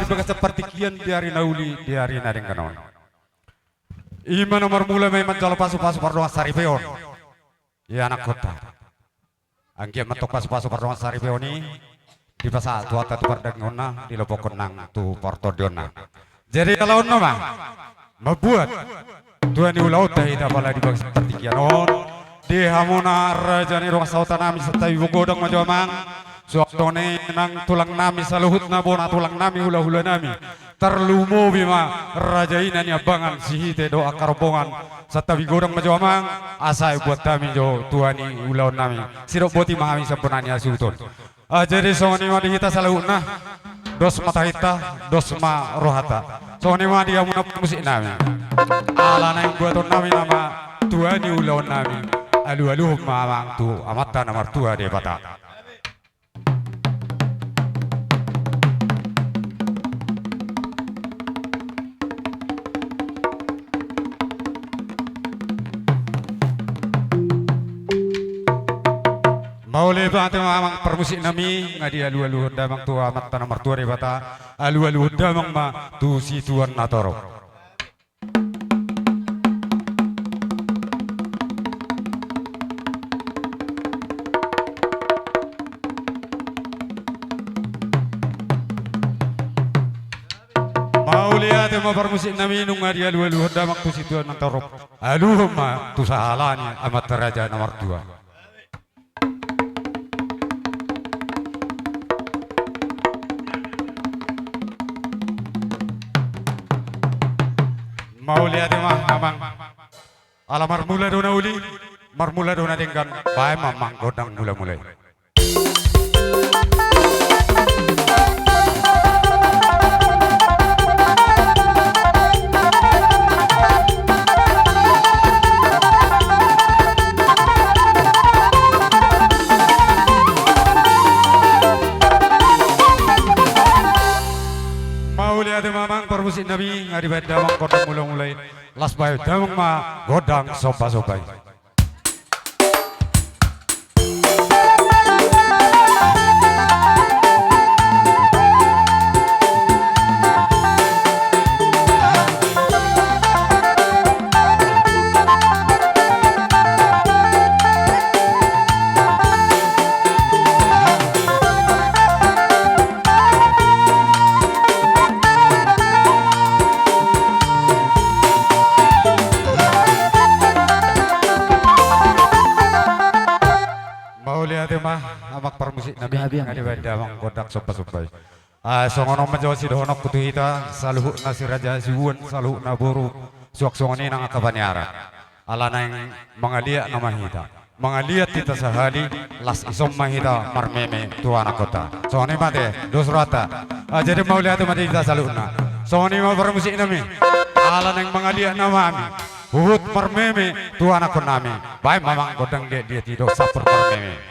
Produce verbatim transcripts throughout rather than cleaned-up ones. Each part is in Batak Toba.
di bagasan partingkian di ari na uli, di ari na denggan on. I ma na marmula ma i manjalo pasupasu pardongansaripeon. Ia anakkonta. Anggiat ma antong pasupasu pardongansaripeon i dipasahat Tuhanta tu pardagingonna, dilopokhon nang tu partondionna. Jadi ala on nama mambuat tua ni ulaonta hita pala di bagasan partingkian on. Di hamuna raja ni dongan sahuta nami Santabi, godang ma jo amang. Suang songon i nang tulang nami saluhutna, bona tulang nami, hulahula nami. Tarlumobi ma raja i na niambangan Sihite dohot angka rombongan. Santabi, godang ma jo amang, asa buat hami jo tua ni ulaon nami. Sidok boti ma hami sian bona ni hasuhuton. Ah, jadi songon i ma di hita saluhutna. Dos ma tahinta, dos ma rohanta. Songon i ma di hamuna parmusik nami. Ala naeng buaton nami nama tua ni ulaon nami. Alualuhon ma amang tu Amanta na martua Debata. Mauliate ma amang parmusik nami, nga dialualuhon damang tu Amanta na martua Debata, alualuhon damang ma tu situan na torop. Mauliate ma parmusik nami, nunga dialualuhon damang tu situan na torop. Aluhon ma tu sahala ni amanta raja na martua. Mauliate ma amang. Ala marmula do na uli, marmula do na denggan, baen ma amang gondang mulamula i. Mauliate ma amang parmusik nami, nga dibaen damang gondang mulamula i. Las baen damang ma gondang sombasomba i. Mauliate ma amang parmusik nami, nga dibaen damang gondang sombasomba i. Ah, songon on ma jo sidohononku tu hita saluhutna si raja sibuan, saluhutna boru, suang songon i nang angka paniara. Ala naeng mangaliat nama hita. Mangaliat hita sahali, las dison ma hita marmeme tu anakkonta. Songon i ma ate, dos rohanta. Ah, jadi mauliate ma di hita saluhutna. Songon i ma parmusik nami. Ala naeng mangaliat nama hami. Huhut marmeme tu anakkon nami. Baen ma amang gondang liat-liat i dohot sampur marmeme.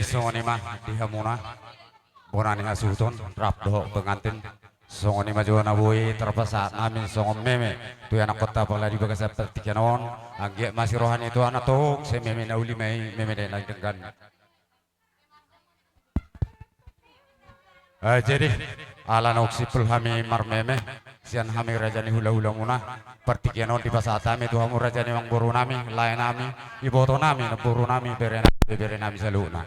Songon i ma di hamuna bona ni hasuhuton rap dohot pengantin. Songon i ma jo na boi tarpasahat hami songon meme tu ianakhonta pala di bagasan partingkian on. Anggiat ma siroha ni Tuhan antong sai meme na uli ma i, meme na denggan. Eh, jadi ala naung simpul hami marmeme sian hami raja ni hulahulamuna, partingkian on dipasahat hami tu hamu raja ni amangborunami, laenami, ibotonami, namborunami, berenami, beberenami saluhutna.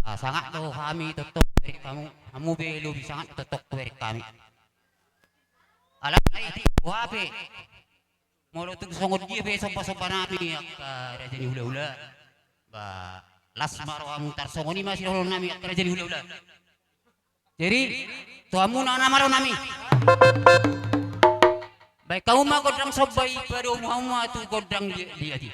Ah, sangap do hami tongtong bereng hamu, hamu be lobi sangap do tongtong bereng hami. Alai di hape molo tung songon dia pe sombasombanami angka raja ni hulahula, ba las ma rohamu, tarsongon i ma sidohononnami angka raja ni hulahula. Jadi tu hamuna na marnami, baen hamu ma gondang somba i, padomu hamu ma tu gondang liat i.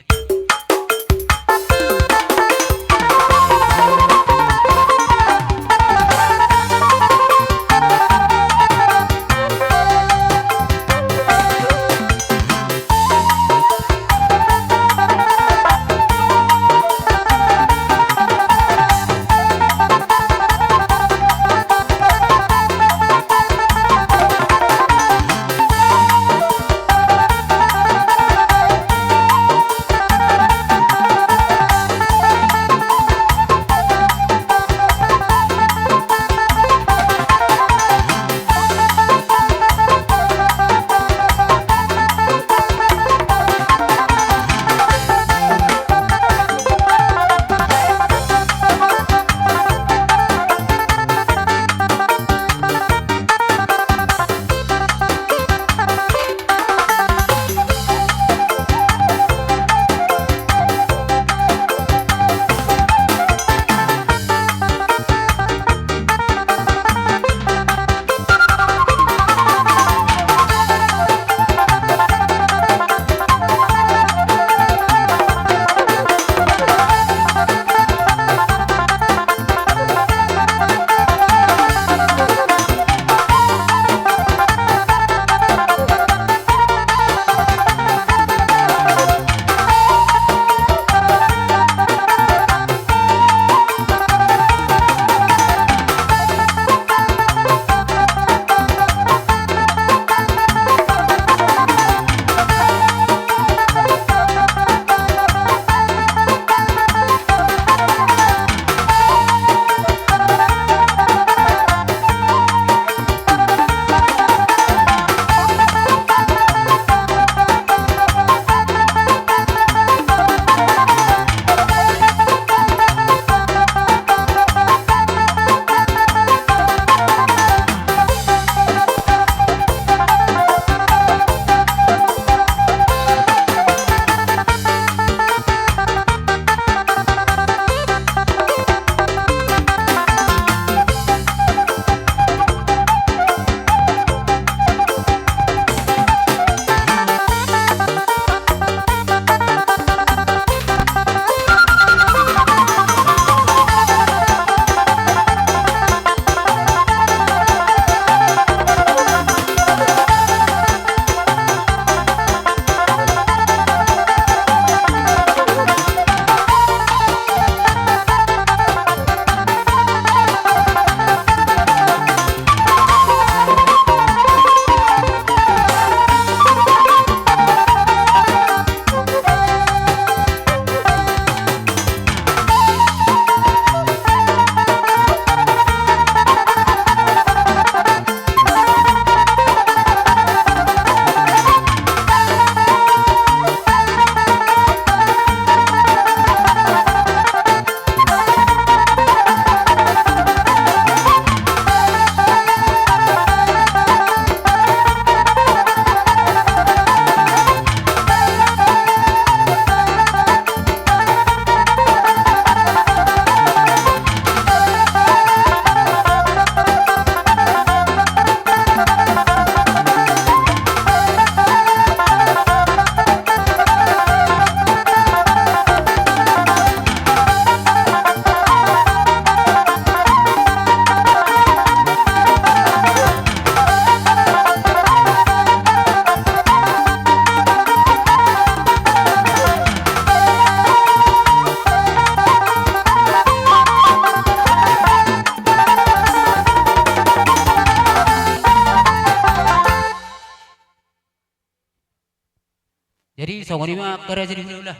Jadi songon i ma angka raja ni hulahula.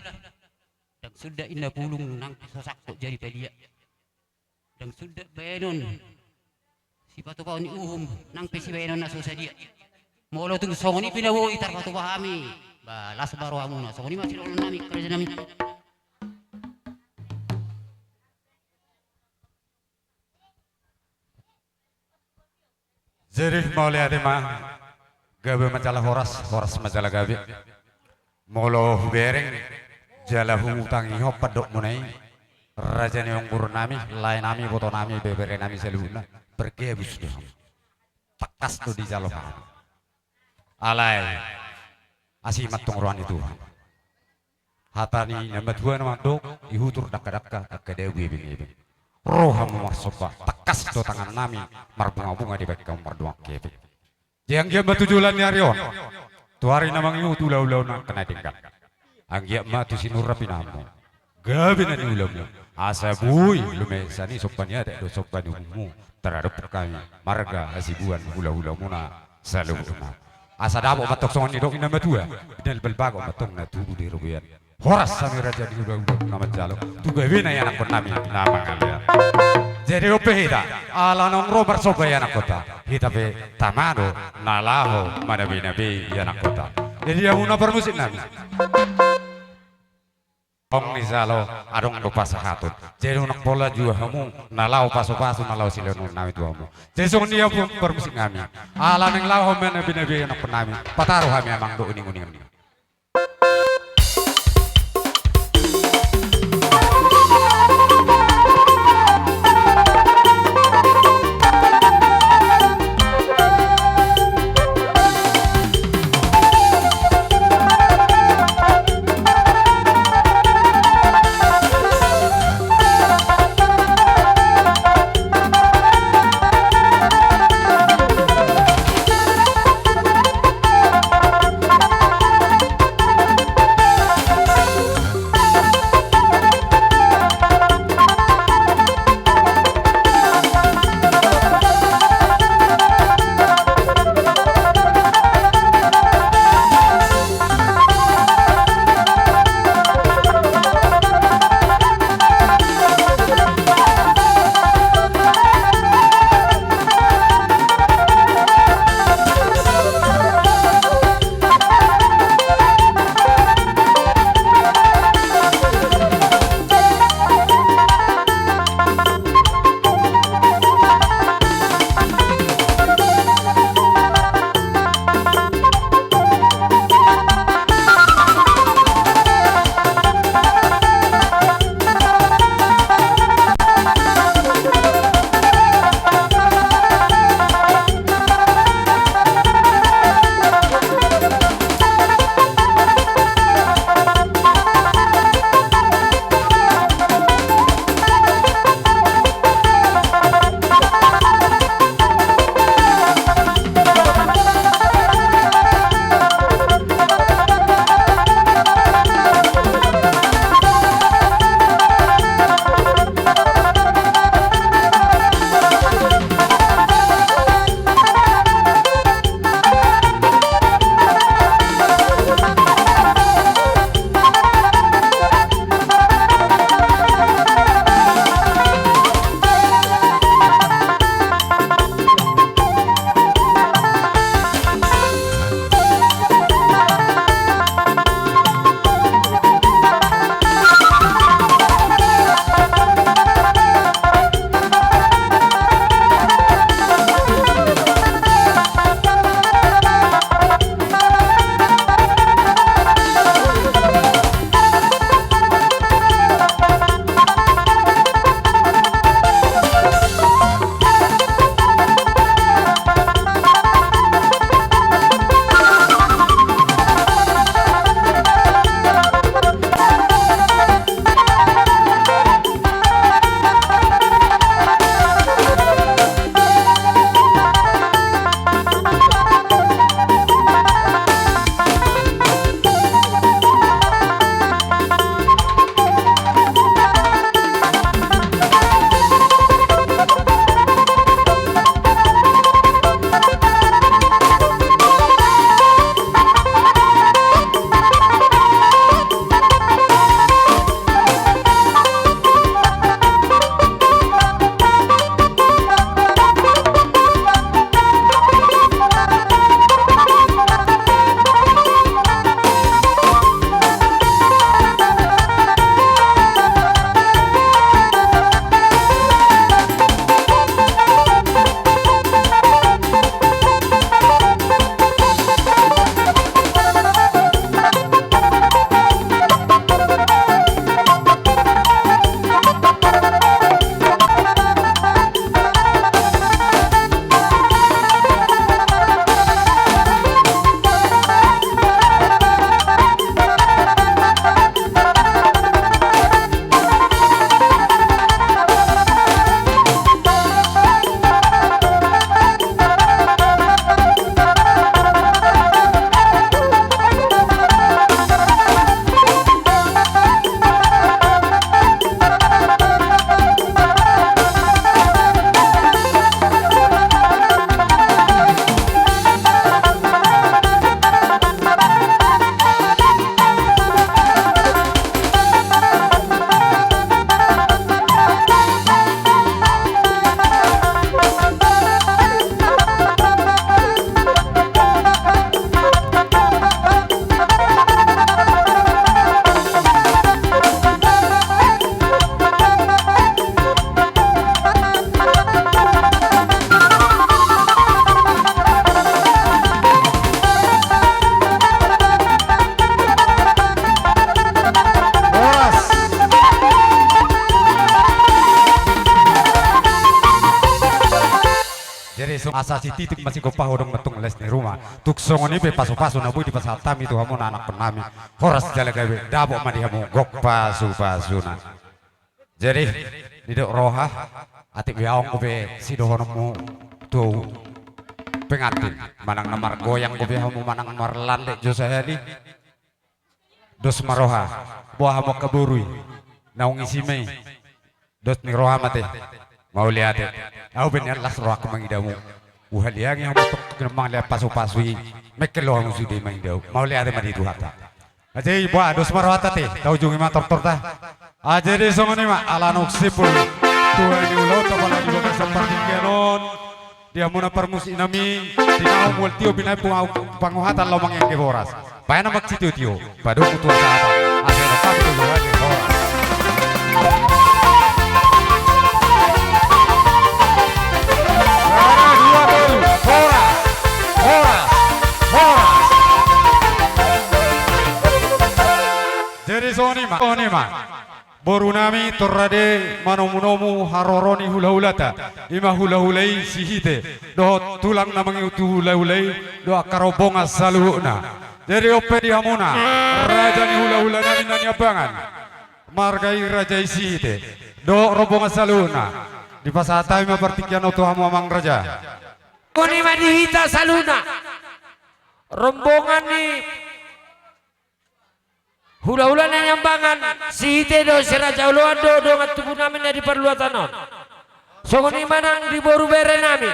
Ndang suda inna pulung nang pe so sangkot jadi palia. Ndang suda baenon sipatupaon ni uhum nang pe sibaenon na so sadia. Molo tung songon i pe na boi tarpatupa hami, ba las ma rohamuna. Songon i ma sidohonon nami angka raja nami. Jadi mauliate ma, gabe ma jala horas, horas ma jala gabe. Molo hubereng jala huutangihon pandokmuna i, raja ni onggur nami, lae nami, boto nami, bebere nami saluhutna, bergabus do hamu. Tangkas do dijalo hamu. Alai asi ma antong roha ni Tuhan. Hata ni na matua na mandok, ihutur dangkadangka angka dabu ebengebeng. Ro hamu marsomba, tangkas do tangan nami marbungabunga dibahen hamu mardongan hepeng. Jadi anggiat ma tu joloan ni ari on, tu ari na mangihut hulahulamu angka na denggan, anggiat ma tu sinur na pinahanmu, gabe na niulamu, asa boi lume sani somba ni adat dohot somba ni uhummu taradophon hami marga Hasibuan, hulahulamuna saluhutna. Asa dapot ma antong songon nidok ni na matua, binalbal bagot ma antong na tubu di robean. Horas hami raja ni hulahula na manjalo tu gabena ianakhon nami na mangalean. Jadi on pe hita, ala naung ro marsomba ianakhonta, hita pe tama do na laho manabenabe ianakhonta. Jadi hamu na parmusik nami, adong ni jalo, adong do pasahaton. Jadi unang pola jua hamu na laho pasupasu, na laho silehononnami tu hamu. Jadi songon i hamu parmusik nami, ala naeng laho manabenabe ianakhon nami, pataru hami amang dohot uninguningan. Asa sititik ma sigompa, hodong ma tung les ni ruma. Tung songon i pe pasupasu na boi dipasahat hami tu hamuna anakkonnami. Horas jala gabe, dapot ma di hamu gok pasupasuna. Jadi, didok roha, atik be ahu anggo pe sidohononmu tu pengantin, manang na margoyang dope hamu manang marlandek jo sahali. Dos ma roha, boha hamu angka boru i, naung isi ma i. Dos ni roha ma ate. Mauliate. Ahu pe nian las rohangku mangidamu. Huhaliangi hamu tongtong na mangalean pasupasu i. Mengkel do hamu sude mangidamu. Mauliate ma di Tuhanta. Aji, boha, dos ma rohanta ate. Taujungi ma tortorta. Aji, jadi songon i ma, ala naung simpul tua ni ulaonta pala di bagasan partingkian on. Di hamuna parmusiknami, tinahu mual tio binahen panguhatan laho mangiangge boras. Bahen ma sitiotio, padomu tu hasahatan, asa dapot tu roha ni horas. Sada, dua, tolu, horas, horas, horas. Jadi songon i ma, songon i ma. Borunami, torrade manomunomu haroro ni hulahulanta, i ma hulahula i Sihite, dohot tulang na mangihut tu hulahula i, dohot angka rombongan saluhutna. Jadi on pe di hamuna, raja ni hulahulanami na niambangan, marga i raja i Sihite, dohot rombongan saluhutna. Dipasahat hami ma partingkian on tu hamu amang raja. Songon i ma di hita saluhutna. Rombongan ni hulahula na niambangan, Sihite dohot si Raja Oloan do dongan tubu nami na di parluatan on. Songon i ma nang di boru bere nami,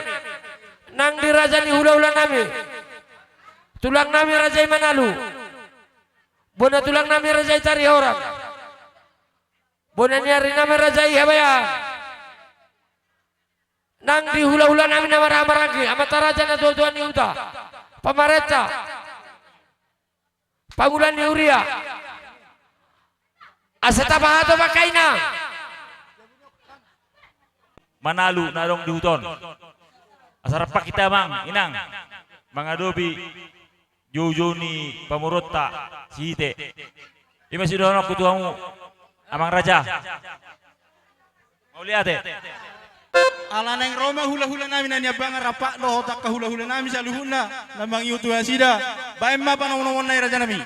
nang di raja ni hulahula nami, tulang nami raja i Manalu, bona tulang nami raja i Tarihorang, bona ni ari nami raja i Habayaan. Nang di hulahula nami na marhahamaranggi, amanta raja, natuatua ni huta, pamarenta, pangula ni huria. Asa tapasahat ma angka ina. Manalu na adong di huta on. Asa rap hita amang inang mangadopi joujou ni pamoruonta Sihite. I ma sidohononku tu hamu amang raja. Mauliate. Ala naeng ro ma hulahula nami na niambangan rap dohot angka hulahula nami saluhutna na mangihut tu nasida. Bahen ma panomunomuon nai raja nami.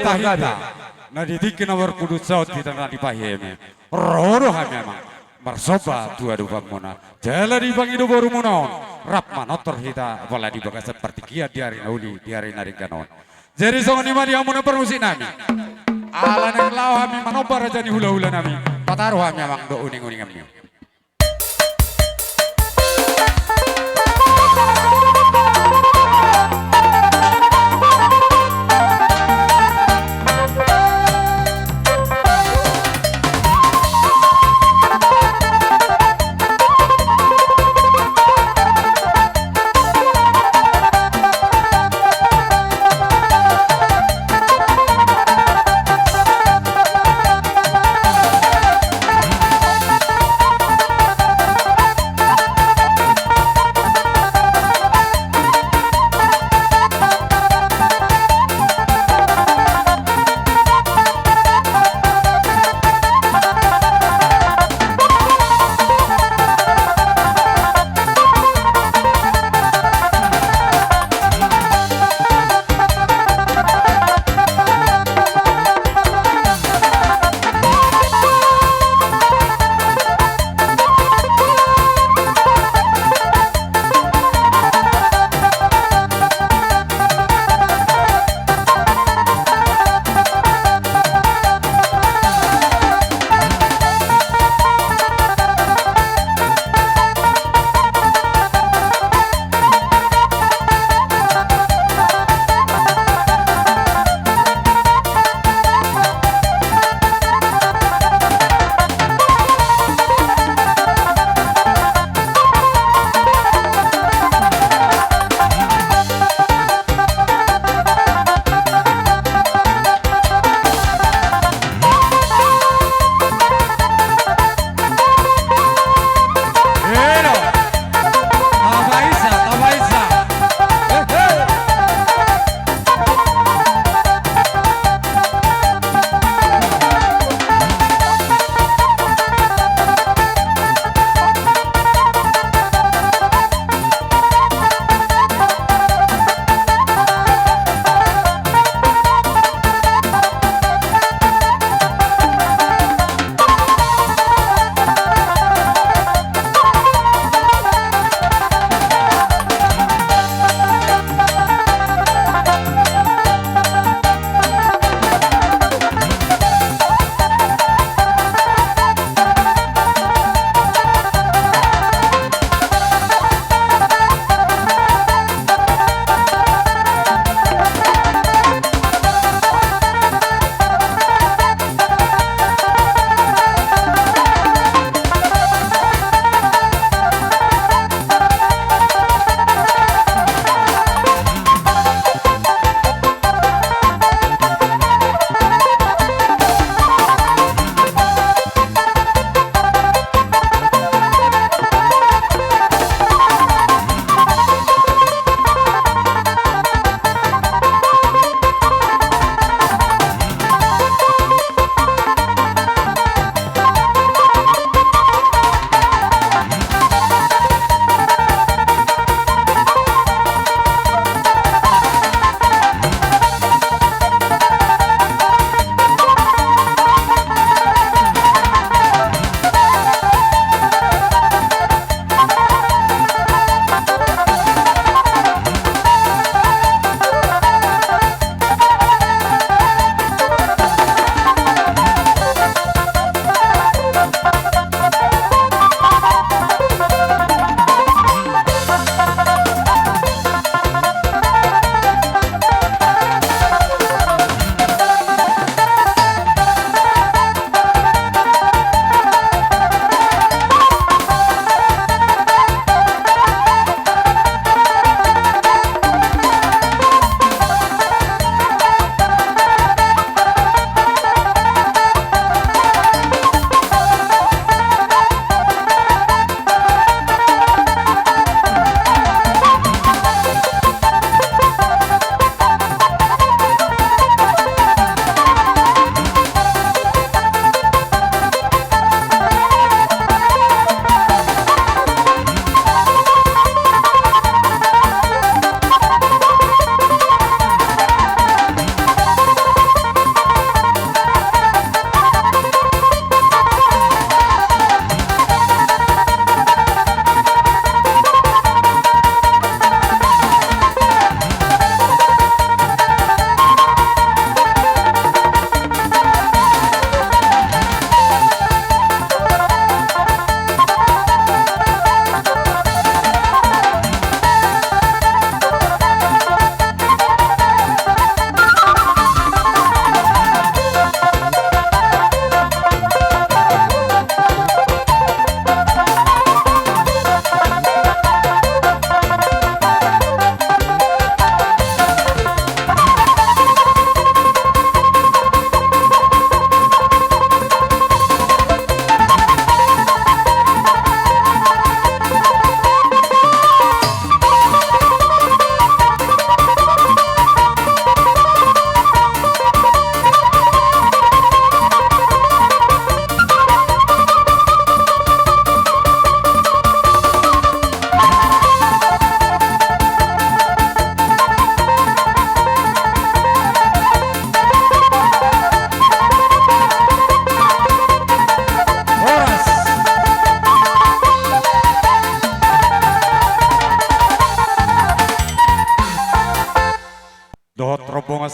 Tahinta, na di tingki na marpudun saut hita na dipaheme, ro do hami amang marsomba tu adopanmuna. Jala dipangido borumuna on, rap manortor hita pola di bagasan partingkian di ari na uli, di ari na denggan on. Jadi songon i ma di hamuna parmusik nami. Ala naeng laho hami manomba raja ni hulahula nami, pataru hami amang dohot uninguninganmi.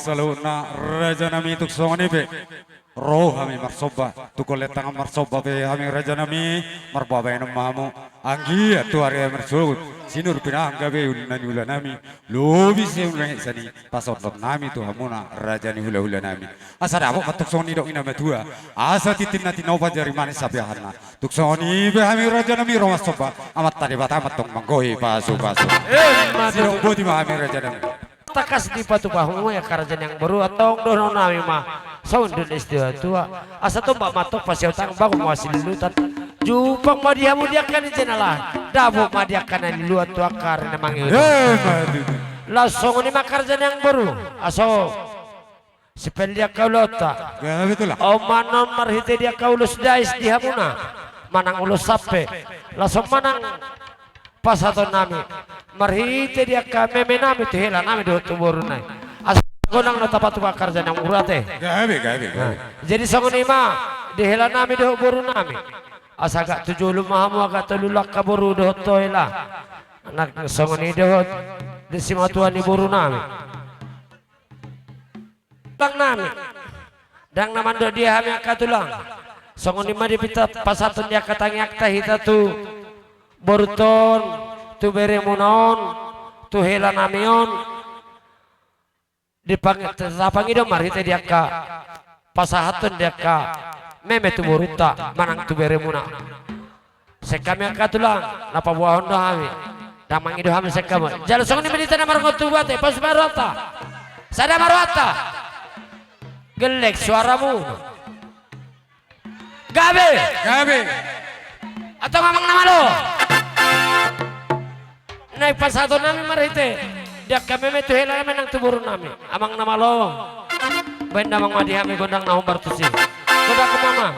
Saluhutna raja nami, tung songon i pe ro hami marsomba, tung holan tangan marsomba pe hami raja nami, marbabaenon ma hamu. Anggiat tu ari marsogot, sinur pinahan gabe ulu na niula nami, lobi sian ulaon i, pasahaton nami tu hamuna raja ni hulahula nami. Asa dapot ma tung songon nidok ni na matua, asa tintin na tinopa jari manis sapiahanna. Tung songon i pe hami raja nami ro marsomba, Amanta Debata ma tong manggohi pasupasu. Emma tutu. Sidok boti ma hami raja nami. Tangkas dipatupa hamu ia angka raja ni amangboru, antong dohonon nami ma songon didok ni situatua: Asa tombak ma antong pasiahutangan, bagot ma silulutan. Jumpang ma di hamu di angka na jinalahan, dapot ma di angka na niluluan tu angka ari na mangihut. Emma tutu. Laos songon i ma angka raja ni amangboru, asa on. Sipel di angka ulaonta. Ya, betul lah. On ma annon marhite di angka ulos dais di hamuna manang ulos sampe, laos on ma nang pasahaton nami marhite di angka meme nami tu hela nami dohot tu boru nai. Asa godang na tapatupa angka raja ni amangboru ate. Gabe, gabe, gabe. Nah, jadi songon i ma di hela nami dohot boru nami. Asa agak tu jolo ma hamu, agak tolu langka boru dohot hela. Nang songon i dohot di simatua ni boru nami. Tulang nami, ndang na mandok dia hami angka tulang. Songon i ma dipinta pasahaton di angka tangiangta hita tu borunta on, tu beremuna on, tu hela nami on. Dipang-, tapangido marhite di angka pasahaton di angka meme tu borunta manang tu beremuna. Sian hami angka tulang, na paboahon do hami. Ndang mangido hami sian hamu. Jala songon i ma di hita na marngotu bate, pos ma rohanta. Sada ma rohanta. Gelleng suaramu. Gabe. Gabe. Antong amang na malo. Naeng pasahaton nami marhite di angka meme tu hela nami nang tu boru nami. Amang na malo. Baen damang ma di hami gondang na hombar tusi. Gondang ma.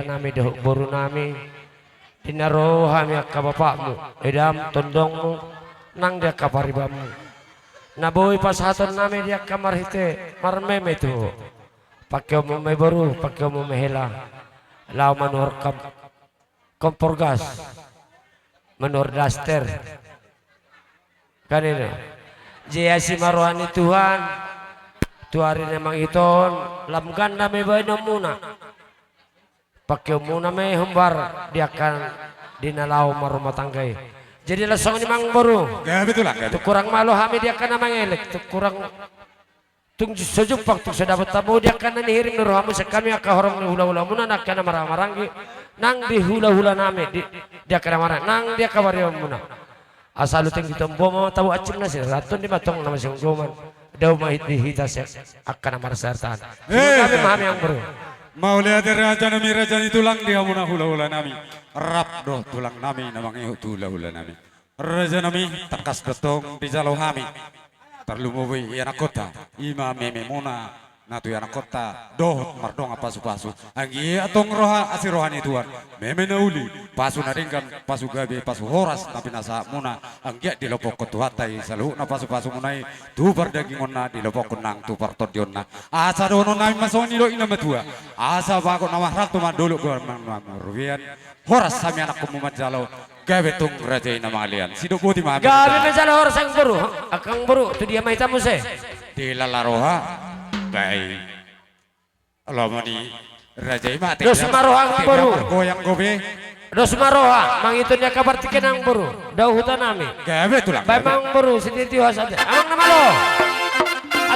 nami dohot boru nami, di na ro hami angka bapakmu, edam tondongmu, nang di angka paribanmu. Na boi pasahaton nami di angka marhite marmeme tu ho. Pangkeonmu ma i boru, pangkeonmu ma i hela. Laho manuhor kam-, kompor gas. Manuhor daster. Kan i do. Jadi asi ma roha ni Tuhan. Tu ari na mangihut on, lam ganda ma i baenonmuna. Pangkeonmuna ma i hombar di angka di na laho marrumah tangga i. Jadi laos songon i amang boru. Gabe tulang, gabe. Tung hurang malo hami di angka na mangelek, tung hurang, tung so jumpang, tung so dapot hamu di angka na nihirim ni rohamu sian hami angka horong ni hulahulamuna, angka na marhahamaranggi, nang di hulahula nami, di, di angka na marhaha-, nang di angka paribanmuna. Asa lutung di tombo ma tabo ancim na siraraton di matong na masinggoman. Dao ma hit di hita sian angka na marsaertaan. Eh, gabe ma hami amang boru. Mauliate raja nami, raja ni tulang, di hamuna hulahula nami. Rap do tulang nami na mangihut tu hulahula nami. Raja nami, tangkas do tong dijalo hami. Tarlumobi ianakhonta, i ma mememuna na tu ianakhonta dohot mardongan pasupasu. Anggiat tong roha asi roha ni Tuhan. Meme na uli, pasu na denggan, pasu gabe, pasu horas na pinasahatmuna. Anggiat dilopokhon Tuhanta i saluhutna pasupasumuna i tu pardagingonna, dilopokhon nang tu partondionna. Asa dohonon nami ma songon i do i na matua. Asa bagot na marhalto ma dolok, goar ma na marrubean. Horas hami anakhonmu manjalo. Gabe tung raja i na mangalean. Sidok boti ma hami. Gabe manjalo horas amang boru. Angka amang boru, tu dia ma hita muse? Di lala roha. Baik. Lomo ni raja i ma. Dos ma roha amang boru. Goyang gobe. Dos ma roha, mangihut ni angka partingkian amang boru. Dao huta nami. Gabe tulang. Baen ma amang boru, sitio-tio hasahatan. Amang na malo.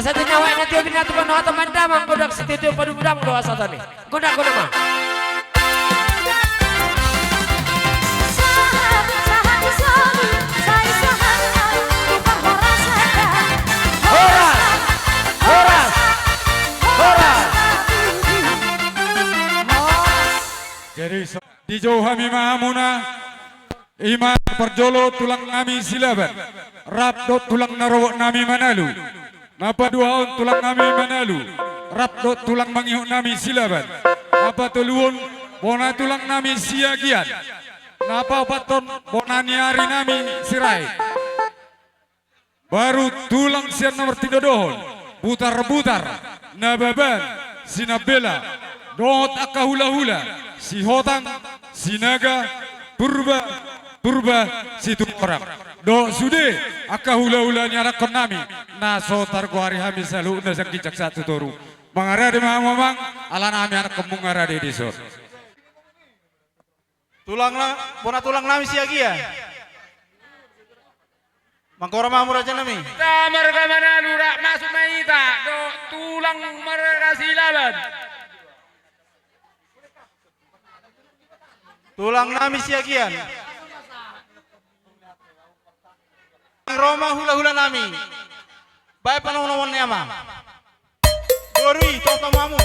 Asa tinawai na tio binatu panohatan mandamang godang sitio-tio padumdam do hasahatan i. Godang, godang ma. Horas! Horas! Horas! Jadi, so-, dijou hami ma hamuna. I ma parjolo tulang nami Silaban, rap dohot tulang na robot nami Manalu. Na paduahon tulang nami Manalu, rap dohot tulang mangihut nami Silaban. Na patoluhon bona tulang nami Siagian. Na paopathon bona ni ari nami Sirait. Baru tulang sian na martinodohon, Butarbutar, Nababan, Sinambela, dohot angka hulahula, Sihotang, Sinaga, Purba, Purba, Situmorang. Dohot sude angka hulahula ni anakhon nami, na so targoari hami saluhutna sian ginjang sahat tu toru. Mangarade ma hamu amang, alana hami anakhonmu mangarade dison. Tulang na, bona tulang nami Siagian. Manghormat ma hamu raja nami. Hita marga Manalu, rap masuk ma hita dohot tulang marga Silaban. Tulang nami Siagian. Ro ma hulahula nami. Baen panongonon ni amang. Boru i, tongtong ma hamu.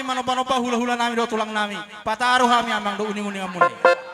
manomba-nomba hula-hula nami dohot tulang nami. Pataru hami amang dohot uning-uningan muna i.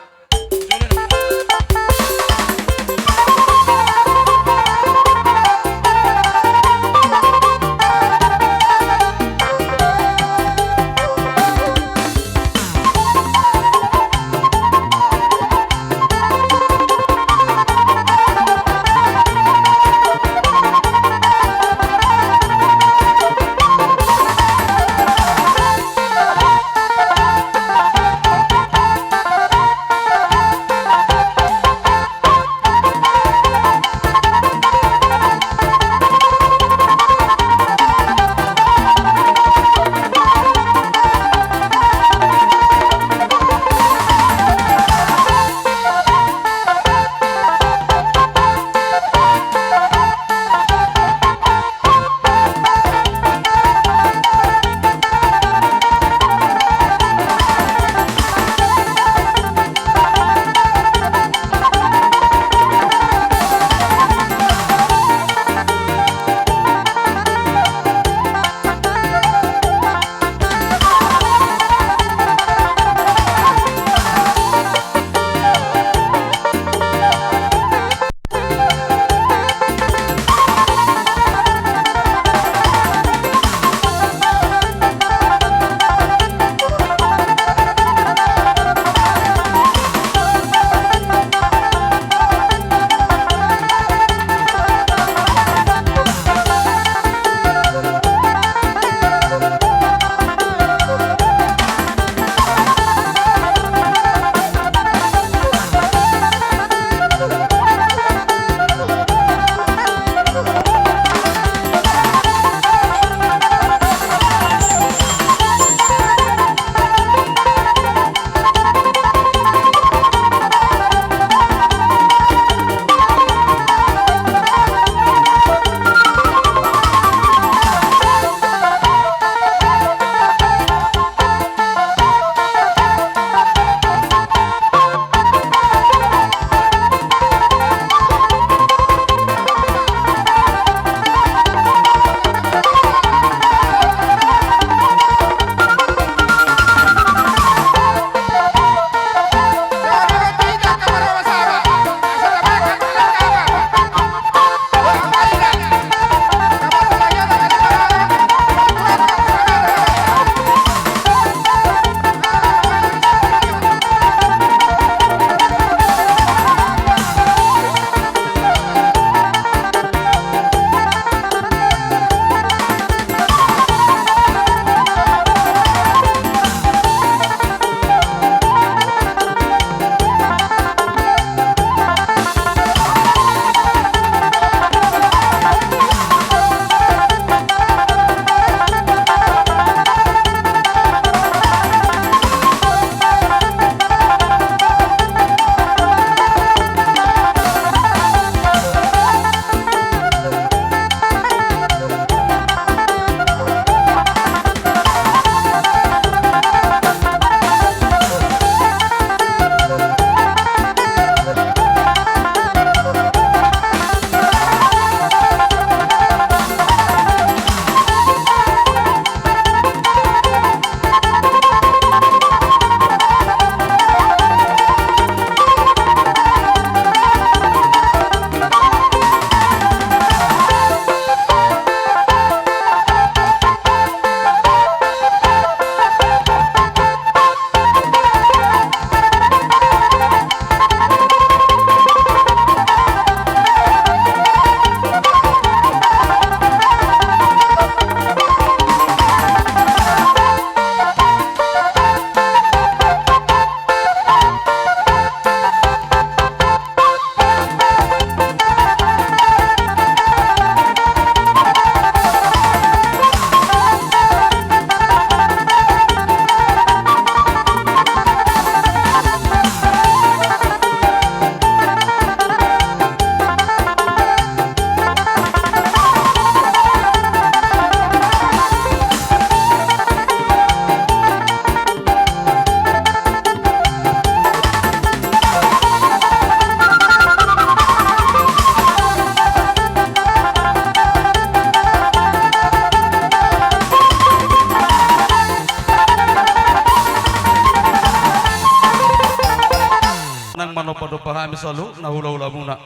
manomba-nomba hami saluhutna hula-hulamuna.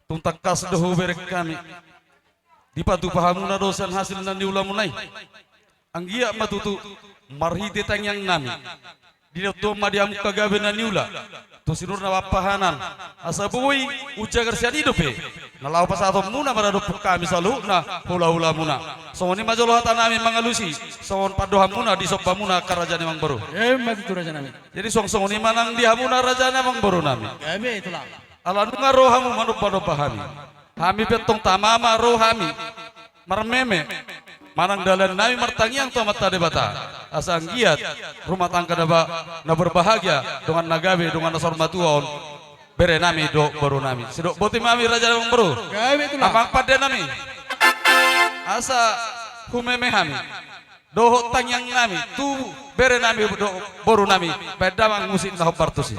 Tung tangkas do hubereng hami. Dipatupa hamuna do sian hasil na niulamuna i. Anggiat ma tutu marhite tangiangnami. Didok Tuhan ma di hamu angka gabe na niula. Tu sinur na pahanan. Asa boi hujagar sian i dope na laho pasahatonmuna maradophon hami saluhutna hula-hulamuna. Songon i ma jolo hatanami mangalusi songon pandohanmuna di sombamuna angka raja ni amangboru. Emma tutu rajanami. Jadi songon i ma nang di hamuna raja ni amangborunami. Gabe tulang. Ala nunga ro hamu manomba-nomba hami. Hami pe antong tama ma ro hami marmeme manang dalan nami martangiang tu Amanta Debata. Asa anggiat rumah tangga na ba-, na berbahagia, dongan na gabe, dongan na saur matua on, bere nami dohot boru nami. Sidok boti ma hami raja ni amangboru. Gabe tulang. Amang pande nami. Asa humeme hami dohot tangiang nami tu bere nami dohot boru nami, baen damang musik na hombar tusi.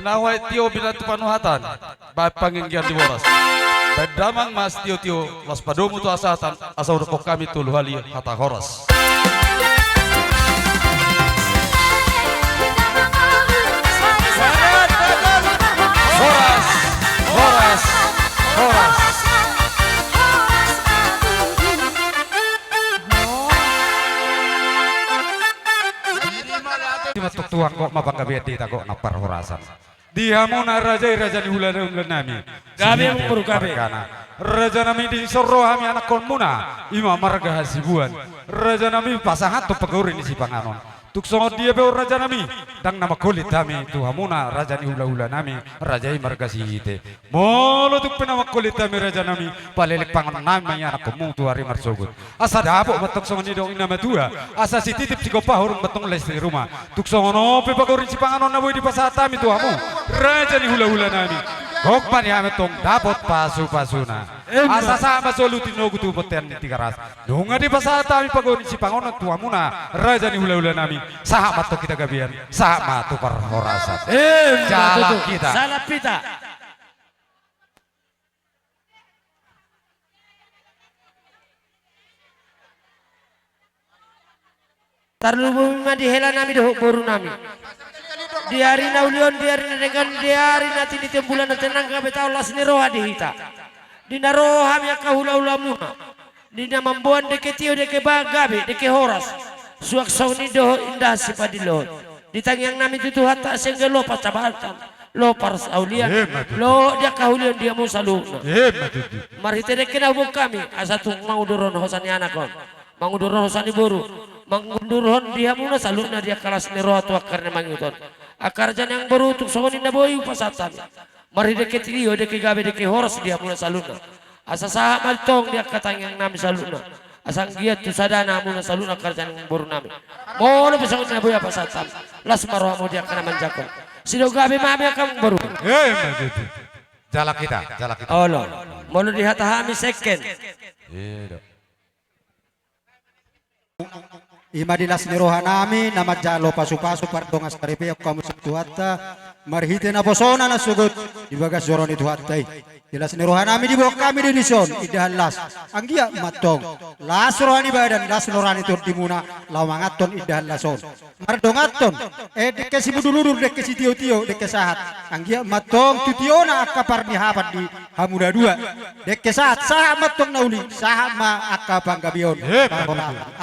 Laho aek tio binan tu panuhatan, baen panginggian di boras. Baen damang ma sitio-tio, laos padomu tu hasahatan, asa hudokkon hami tolu hali hata horas. Horas, horas, horas. Ima tok tuan, gok ma panggabean di hita, gok na parhorasan. Di hamuna raja i, raja ni hulahula nami. Gabe, Amangboru, gabe. Margana. Raja nami, dison ro hami anakkonmuna, ima marga Hasibuan. Raja nami, pasahathon panggohi ni sipanganon. Tung songon dia pe on, raja nami, ndang na mangkolit hami tu hamuna raja ni hulahula nami, raja i marga Sihite. Molo tung pe na mangkolit hami, raja nami, paleleng panganon nami ma i anakkonmu tu ari marsogot. Asa dapot ma antong songon nidok ni na matua, asa sititip sigompa hurung ma antong lais ni ruma. Tung songon on pe panggohi ni sipanganon na boi dipasahat hami tu hamu, raja ni hulahula nami, gok ma di hami antong dapot pasupasuna. Asa sahat ma solu tinogu tu bontean ni Tigaras. Nunga dipasahat hami panggohi ni sipanganon tu hamuna, raja ni hulahula nami, sahat ma antong hita gabean, sahat ma tu parhorasan. Ima tutu. Jala hita. Salam hita. Tarlumobi ma di hela nami dohot boru nami. Di ari na uli on, di ari na denggan, di ari na tinitimbula na tenang, gabe taon las ni roha di hita. Di na ro hami angka hulahulamuna, di na mamboan dengke tio, dengke ba-, gabe, dengke horas, suang songon i dohot indahan sipadiloon. Di tangiang nami tu Tuhanta, asa anggiat loas pansamotan, loas parsaulian, ima tutu, loas di angka uli on di hamu saluhutna. Ima tutu. Marhite dengke na huboan hami, asa tung mangudurhon hosa ni anak on, mangudurhon hosa ni boru, mangudurhon di hamuna saluhutna di angka las ni roha tu angka ari na mangihut on. Angka raja ni amangboru, tung songon i na boi hupasahat hami. Marhite dengke tio, dengke gabe, dengke horas di hamuna saluhutna. Asa sahat ma antong di angka tangiang nami saluhutna. Asa anggiat tu sadana hamuna saluhutna angka raja ni amangboru nami. Molo pe songon i na boi hupasahat hami, las ma rohamu di angka na manjangkon. Sidok gabe ma hami angka amangboru. Ima tutu. Jala hita, jala hita. Olo. Molo di hata hami seken. Ima di las ni roha nami na manjalo pasupasu pardongansaripeon hamu sian Tuhanta, marhite naposona na sogot di bagas joro ni Tuhanta i. Di las ni roha nami diboan hami do dison indahan las. Anggiat ma antong las roha ni badan, las roha ni tondimuna, laho manganhon indahan las on. Mardonganhon, eh, dengke simudurudur, dengke sitiotio, dengke sahat. Anggiat ma antong tu tiona angka parniahapan di hamu na dua. Dengke sahat, sahat ma antong na uli, sahat ma angka panggabeon.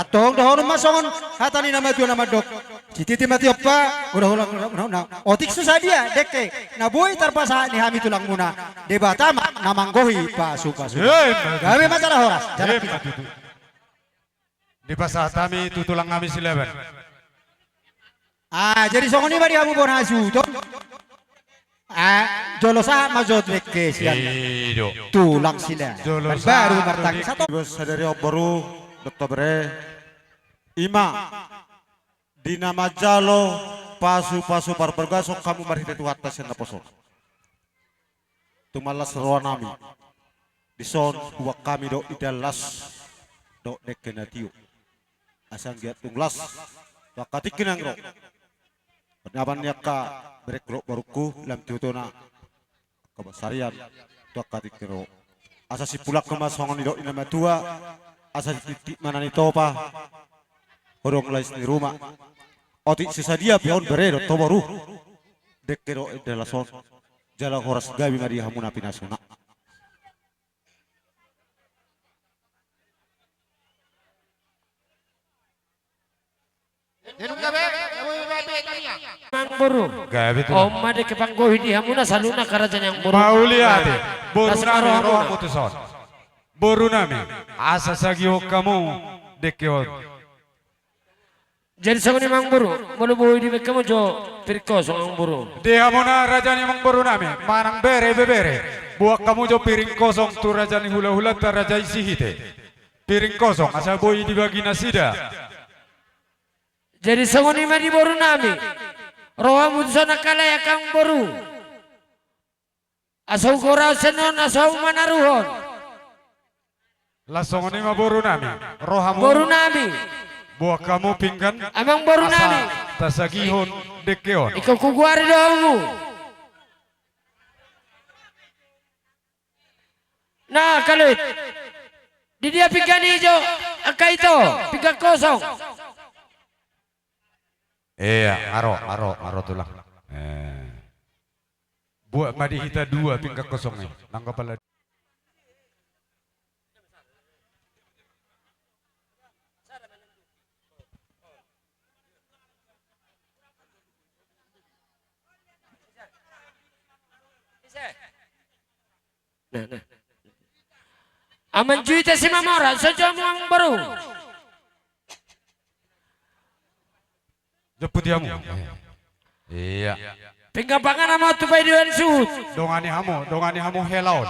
Antong dohonon ma songon hata ni na matua na mandok: Sititi ma tiompa, udah ulang, udah, udah, udah. Otik so sadia dengke na boi tarpasahat ni hami tulangmuna, Debata ma na manggohi pasupasu. Gabe ma jala horas, jala hita. Dipasahat hami tu tulang nami Silaban. Ah, jadi songon i ma di hamu bona hasuhuton. Ah, jolo sahat ma jo dengke sian tulang Silaban. Jolo sahat ma jo dengke. Baru martangis. Sadari on boru dohot bere, ima di na manjalo pasupasu parbagason hamu marhite Tuhanta sian naposo. Tung las roha nami. Dison huboan hami do indahan las dohot dengke na tio, asa anggiat tung las tu angka tingki na naeng ro. Panaban ni angka berengku dohot borungku, lam tu hutona angka basarian tu angka tingki na ro. Asa simpulangku ma songon nidok ni na matua: Asa titik ma na nitopa, hodong lais ni ruma. Otik so sadia pe on bere dohot boru, dengke dohot indahan las on. Jala horas gabe ma di hamu na pinasuna. Amangboru. Gabe tulang. On ma dengke panggohi di hamuna saluhutna angka raja ni amangboru. Mauliate. Boru nami, rohamu tuson. Boru nami, asa sagihon hamu dengke on. Jadi songon i ma amangboru, molo boi dibaen hamu jo piring kosong amangboru. Di hamuna raja ni amangboru nami manang bere ibebere, boan hamu jo piring kosong tu raja ni hulahulanta raja i Sihite. Piring kosong asa boi dibagi nasida. Jadi songon i ma di boru nami, rohamu tuson angka lae angka amangboru. Asa hugorahon sian on, asa hau manaruhon. Laos songon i ma boru nami, rohamu. Boru nami. Boan hamu pinggan. Amangboru nami. Asa tasagihon dengke on. Ingkon hugoari do hamu. Nah, Khalid. Di dia pinggan ijo, angka ito, pinggan kosong. Iya, aro, aro, aro tulang. Eh. Buat ma di hita dua pinggan kosong i. Nanggo pala. Nah, nah. Aman Juita Simamora, sojo hamu amang boru. Jemput hamu. Iya. Pinggan pangan hamu tu paidoan suhut. Dongani hamu, dongani hamu hela on.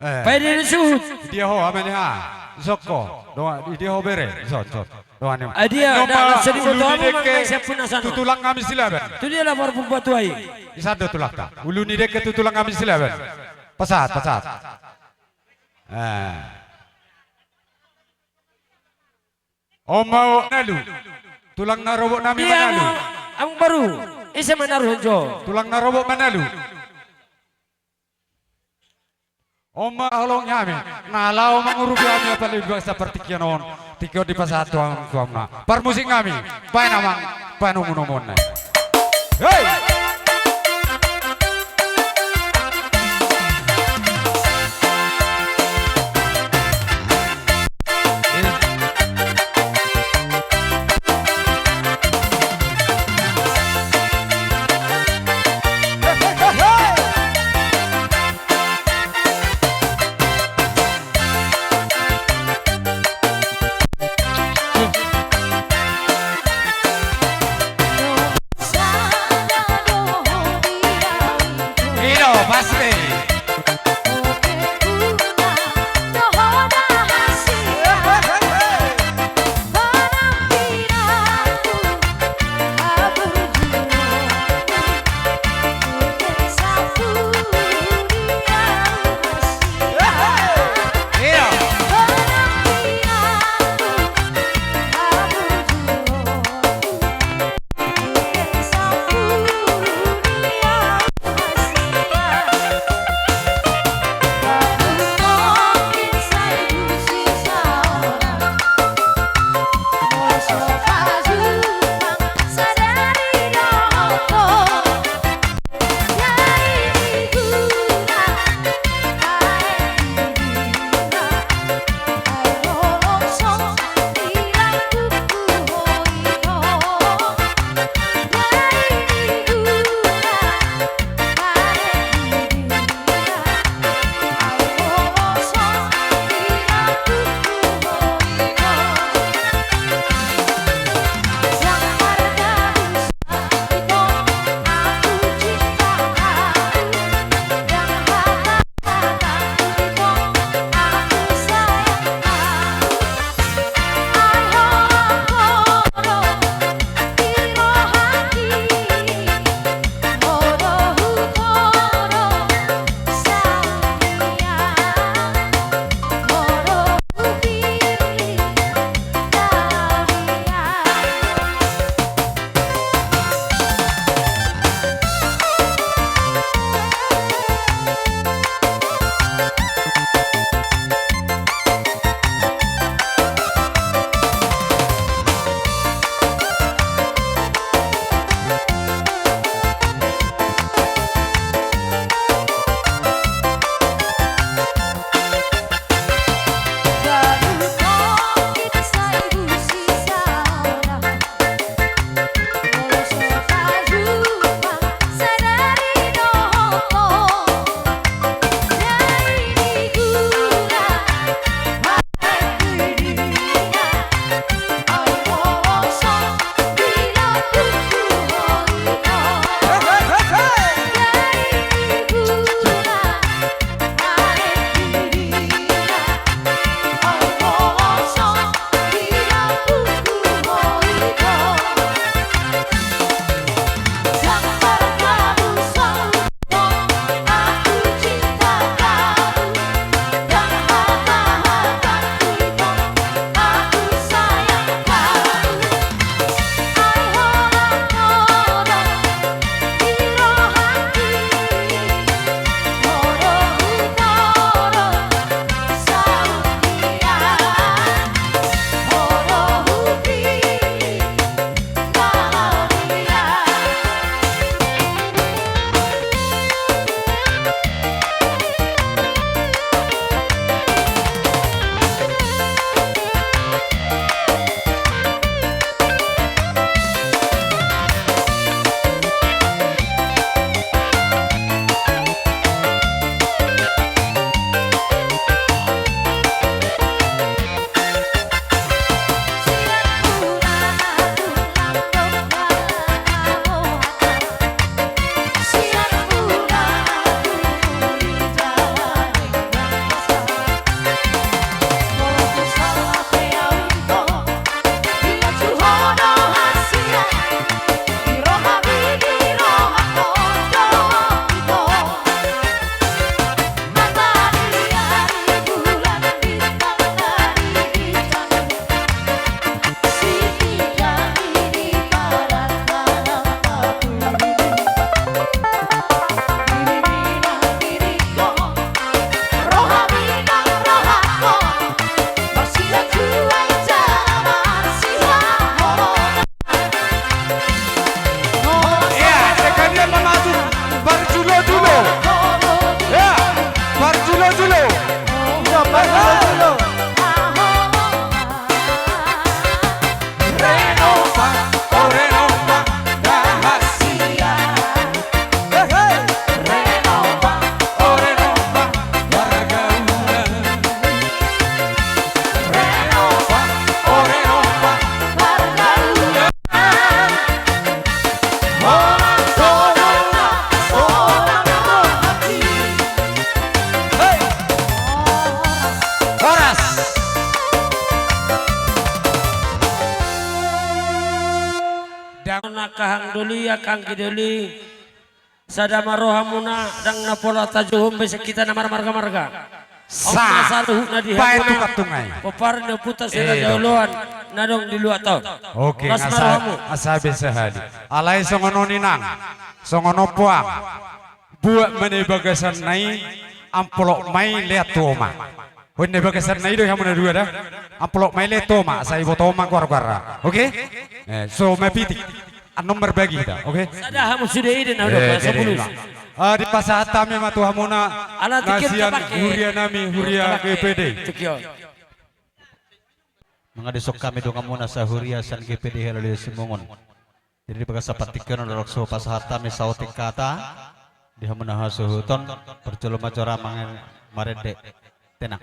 Eh. Paidoan suhut. Dia ho, aman ha. Soko. Dongan, dia ho bere. Sot, sot. Dongani hamu. Adia, dah, sedih betul hamu, mangai siap pun asana. Tu tulang hami Silaban. Tu dia lapor pun batuai. Isan do tulangta. Ulu ni dengke tu tulang hami Silaban. Pasahat, pasahat. Eh. On ma Manalu. Tulang na robot nami Manalu. Amang boru. Ise Manalu jo. Tulang na robot Manalu. On ma holong hami. Na laho mangurupi hami apala di bagasan partingkian on. Tingki on dipasahat tu amang tu amang. Parmusik nami. Baen amang. Baen umun-umun nai. Hei! Angka hang doli, angka hang doli. Sada ma rohamuna, ndang na pola tajohon be sian hita na marmarga-marga. Sa. Saluhutna di hamuna. Pomparan ni ompunta si Raja Oloan na adong di luat on. Oke, las ma rohamu. Asa be sahali. Alai songon on, Inang. Songon on, Amang. Buat ma na di bagasan na i, amplop ma i, lean tu oma. Hon, na di bagasan na i do hamu na dua da. Amplop ma i, lean tu oma, sai iboto oma goar-goarna. Oke? Eh, so mapitik. Annon marbagi hita, oke? Sada hamu sude i, den na hudok. Eh, jadi, sepuluh. Dipasahat hami ma tu hamuna. Ala na sian huria nami, huria G P D. Mangadopi hami donganmuna sahuria sian G P D Halolia Simungun. Jadi di bagasan partingkian on, laos hupasahat hami saotik hata di hamuna hasuhuton. Parjolo ma jora mangan marende. Tenang.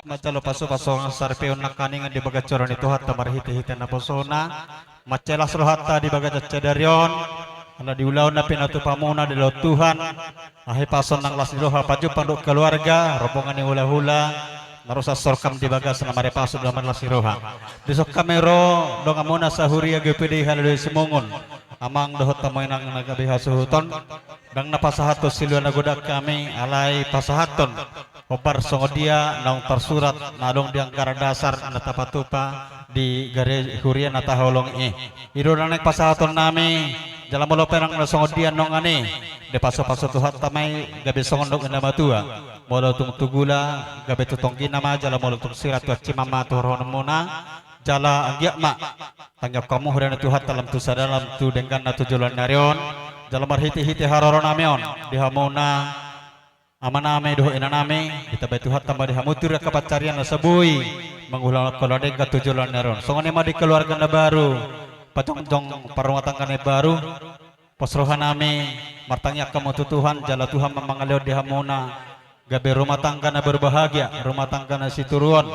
Manjalo pasupasu nang saripeon nangkaningan di bagas joro ni Tuhanta marhitehite naposona. Mansai las rohanta di bagasan sadari on, ala di ulaon na pinatupamuna di ulaon Tuhan. Hahipason nang las ni roha pajumpang dohot keluarga, rombongan ni hulahula, na ro sasor kam di bagas na maripason dohot marlas ni roha. Dison hami ro donganmuna sahuria G P D Haleluya Simungun, amang dohot hamu inang na gabe hasuhuton. Ndang na pasahathon silua na godang hami, alai pasahathon hombar songon dia naung tarsurat na adong di anggaran dasar na tapatupa di gare huria na taholongi i. I do na naeng pasahatonnami. Jala molo pe nang na songon dia nongan i, dipasupasu Tuhanta ma i gabe songon nidok ni na matua. Molo tung tu gula, gabe tu tonggina ma, jala molo tung sira tu hansiman ma tu horhononmuna. Jala anggiat ma tangiangkonmu huria ni Tuhanta lam tu sada, lam tu dengganna tu joloan ni ari on. Jala marhitehite haroronami on di hamuna amanami dohot inanami, ditambai Tuhanta ma di hamu tu angka pansarian na so boi mangulahon denggan tu joloan ni ari on. Songon i ma di keluarga na baru, pajongjong parrumatangga na baru. Pos rohanami martangiang hamu tu Tuhan, jala Tuhan ma mangalehon di hamuna gabe rumah tangga na berbahagia, rumah tangga na sitiruon,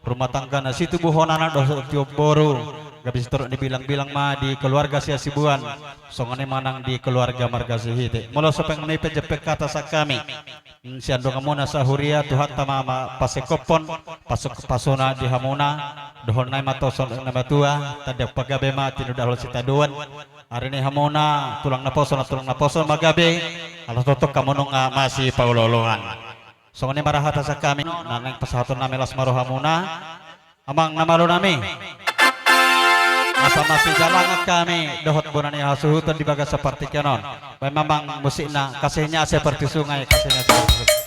rumah tangga na situbuhon anak dohot situbuhon boru, gabe sitorop ni bilangbilang ma di keluarga si Hasibuan. Songon i ma nang di keluarga marga Sihite. Molo so hepeng ni pe jempek hata sian hami, sian donganmuna sahuria, Tuhanta ma, ma pasingkophon pasupasuna di hamuna. Dohononnami ma tu son na matua, tanda pagabe ma tinundalhon sitadoan. Ari ni hamuna tulang naposo, na tulang naposo ma gabe, ala tongtong hamu nunga masipaolooloan. Songon i ma ra hata sian hami, na naeng pasahatonnami, las ma rohamuna. Amang na malonami, asa masijalangan hami dohot bona ni hasuhuton di bagasan partingkian on. Baen ma amang musikna, kasihnya seperti sungai, kasihnya seperti sungai.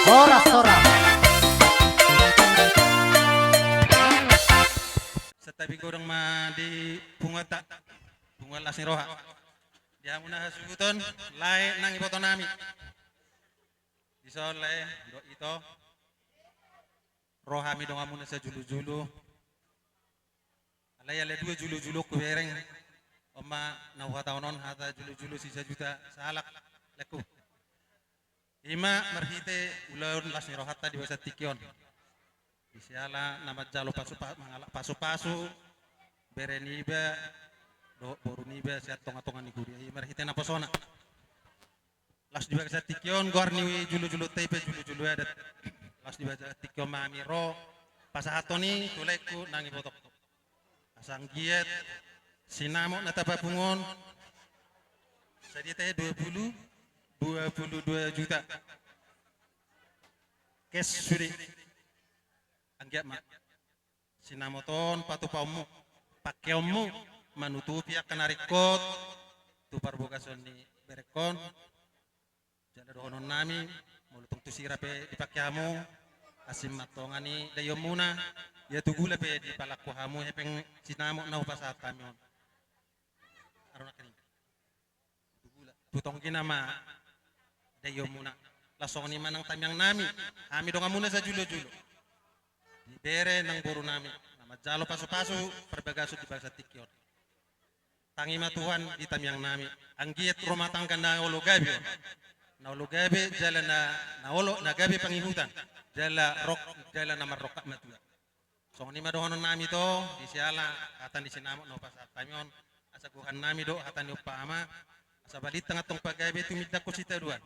Horas, horas. Santabi godang ma di punguanta, punguan las ni roha. Di hamuna hasuhuton, lae nang ibotonami. Dison lae dohot ito, ro hami donganmuna sajulujulu. Alai ala dua julujulu hubereng, on ma na huhatahon on hata julujulu sisajuta sahalak, laengku. I ma marhite ulaon las ni rohanta di bagasan tingki on. Di siala na manjalo pasupa-, mangalap pasupasu bere niba dohot boru niba sian tongatonga ni huria i marhite naposona. Las di bagasan tingki on goar ni julujulunta i pe julujulu adat. Las di bagasan tingki on ma hami ro pasahathon i tu laengku nang ibotongku. Asa anggiat sinamot na tapapung on, sadia tahe dua puluh, dua puluh dua juta. Cash sude. Anggiat ma sinamot on patupaonmu, pakeonmu manutupi angka na ringkot tu parbogason ni berengkon. Jala dohononnami, molo tung tu sira pe dipake hamu asi ma tonga ni daionmuna, ia tu gula pe dipalangku hamu hepeng sinamot na hupasahat hami on. Aro nangkin i. Tu gula, tu tonggina ma daionmuna. Laos songon i ma nang tangiangnami, hami donganmuna sajulujulu. Di bere nang borunami, na Manjalo pasu-pasu parbagason di bagasan tingki on. Tangi ma Tuhan di tangiang nami. Anggiat rumah tangga na olo gabe on. Na olo gabe jala na, na olo na gabe pangihutan. Jala rok, jala na marrongkap matua. Songon i ma dohonon nami ito, di siala hata ni sinamot na hupasahat hami on, asa gohan nami do hata ni ompu ama, asa balintang antong pagabe tumindangkon sitadoan.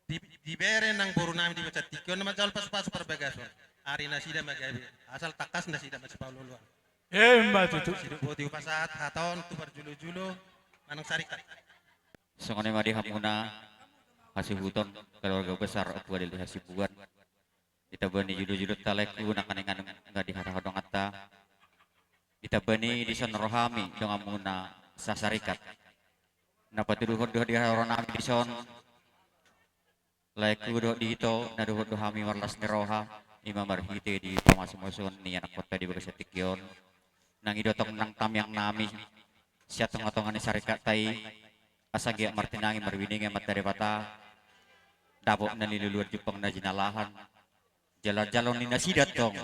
Di, dibere nang boru nami di bagasan tingki on na manjalo pasu-pasu parbagason. Ari nasida ma gabe, asal tangkas nasida ma sipaolo-oloan. Emma tutu. Sidok boti hupasahat hata on tu parjolo-jolo manang sarikat. Songon i ma di hamuna hasuhuton keluarga besar Ompu Adel di Hasibuan. Ditambani jolo-jolonta laengku nangkaningan nga di hata dongan ta. Ditambani dison rohami donganmuna sasarikat. Na patuduhon do di haroro nami dison. Laengku dohot di ito na dohot do hami marlas ni roha. Ima marhite di pamasumasu ni anakkonta di bagasan tingki on. Nang i do tong nang tangiang nami. Sian tonga-tonga ni sarikatta i. Asa anggiat martinangi marbinege amanta Debata. Dapot na niluluan jumpang na jinalahan. Jala jalo ni nasida tong.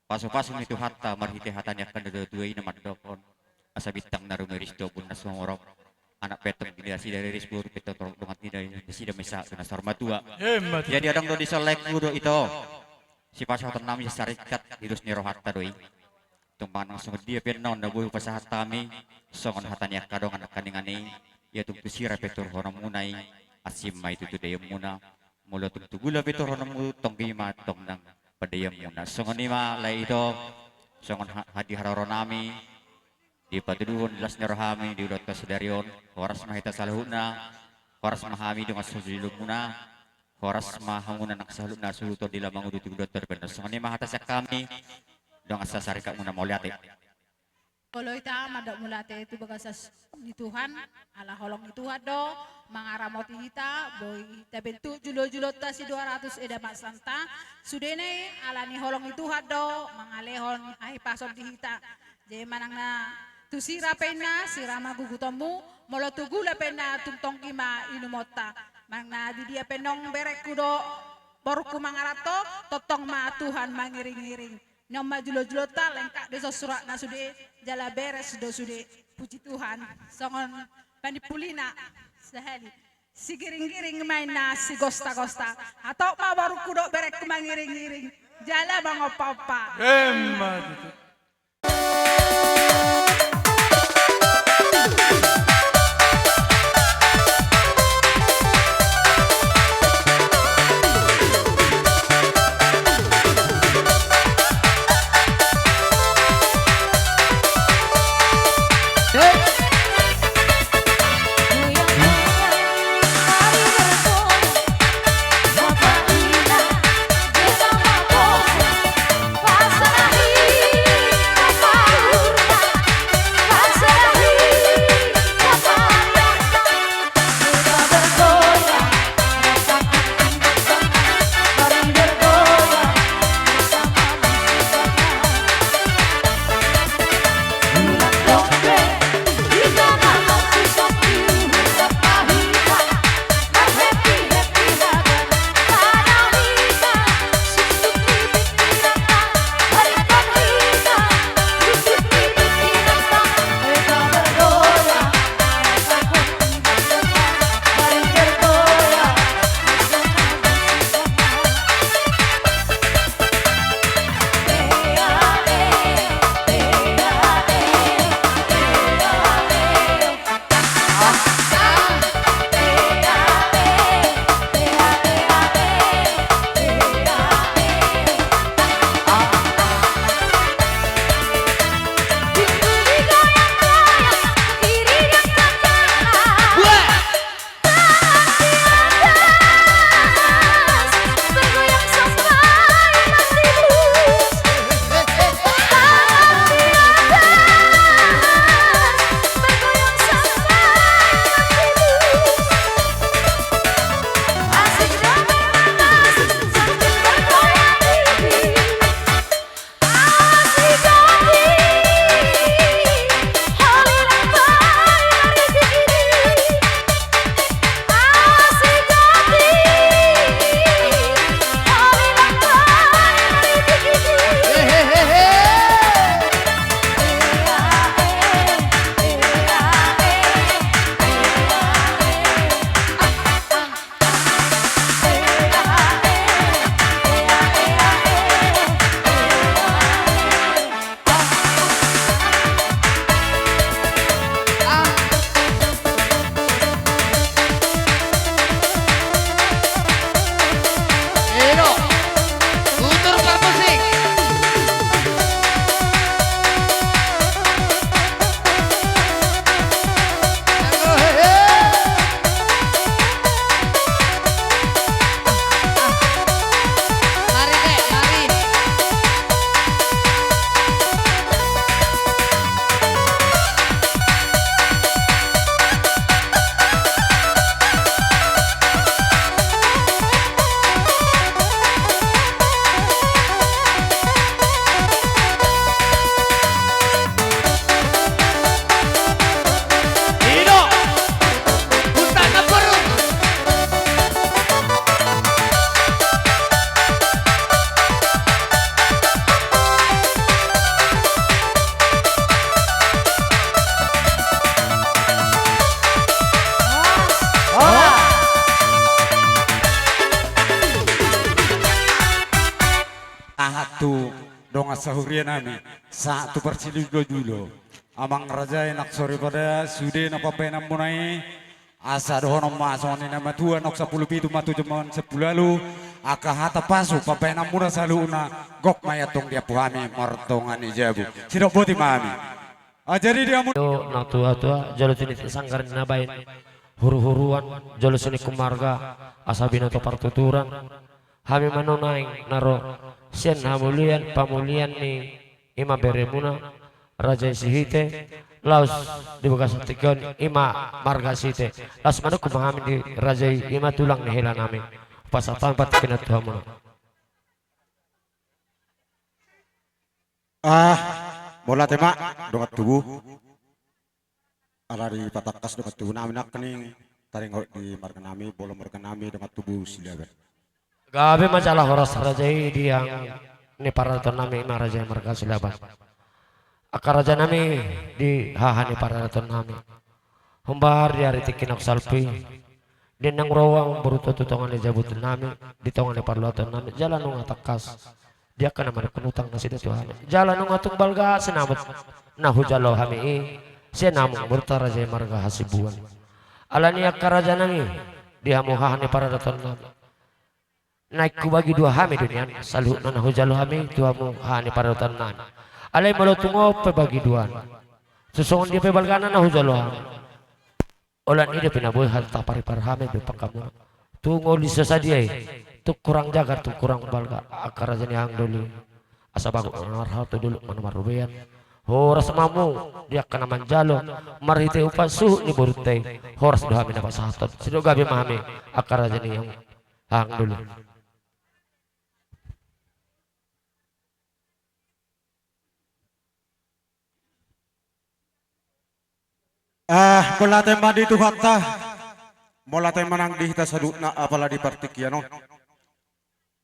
Pasu-pasu ni Tuhanta marhite hata ni angka na tua-tua i na mandok on. Asa bintang na rumiris do ombun na sumorop. Anak pe tong di nasida riris, boru pe tong torop, dongan di nasida ma sahat tu na saur matua. Emma tutu. Jadi adong do dison laengku dohot ito. Sipasahaton nami sasarikat di dos ni rohanta do i. Tung manang songon dia pe annon na boi hupasahat hami, songon hata ni angka dongan nangkaningan i, ia tung tu sira pe toruhononmuna i, asi ma i tutu daionmuna, molo tung tu gula pe toruhononmu tonggi ma tong nang pandaionmuna. Songon i ma lae ito, songon ha-, ha di haroro nami, dipatuduhon las ni rohami di ulaonta sadari on, horas ma hita saluhutna, horas ma hami dongan sahujolomuna, horas ma hamuna nang saluhutna suhuton di laho manguduti ulaonta dope annon. Songon i ma hata sian hami, dongan sasarikatmuna, mauliate. Olo hita mandok mauliate tu bagasan ni Tuhan, ala holong ni Tuhan do mangaramoti hita, boi tabentuk jolo-jolonta si dua ratus eda mansanta, sudena i ala ni holong ni Tuhan do mangalehon hahipason di hita. Jadi manang na tu sira pe inna, sira ma gugutonmu, molo tu gula pe inna tung tonggi ma inumonta. Manang na di dia pe annon berengku dohot borungku mangaranto, tongtong ma Tuhan mangiring-iring. Nion ma jolo-jolonta, lengkap do dison suratna sude, jala beres do sude. Puji Tuhan, songon panimpulina sahali. Sigiring-giring ma inna sigosta-gosta. Hatop ma borungku dohot berengku mangiring-iring. Jala mangompa-ompa. Emma tutu. Sahuria nami, sahat tu parsijulo-julo. Amang raja i, nang soripada sude na pambahenanmuna i, asa dohonon ma songon i na matua, nang sampulu pitu ma tu jaman sampulu ualu, angka hata pasu pambahenanmuna saluhutna, gok ma i antong diampu hami martonga ni jabu. Sidok boti ma hami. Ah, jadi diampu. Yo, nang tua-tua, jolo tiniti sanggar ni na baen huru-huruan, jolo siningkung marga, asa binoto partuturan. Hami ma nuaeng na ro sian hamulian pamulian ni ima beremuna, raja i Sihite, laos di bagasan tingki on ima marga Sihite. Laos manungkun ma hami di raja i, ima tulang ni hela nami. Pasahat hami partingkian on tu hamuna. Ah, mauliate ma, dongan tubu. Ala dipatangkas dongan tubu nami nangkining taringot di marga nami, bolon marga nami, dongan tubu Silaban. Gabe ma jala horas raja i di hahang ni paradaton nami, ima raja i marga Silaban. Angka raja nami di haha ni paradaton nami. Hombar di ari tingki na salpu i, di naung ro amang boruta tu tonga ni jabu nami, di tonga ni paradaton nami, jala nunga tangkas di angka na manungkun utang nasida tu hami. Jala nunga tung balga sinamot na hujalo hami i sian amang boruta raja i marga Hasibuan. Alani i angka raja nami, di hamu haha ni paradaton nami, naeng hubagi dua hami do nian saluhutna na hujalo hami tu hamu haha ni paradaton nami. Alai molo tung on pe bagi dua, so songon dia pe balgana na hujalo hami, holan i dope na boi hata paripar hami be pangkamuna. Tung oli so sadia i, tung kurang jagar, tung kurang balga angka raja ni hahang doli. Asa bagot ma na marhalto, dolok ma na marrobean. Horas ma hamu di angka na manjalo marhite upa suhut ni borunta i. Horas do hami na pasahathon. Sidok gabe ma hami angka raja ni hahang doli. Ah, mauliate ma di Tuhanta, mauliate ma nang di hita saluhutna, apala di partingkian on.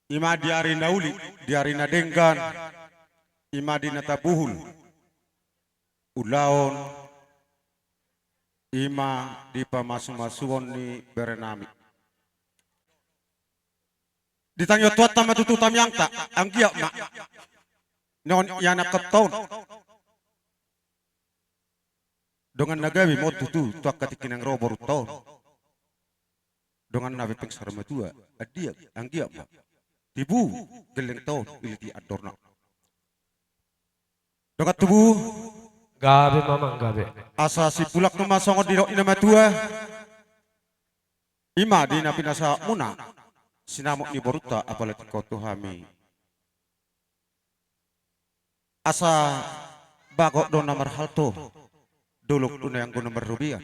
Ima di ari na uli, di ari na denggan, ima di na tabuhul ulaon, ima di pamasumasuon ni bere nami. Ditangion Tuhanta ma tutu tangiangta, anggiat ma na on ianakhonta on dongan na gabe ma on tutu tu angka tingki naeng ro borunta on. Dongan na pepeng sar matua, anggiat, anggiat ma tibu gellengta on, iliti andorna. Dongan tubu. Gabe ma amang, gabe. Asa sipulak ma songon didok ni na matua. Ima di na pinasahatmuna sinamot ni borunta, apala tingki on tu hami. Asa bagot do na marhalto, dolok do na anggo na marrobean.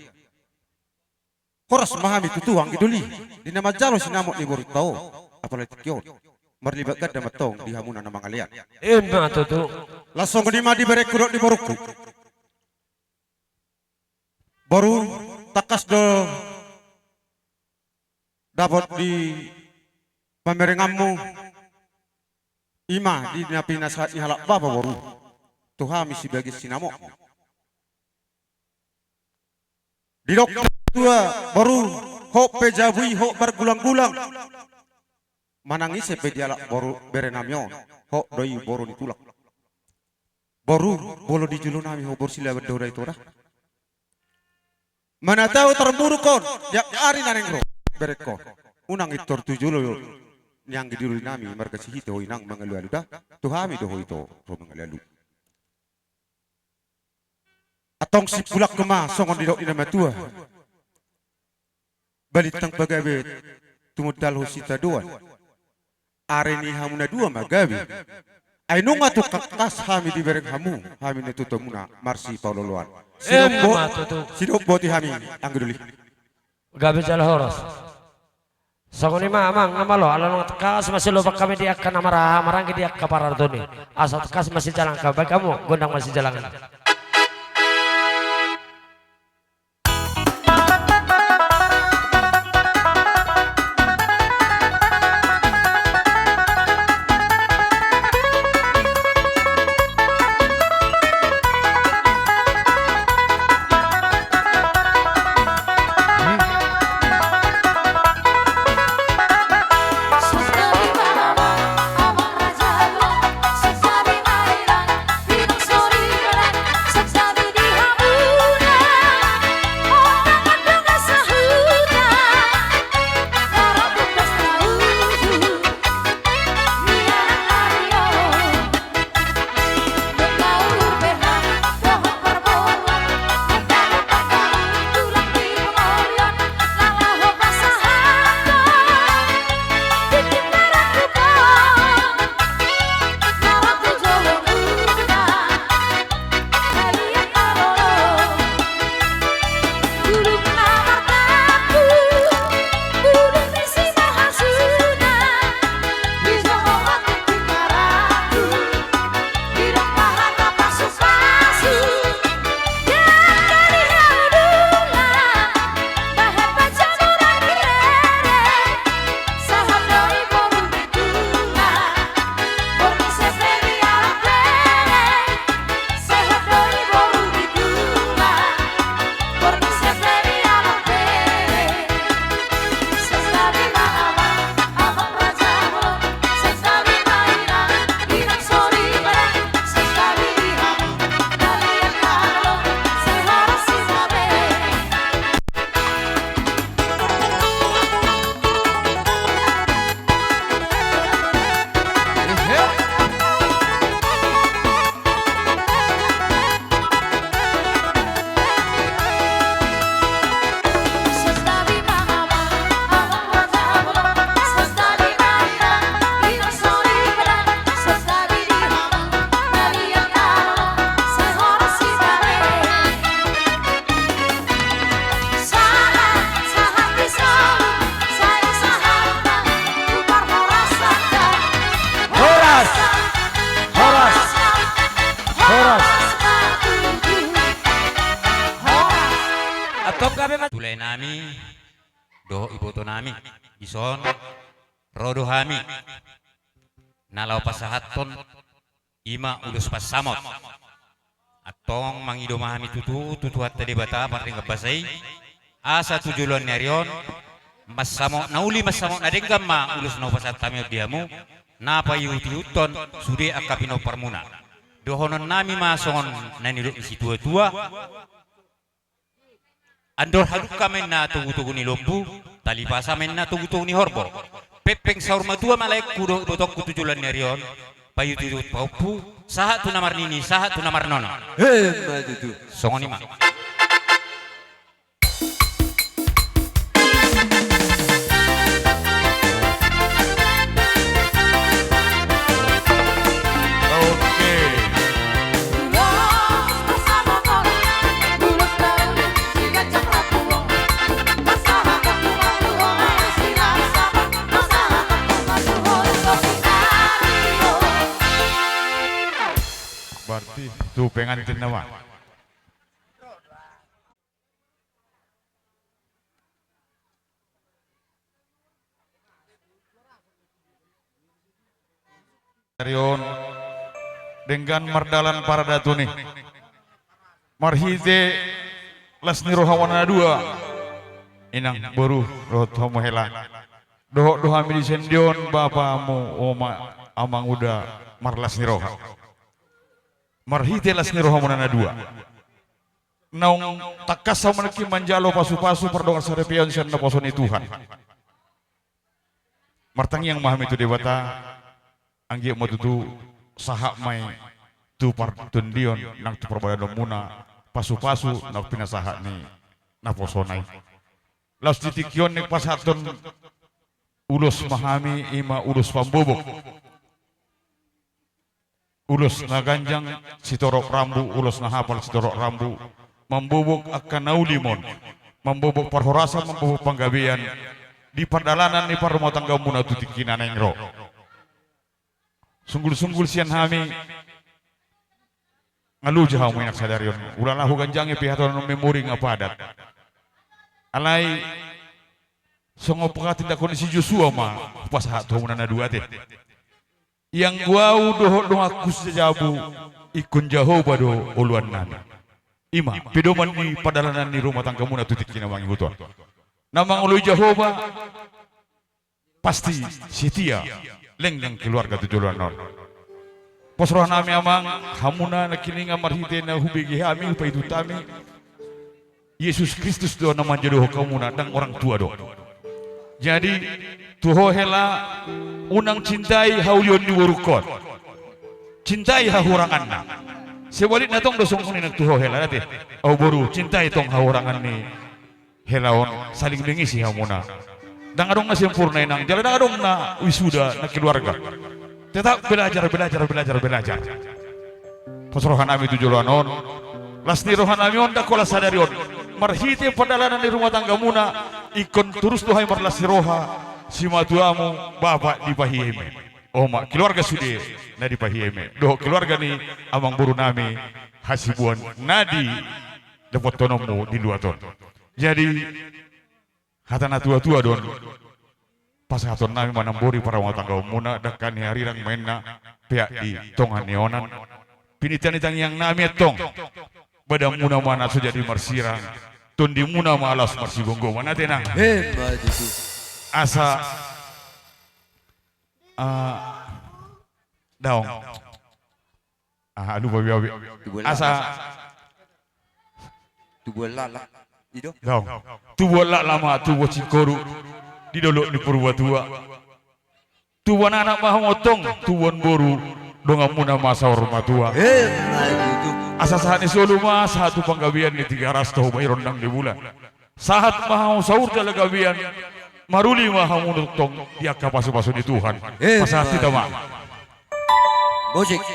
Horas ma hami tutu anggi doli di na manjalo sinamot ni borunta on, apala tingki on. Marlipat ganda ma antong di hamuna na mangalean. Ima tutu. Laos songon i ma di berengku dohot di borungku. Boru, tangkas do dapot di pamerenganmu, ima di na pinasahat ni halak bapa boru tu hami sibagian sinamotmu. Didok tua boru, hot pe jabu i hot margulang-gulang. Manang ise pe di halak boru bere nami on, hot do i boru ni tulang. Boru, molo di jolo nami ho boru Silaban do da ito da. Manatau tarmuruk on di angka ari na naeng ro berengkon. Unang intor tu jolo ni anggi doli nami marga Sihite ho inang mangalualu da. Tu hami do ho ito ro mangalualu. Antong sipulak ma songon didok ni na matua. Balintang pagabe tumundalhon sitadoan. Ari ni hamu na dua ma gabe. Ai nunga tung tangkas hami dibereng hamu, hami na tutomuna marsipaolo-oloan. Sidok bo-, sidok boti hami anggi doli. Gabe jala horas. Songon i ma amang na malo, ala nunga tangkas ma silobak hami di angka na mara-, maranggi di angka paradaton i. Asa tangkas ma sijalangan, baen hamu gondang ma sijalangan. Tulaenami dohot ibotonami, dison ro do hami na laho pasahathon, i ma ulos pansamot. Antong mangido ma hami tutu tu Tuhanta Debata pardenggan basa i, asa tu joloan ni ari on mansamot na uli, mansamot na denggan ma ulos na hupasahat hami on di hamu, na paihut-ihuthon sude angka pinomparmuna. Dohononnami ma songon na nidok ni situatua: Andor hadungka ma inna togu-togu ni lombu, tali pasa ma inna togu-togu ni horbo. Pengpeng saur matua ma laengku dohot ibotongku tu joloan ni ari on, paihut-ihut pahompu, sahat tu na marnini, sahat tu na marnono. Emma tutu. Songon i ma. Oke. Berarti tu pengantin nama. Ari on denggan mardalan paradaton i marhite las ni roha muna na dua, inang boru dohot hamu hela. Dohot do hami di son di on, bapa, amu, oma, amang, uda, marlas ni roha. Marhite las ni roha muna na dua, naung tangkas hamu nangkin manjalo pasu-pasu pardongansaripeon sian naposo ni Tuhan. Martangiang ma hami tu Debata, anggiat ma tutu sahat ma i tu partondion nang tu parbadanon muna pasu-pasu naung pinasahat ni naposona i. Laos di tingki on naeng pasahathon ulos ma hami, i ma ulos pambobok. Ulos na ganjang sitorop rambu, ulos na hapal sitorop rambu, mambobok angka na uli ma on, mambobok parhorasan, mambobok panggabean di pardalanan ni parrumatanggaon muna tu tingki na naeng ro. Sunggul-sunggul sian hami, nga loja hamu inang sadari on, ulala huganjangi pe hata on memori nga padat. Alai songon pahatindangkon ni si Josua ma hupasahat tu hamuna na dua, ate. Ianggo ahu dohot donganku sijabu, ingkon Jahowa do oloannami. I ma pedoman ni pardalanan ni rumah tanggamuna tu tingki na mangihut on. Na mangoloi Jahowa pasti setia, lenggang keluarga tu joloan on. Pos rohanami amang, hamuna nangkiningan marhite na hubege hami, hupaihut hami, Jesus Kristus do na manjodohon hamuna, ndang orang tua do. Jadi tu ho hela, unang cintai haulion ni borungkon, cintai hahuranganna. Sebalikna tong do songon i nang tu ho hela, ate. Ahu boru, cintai tong hahurangan ni hela on, saling mengisi hamuna. Ndang adong na sempurna inang, jala ndang adong na wisuda na keluarga. Tetap belajar, belajar, belajar, belajar. Pos rohanami tu joloan on, las ni rohanami on, ndang holan sadari on. Marhite pardalanan ni rumah tanggamuna, ingkon torus do hami marlas ni roha, simatuamu, bapa, dipahiem i. Oma, keluarga sude na dipahiem i. Dohot keluarga ni amang borunami Hasibuan na didapothononmu di luat on. Jadi hata na tua-tua do on, pasahatonnami ma nambori parrumatanggaonmuna, dangka ni arirang ma inna, peak di tonga ni onan. Pinita ni tangiangnami antong, badanmuna ma na so jadi marsirang, tondimuna ma laos marsigomgoman, ate nang. Emma tutu. Asa, ah, daong. Aha, lupa be ahu be. Tubuan lak. Asa. Tubuan lak, lak. I do. Daong. Tubuan lak, lak ma tubuan singkoru di dolok ni Purbatua. Tubuan anak ma hamu antong, tubuan boru, donganmuna ma saur matua. Emma tutu. Asa sahat ni solu ma sahat tu panggabean ni Tigaras, Toba, Rondang ni Bulan. Sahat ma hamu saur jala gabean, maruli ma hamu tongtong di angka pasupasu ni Tuhan. Emma tutu. Pasahat hita ma. Musik.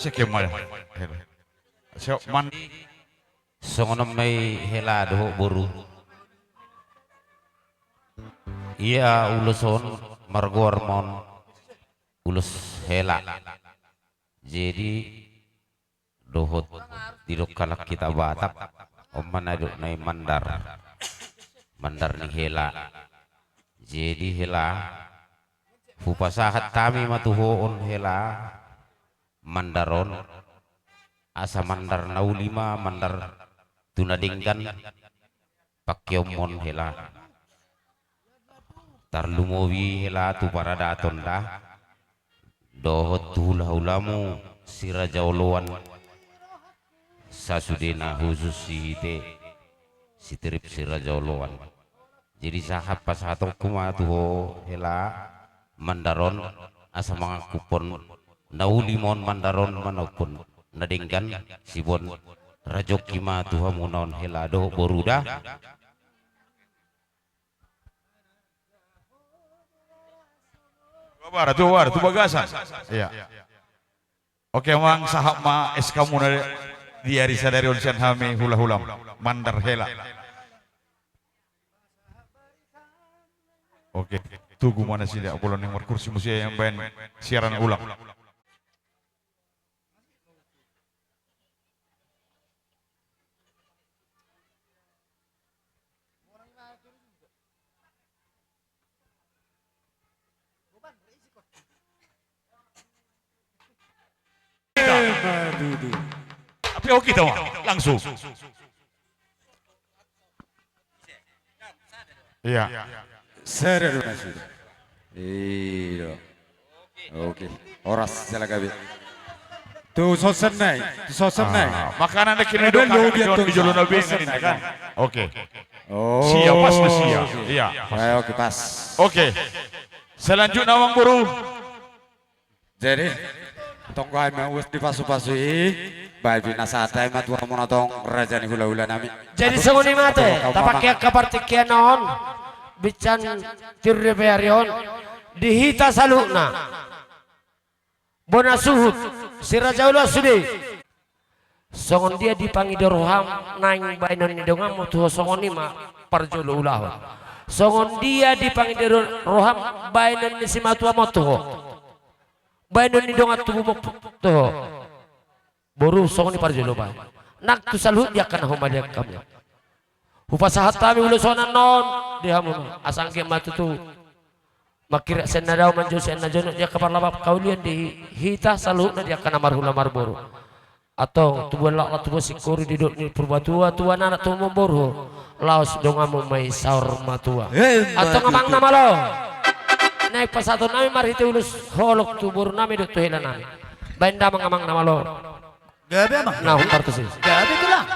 Sekian ma. Hela. Siap, man. Songon on ma i hela dohot boru. Ia ulos on margoar ma on ulos hela. Jadi dohot didok halak hita Batak, on ma na didok na i mandar. Mandar ni hela. Jadi hela, hupasahat hami ma tu ho on hela, mandar on, asa mandar na uli ma mandar tu na denggan, pangkeonmon hela. Tarlumobi hela tu paradaton da, dohot tu hulahulamu si Raja Oloan, sasudena husus si hite, si trip si Raja Oloan. Jadi sahat pasahatonku ma tu ho hela mandar on, asa mangankuphon na uli ma on mandar on manopon na denggan siboan rajongki ma tu hamuna on hela dohot boru da. Dua bara, dua bara, tu bagasan. Iya. Oke, amang, sahat ma S K muna di ari sadari on sian hami hulahulam. Mandar hela. Oke, tugu ma nasida, bolon ni markursi muse mambaen siaran ulang. Tapi oke, kita ma langsung. Iya. Sadar nasida. Iya. Oke. Horas jala gabe. Tu sosen nai, tu sosen nai. Ah, makanan na kini do kan, di jolo na be kan. Oke. Oh, sia, pas do sia. Iya, pas. Oke, pas. Oke. Selanjutna, amang boru. Jadi tong, gabe ma ulos ni pasupasu i, baen pinasahat ma tu hamuna tong raja ni hulahula nami. Jadi songon i ma ate, tapangke angka partingkian on, binsan tiur ni ari on, di hita saluhutna. Bona suhut, si Raja Oloan sude. Songon dia dipangido roham naeng baenon ni donganmu tu ho, songon i ma parjolo ulahon. Songon dia dipangido roham baenon ni simatuam on tu ho, baenon ni dongan tubum on tu ho. Boru, songon i parjolo baen. Nang tu saluhut di angka na humaliang hami. Hupasahat hami ulos on annon di hamu, asa anggiat ma tutu mangkirim sian na dao, manjou sian na jonok di angka parlap haulian di hita saluhutna, di angka na marhula marboru. Antong tubuan laklak, tubuan singkoru, didok ni Purbatua, tubuan anak, tubuan boru, laos donganmu ma i saur matua. Antong amang na malo, naeng pasahaton nami marhite ulos holong tu boru nami dohot tu hela nami. Baen damang amang na malo. Gabe, amang. Na hupartusi. Gabe, tulang.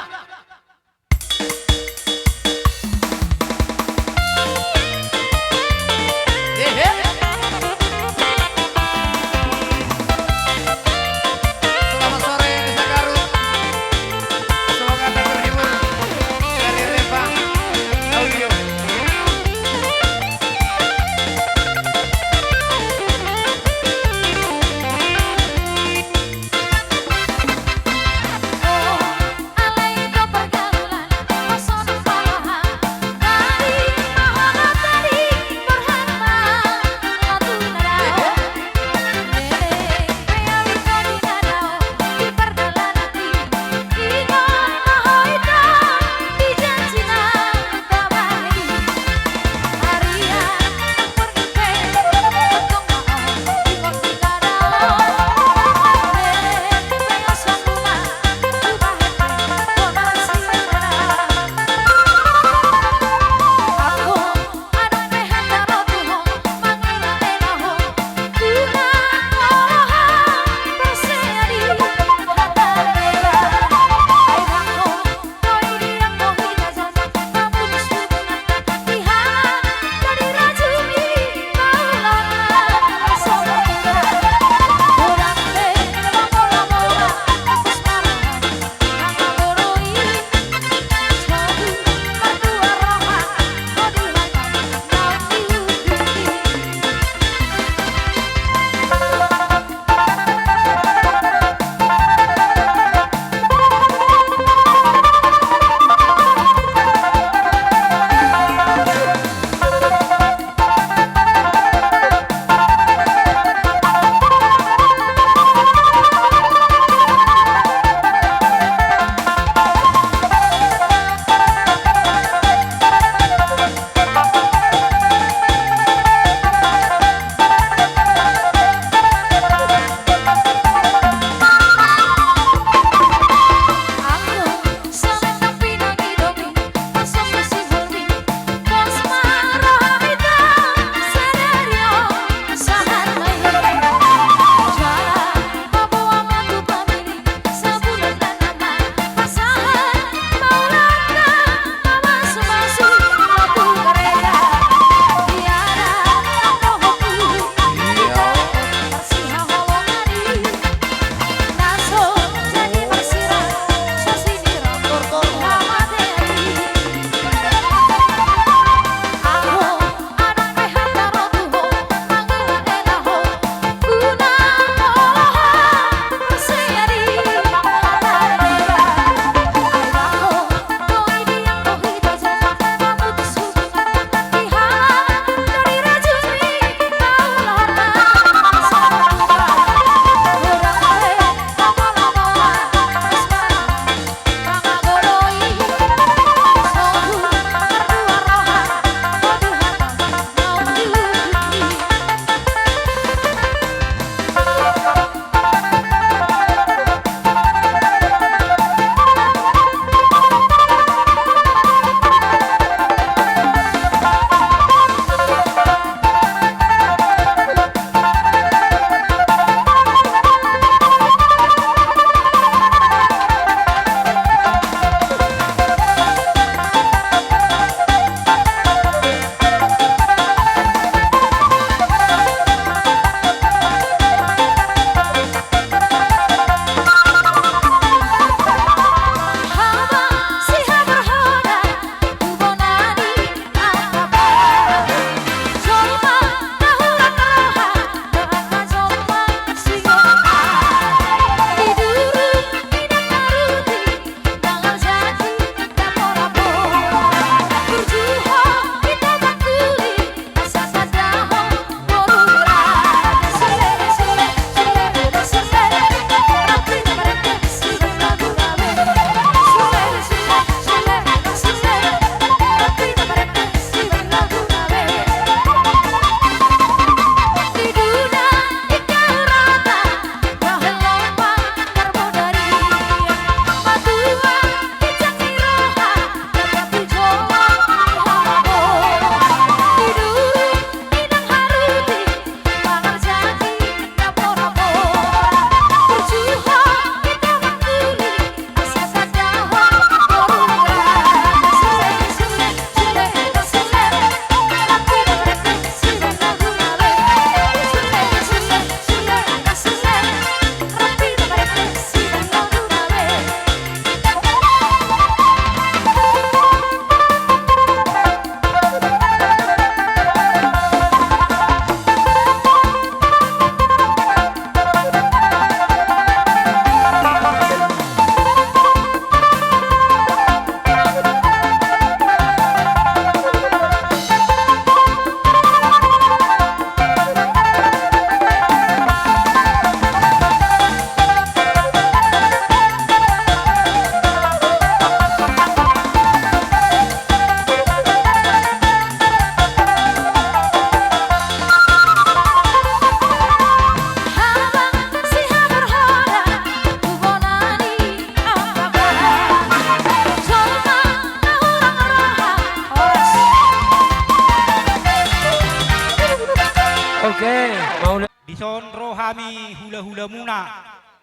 hula-hulamuna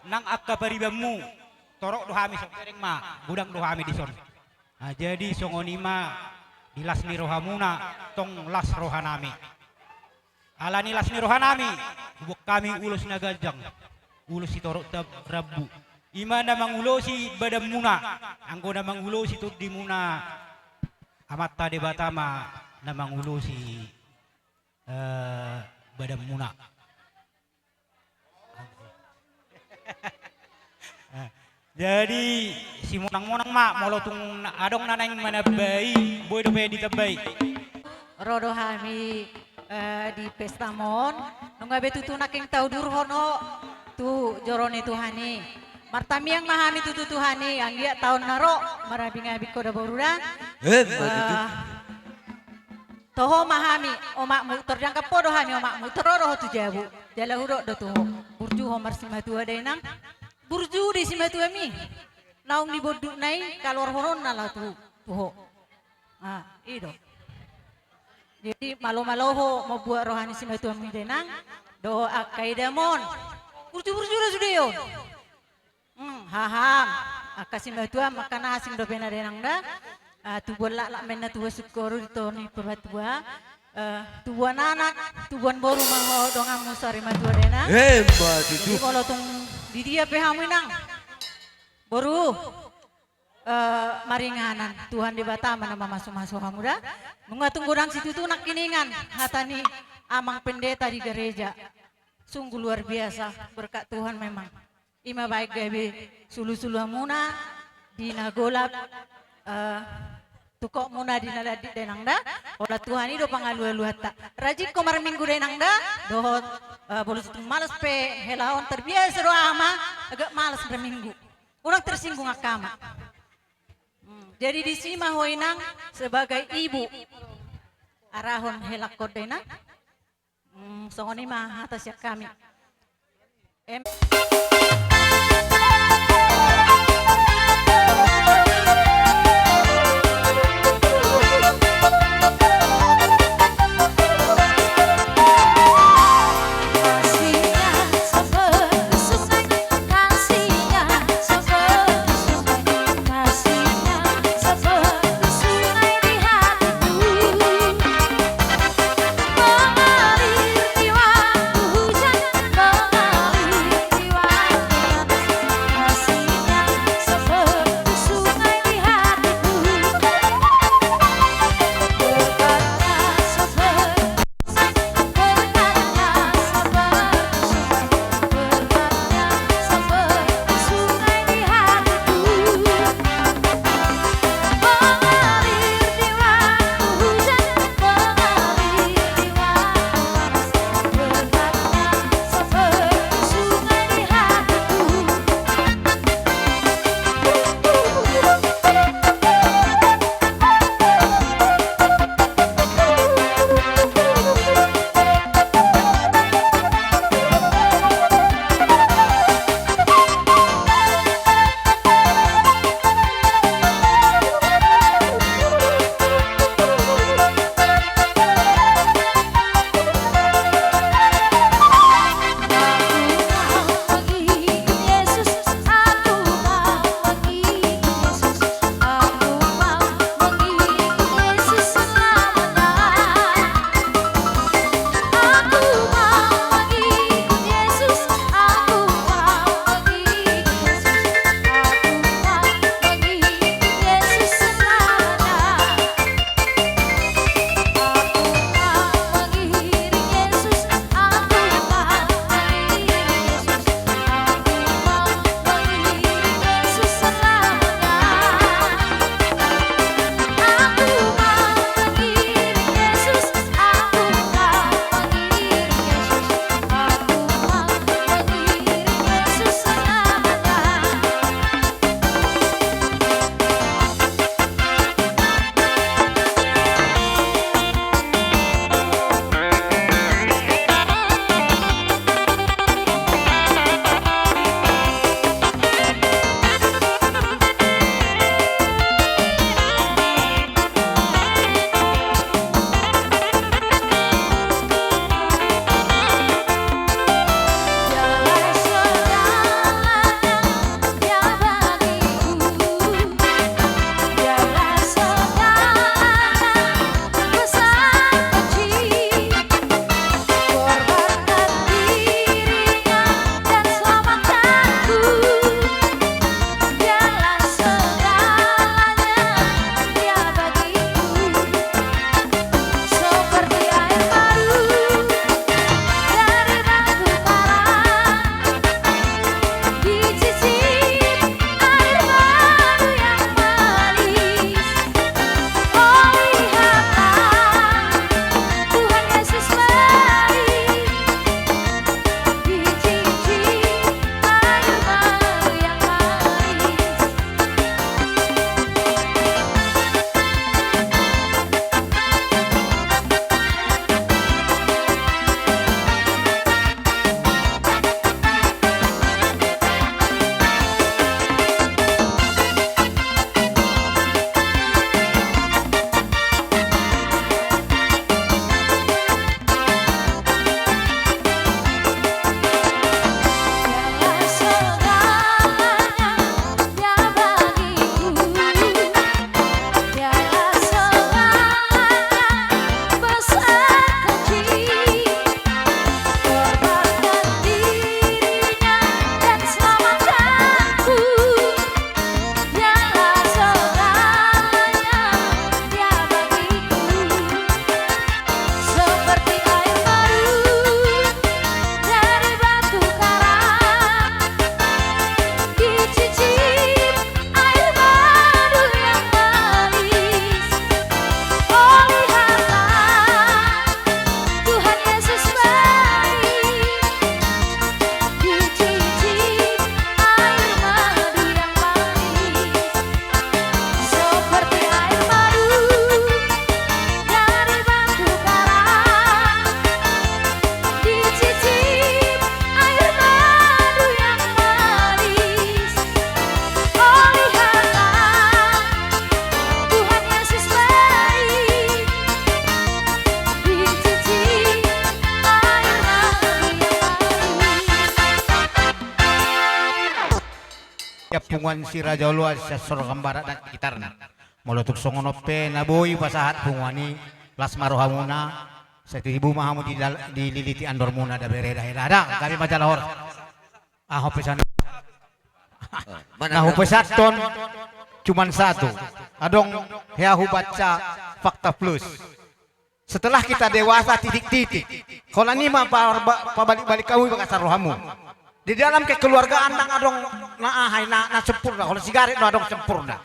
nang angka paribanmu, torop do hami songon i, godang do hami dison. Nah, jadi songon i ma, di las ni rohamuna, tong las rohanami. Ala ni las ni rohanami, huboan hami ulos na ganjang, ulos sitorop rambu. I ma na mangulosi badanmuna, anggo na mangulosi tondimuna, Amanta Debata ma na mangulosi, eh, badanmuna. Jadi, simonang-monang ma, molo tung adong na naeng manambai, boi dope ditambai. Ro do hami, eh, di pesta on, nunga be tutu nangkin taudurhon ho tu joro ni Tuhan i. Martangiang ma hami tutu Tuhan i, anggiat taon na ro, marabing-abing ho da boru da. Eh, eh, Toho ma hami omakmu, tor jangkon ho do hami omakmu, tor ro do ho tu jabu. Jala hudok do tu ho, burju ho marsimatua da inang. Burju do simatuami. Naung di bondukna i kaluarhononna laho tu, tu ho. Ah, i do. Jadi malo-malo ho mambuat roha ni simatuami da inang. Dohot angka idam on. Burju-burju do sude on. Hmm, haham. Angka simatua, angka na asing dope na da inang da. Ah, tubuan laklak ma inna, tubuan singkoru di toru ni parmatua. Eh, tubuan anak, tubuan boru ma ho donganmu sarimatua da inang. Eh, ma tutu. Jadi molo tung di dia pe hamu inang, boru, eh, maringanan, Tuhan Debata ma na mamasu-masu hamu da. Nunga tung godang situtu nangkiningan hata ni amang pendeta di gereja. Sungguh luar biasa, berkat Tuhan memang. I ma baen gabe sulu-sulu hamuna di na golap, eh, tukokmuna di na landik da inang da. Holan Tuhan i do pangalu-aluanta. Rajin ho marminggu da inang da. Dohot, eh, molo tung malas pe hela on, terbiasa do ama agak malas marminggu. Unang tersinggung angka ama. Hmm, jadi disi ma ho inang sebagai ibu arahon helangkon da inang. Hmm, songon i ma hata sian hami. Em- Sian punguan Siraja Oloan, sian Sorgambarat dan sekitarna. Molo tung songon on pe na boi pasahat punguan i, las ma rohamuna, satibu ma hamu di dal-, dililiti andormuna da bere da hela da, gabe ma jala horas. Aho pesan. Na hupesanhon cuman satu. Adong hea hubaca Fakta Plus. Setelah kita dewasa, titik-titik. Holan i ma pa-, pa-, pabalik-balik hamu i bagasan rohamu. Di dalam kekeluargaan ndang adong na aha i, na, na sempurna. Holan sigaret do adong sempurna.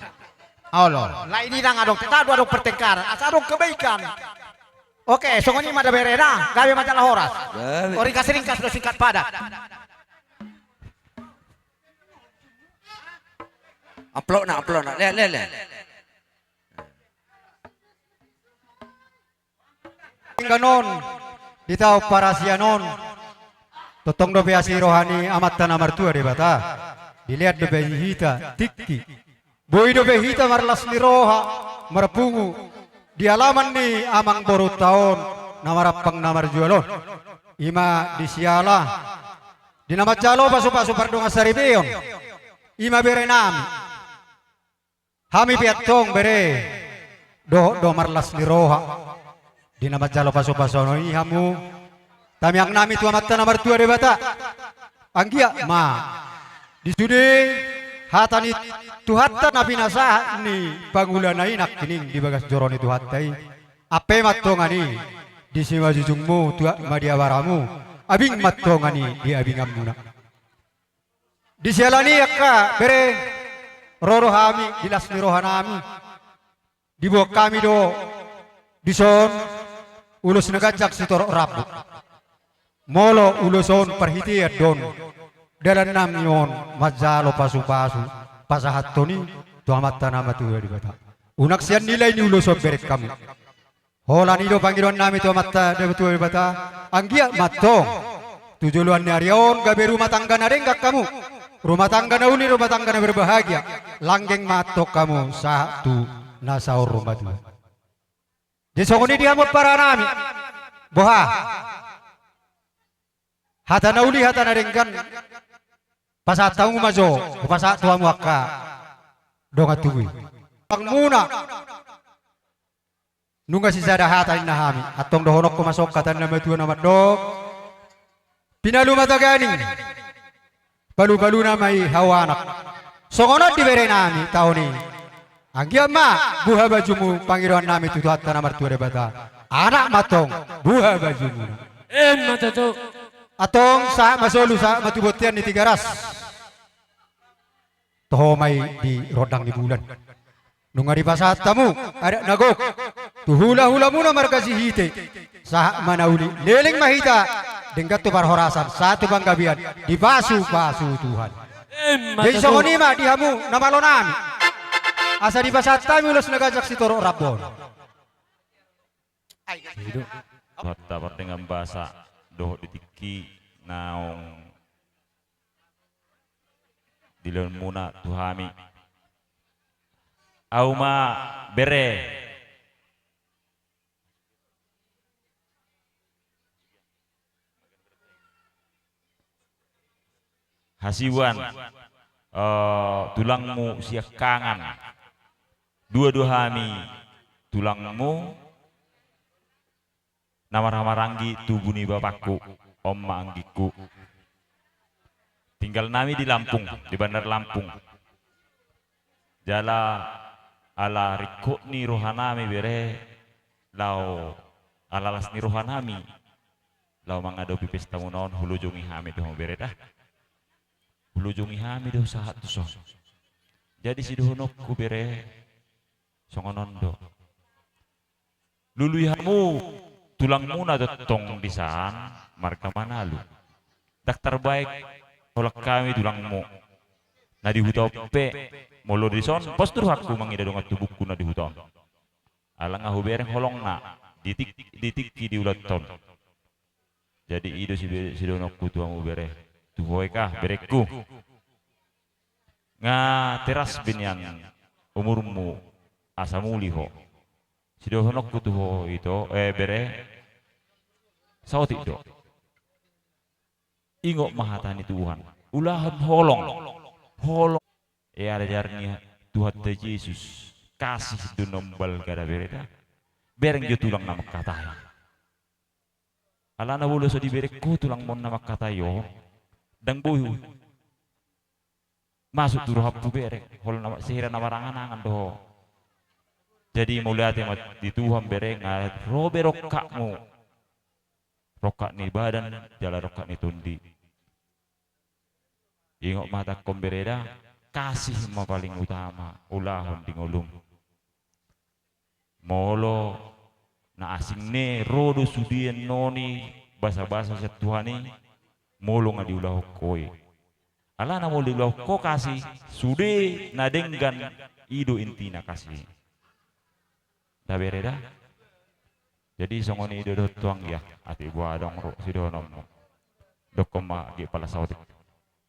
Olo, lain i ndang adong, tetap do adong pertengkaran. Asa adong kebaikan. Oke, songon i ma da bere da, gabe ma jala horas. Gabe. O, ringkas-ringkas do, singkat padat. Amplopna, amplopna. Lihat, lihat, lihat. Denggan on, di taon parasian on, tongtong dope asi roha ni Amanta na martua Debata, dilehon dope hita tingki. Boi dope hita marlas ni roha, marpungu, di alaman ni amangborunta on, na marampang na marjual on. I ma di siala, di na manjalo pasu-pasu pardongansaripeon. I ma berenami. Hami pe antong bere, dohot do marlas ni roha. Di na manjalo pasu-pasu on i hamu, tamiangnami tu Amanta na martua Debata. Anggiat ma, di sude hata ni Tuhanta na pinasahat ni pangulana i nangkining di bagas joro ni Tuhanta i. Ampe ma antong i, di simanjujungmu, tuat ma di abaramu, abing ma antong i di abinganmuna. Di siala ni i angka bere, ro do hami di las ni rohanami. Diboan hami do dison ulos na ganjang sitorop rambu. Molo ulos on parhitean do on dalannami on manjalo pasu-pasu pasahathon i tu Amanta na martua Debata. Unang sian nilai ni ulos on bereng hamu. Holan i do pangidoannami tu Amanta na martua Debata, anggiat ma antong tu joloan ni ari on gabe rumah tangga na denggan hamu, rumah tangga na uli, rumah tangga na berbahagia, langgeng ma antong hamu sahat tu na saur matua. Jadi songon i di hamu amparnami, boha? Hata na uli, hata na denggan. Pasahat hamu ma jo, hupasahat tu hamu angka dongan tubu i. Bangmuna. Nunga sisada hata ninna hami, antong dohononku ma songon hata ni na matua na mandok. Pinalu ma taganing, palu-paluna ma i hau anak. Songon on di berenami taon i. Anggiat ma buha bajumu, pangidoannami tu Tuhanta na martua Debata. Anak ma antong buha bajumuna. Emma tutu. Antong sahat ma solu, sahat ma tu bontean ni Tigaras. Toho ma i di rondang ni bulan. Nunga dipasahat hamu adat na gok tu hula-hulamuna marga Sihite. Sahat ma na uli, leleng ma hita, denggan tu parhorasan, sahat tu panggabean, dipasu-pasu Tuhan. Emma tutu. Jadi songon i ma di hamu na malonami. Asa dipasahat hami ulos na ganjang sitorop rambu on. Ido. Hata pardenggan basa dohot di tingki naung dilehonmuna tu hami. Ahu ma bere. Hasibuan, eh, tulangmu Siangkangan. Dua do hami tulangmu na marhamaranggi tubu ni bapakku, on ma anggingku. Tinggalnami di Lampung, di Bandar Lampung. Jala ala ringkot ni rohanami bere, laho ala las ni rohanami laho mangadopi pestamuna on, hulojongi hami do hamu bere da. Hulojongi hami do sahat tuson. Jadi sidohononku bere, songon on do. Lului hamu tulangmuna tongtong disan marga Manalu. Ndang tarbaen holan hami tulangmu na di huta on pe, molo dison pos do rohangku mangida dongan tubungku na di huta on. Ala nga hubereng holongna di tik-, di tingki di ulaonta on. Jadi i do sibe-, sidohononku tu hamu bere, tu ho eka berengku. Nga teras be nian umurmu asa muli ho. Sidohononku tu ho ito, eh, bere, saotik do. Ingot ma hata ni Tuhan. Ulahon holong. Holong. Diajar ni Tuhanta Jesus, kasih do na umbalga da bere da. Bereng jo tulang na mangkatai. Alana molo so dibereng ho tulangmon na mangkatai on, ndang boi masuk tu roham bereng, holan na, sahira na marangan-angan do ho. Jadi mauliate ma di Tuhan bere, nga ro be rongkapmu. Rongkap ni badan jala rongkap ni tondi. Ingot ma hatangkon bere da, kasih ma paling utama ulahon di ngolum. Molo na asing ne ro do sude annon i, basa-basa sian Tuhan i, molo nga diulahon ho i. Alana molo diulahon ho kasih, sude na denggan, i do intina kasih. Tabere da. Jadi songon i do dohot tu anggia, atik boha adong ro sidohononmu. Dokkon ma gek pala saotik.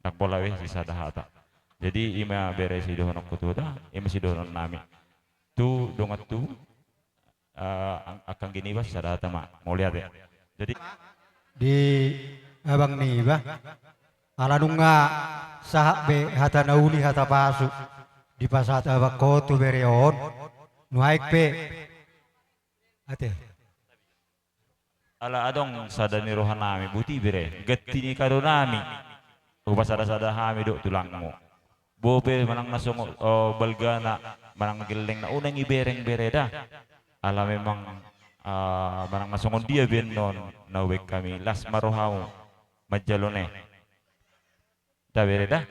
Ndang pola be sisada hata. Jadi ima bere sidohononku tu da, ima sidohonon nami. Tu dongan tu, eh, ang-, angka anggi niba sisada hata ma. Mauliate. Jadi di abang niba. Ala nunga sahat be hata na uli hata pasu dipasahat abangkon tu bere on. Nuaeng pe. Ate. Ala adong sada ni roha nami, boti bere, ganti ni kado nami. Hupasada-sada hami dohot tulangmu. Bope manang na songon, o, balgana, manang gellengna, unang ibereng bere da. Ala memang, ah, manang na songon dia be annon na hubaen hami, las ma rohamu manjalo ne. Da bere da.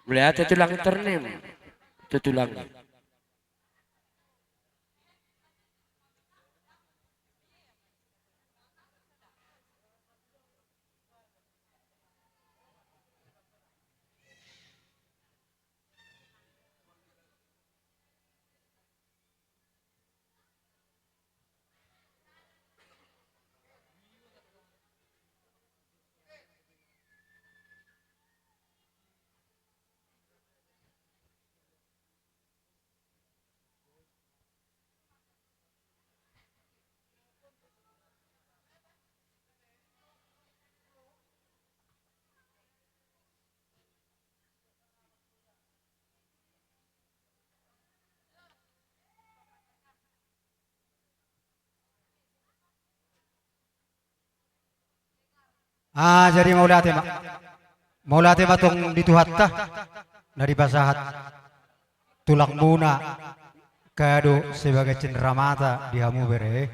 Mauliate tulang, tornem tu tulang. Ah, jadi mauliate ma. Mauliate ma tong di Tuhanta na dipasahat tulangmuna kado sebagai cenderamata di hamu bere.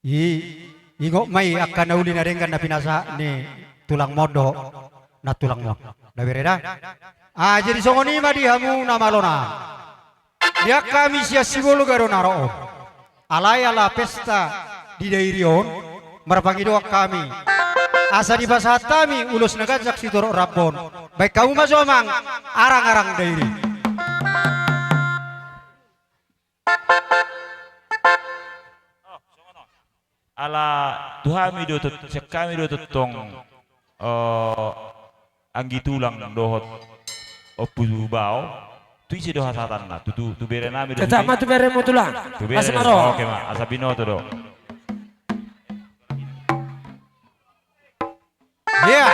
I, ingot ma i angka na uli na denggan na pinasahat ni tulangmon dohot nantulangmon. Da bere da. Ah, jadi songon i ma di hamu na malona. Dian hami sian Sibolga do na ro on. Alai ala pesta di Dairi on, marpangidoan hami. Asa dipasahat hami ulos na ganjang sitorop rambon. Baen hamu ma jo amang arang-arang Dairi. Ala tu hami do tot-, sian hami do tongtong, eh, anggi tulang dohot ompu bao, tu ise do hasahatanna, tu, tu, tu bere nami do. Tetap ma tu beremu tulang. Tu bere. Asa do, ma ro. Oke ma, asa binoto do. Iya.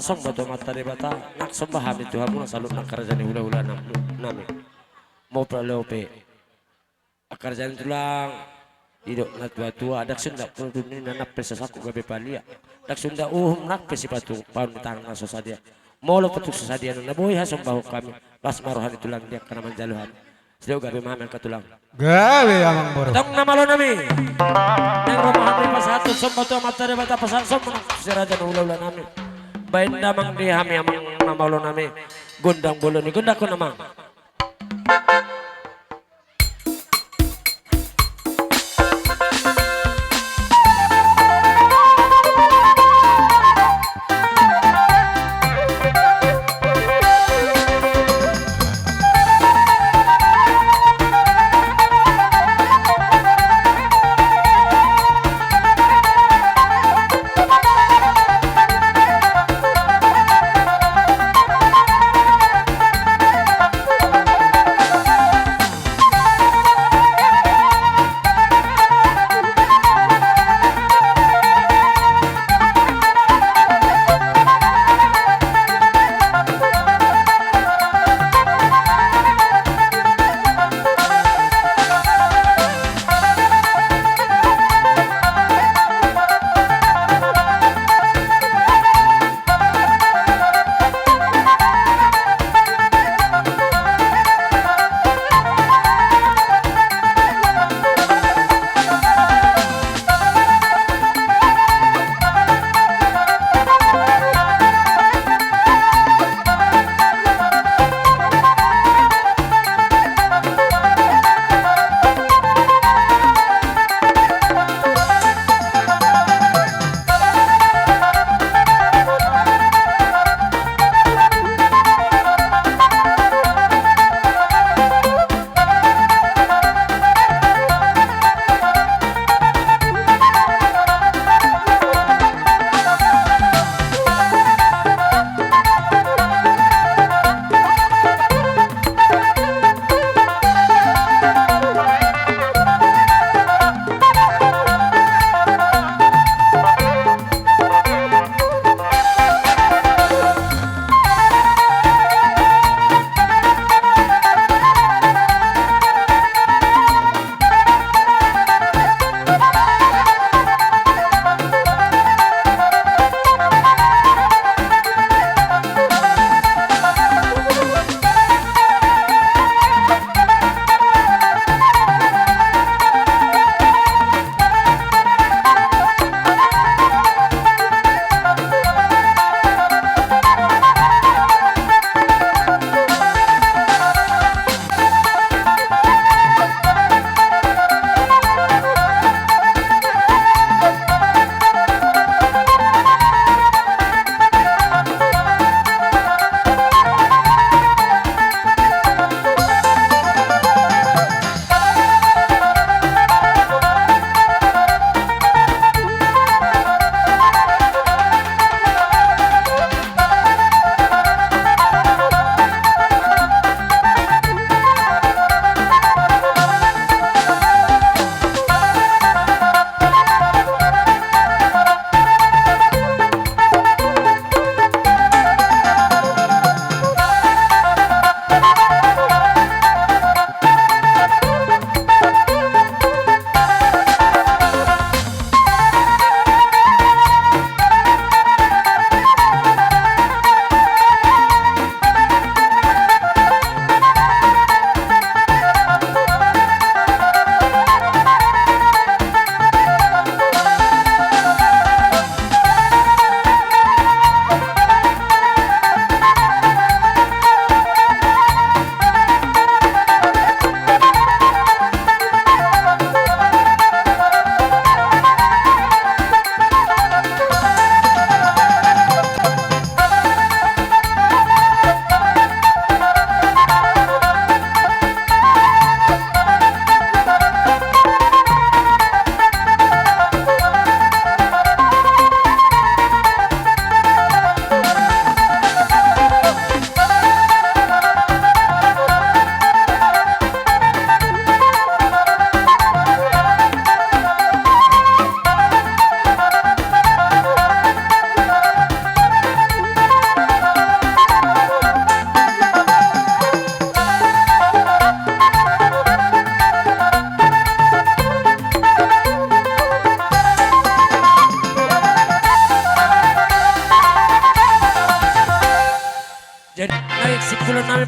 Somba tu Amanta Debata, nang somba hami tu hamuna saluhut nang karajani hulahula nami. Molo pe angka raja ni tulang, didok na tuatua, ndang sundat punduk ni na nang pe sasangkut gabe palia, ndang sundat uhum nang pe sipatu paon ni tangan na so sadia. Molo pe tung so sadia na boi hasombahon hami, las ma roha ni tulang di angka na manjalo hami. Sidok gabe ma hami angka tulang. Gabe amang boru. Tong na malo nami. Naeng ro ma hami pasahat somba tu Amanta Debata, pasahat somba nang si raja ni hulahula nami. Baen damang di hami amang na malo nami. Gondang bolon i, gondangkon amang.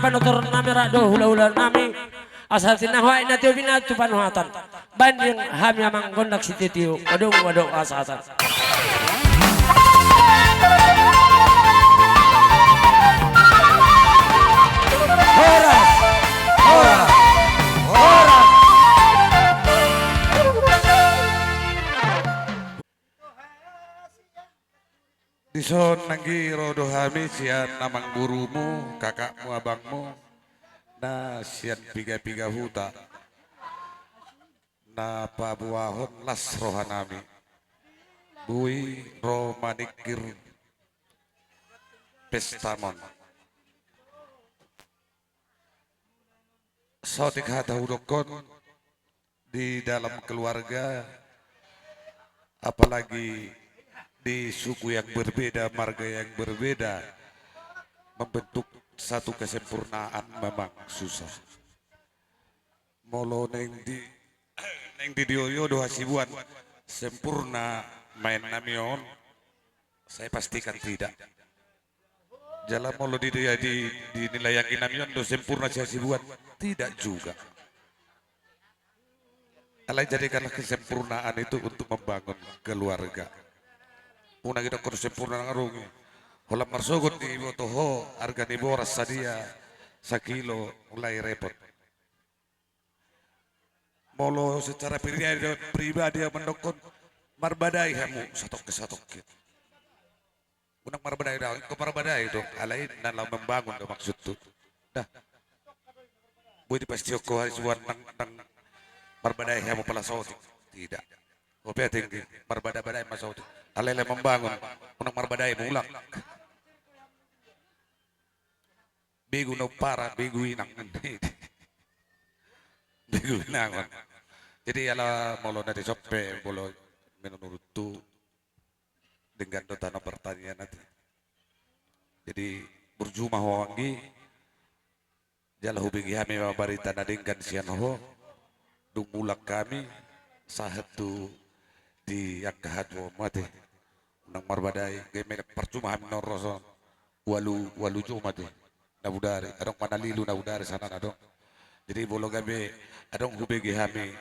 Panuturan nami rap dohot hulahula nami, asa tinang hoat na tio bina tu panuhatan. Baen hami amang gondang sitio-tio, adong adong hasahatan. Horas, horas, horas. Dison nanggi ro do hami sian amang gurumu, kakakmu, abangmu, na sian piga-piga huta, na paboahon las rohanami. Boi ro maningkir pestamon. Saotik hata hudokkon, di dalam keluarga, apalagi di suku yang berbeda, marga yang berbeda, membentuk satu kesempurnaan memang susah. Molo naeng di, naeng didok do hasibuan sempurna maen nami on, saya pastikan tidak. Jala molo di, di, di, dinilai anggi nami on do sempurna si hasibuan, tidak juga. Alai jadikanlah kesempurnaan itu untuk membangun keluarga. Unang didokkon sempurna nang arung i. Holan marsogot diboto ho arga ni boras sadia sakilo, mulai repot. Molo secara pribadi, pribadi ahu mandokkon, marbadai hamu satongkin-satongkin. Unang marbadai do, ingkon marbadai do, alai na laho membangun do maksudhu. Dah. Boi dipastihon ho hasibuan nang, nang marbadai hamu pala saotik. Tidak. Ho pe tingki, marbadai-badai ma saotik. Alai laho membangun, unang marbadai mulak. Begu na umpara, begu inang. Begu inangon. Jadi ala molo na dison pe, molo menuruthu, denggan do tano pertanian ate. Jadi burju ma ho anggi. Jala hubege hami ma barita na denggan sian ho. Dung mulak hami sahat tu di angka hatuaonmu ate. Unang marbadai, gabe menek parcuma hami na umroso. Ualu, ualu jom ate. Na bodari, adong ma na lilu na bodari sana na adong. Jadi molo gabe adong hubege hami,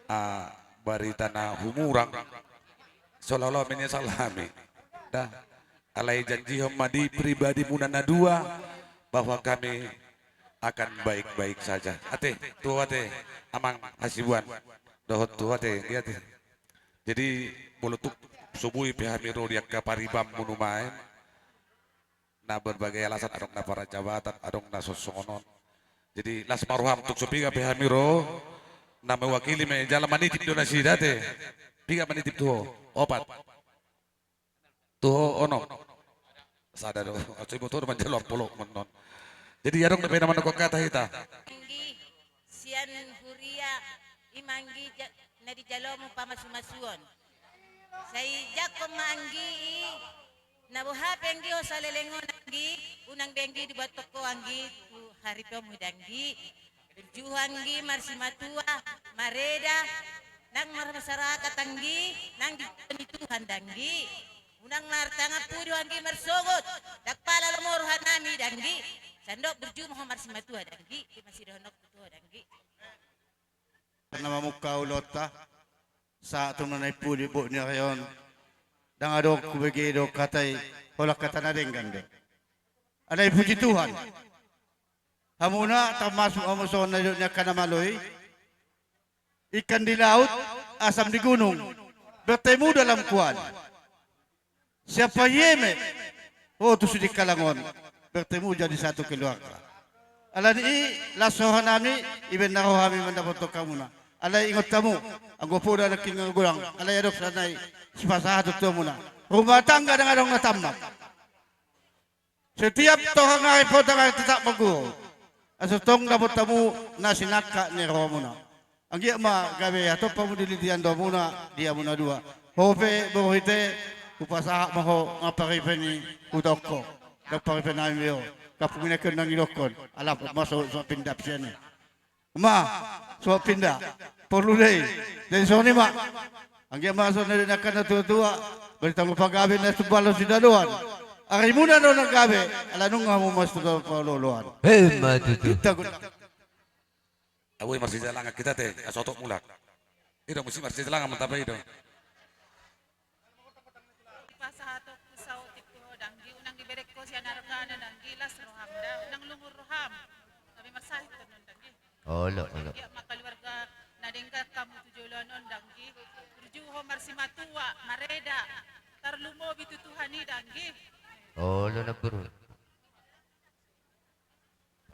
ah, barita na humurang, seolah-olah menyesal hami. Dah, alai janjihon ma di pribadimuna na dua bahwa kami akan baik-baik saja. Ate, tu ho ate, amang hasibuan. Dohot tu ho ate, dia ate. Jadi molo tung so boi pe hami ro di angka paribanmu nuaeng, na berbagai alasan, adong na parjabatan, adong na songon on. Jadi las ma roham, tung so piga pe hami ro, na mewakili ma i jala manitip do nasida ate. Piga manitip tu ho? Opat. Tu ho onom. Sada do. Asa iboto do manjalo ampolop annon. Jadi adong dope na mandokkon hata hita. Anggi, sian huria, ima anggi ja-, na dijalomu pamasumasuon. Sai jangkon ma anggi i, na boha pe anggi ho saleleng on anggi, unang be anggi dibuat toko anggi, tu haripe on muse anggi. Burju ho anggi marsimatua, mareda, nang marmasyarakat anggi, nang dijou ni Tuhan da anggi. Unang martangan pudi ho anggi marsogot, ndang pala lomo rohanami da anggi. Sandok burju ma ho marsimatua da anggi, ima sidohononku tu ho da anggi. Na mamungka ulaonta, sahat tu na naeng pudi bot ni ari on, ndang adong hubege do hata i, holan hata na denggan do. Alai puji Tuhan. Hamuna, termasuk hamu songon na nidok ni angka na malo i, ikan di laut, asam di gunung, bertemu dalam kuali. Siapa Yeme, oh, tu Sidikalang on, bertemu jadi satu keluarga. Alani i, las rohanami, ibaen na ro hami mandapothon hamuna. Alai ingot hamu, anggo poda nangkin godang, alai adong sian na i, sipasahaton tu hamuna. Rumah tangga ndang adong na tamat. Setiap torang ari potang ari tetap marguru. Asa tong dapot hamu na sinangkap ni rohamuna. Anggiat ma gabe hatompa hamu di lilia ni rohamuna, di hamuna dua. Ho pe boru hite, hupasahat ma ho, nga paripe ni hutongko. Ndang paripe nami be ho. Kampung i nangkin unang didokkon. Alap ma so, so pindap sian i. Ma, so pinda. Porlu do i. Jadi songon i ma. Anggiat ma songon na nidok ni angka na tuatua. Bari tanggung pagabe na tumbal do sidadoan. Arimuna do na gabe, ala nunga hamu marsitutu paroloan. Emma tutu. Hita gondang. Ahu i marsijalangan hita te, asa otok mulak. Ido musi marsijalangan mantap ido. Pasahatonku saotik tu ho danggi, unang diberek ho sian argana danggi, las roham da, unang lungun roham. Gabe marsahit annon danggi. Olo, olo. Ia ma keluarga na denggan hamu tu joloan on danggi. Burju ho marsimatua, mareda. Tarlumobi tu Tuhan i danggi. Olo na buru.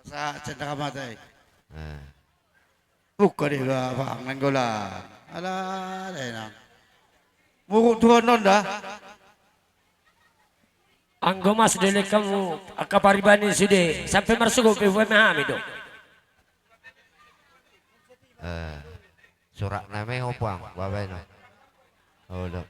Sa cendaka mata i. Eh. Buka di ba bang nanggolan. Ala denang. Muruk Tuhan non da. Anggo mas delek hamu angka pariban i sude sampe marsogot pe hubaen hami do. Eh, surat nami opo ang babaen. Olo.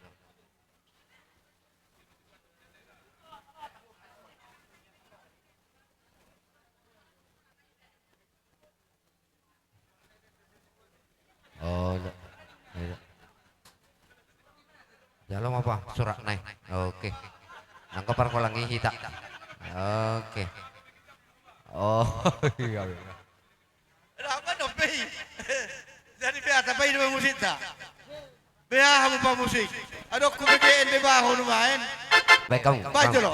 Olo. Olo. Jalo ma ba surat nai. Oke. Nangko parkolangi hita. Oke. Oh, iya, iya. Lah, apa dong, Pei? Jadi biasa, Pei, dua musik tak? Bea hamu pamusik. Adong ku B G N B baru nu main. Baik, kamu, Pak kamu. Jolo.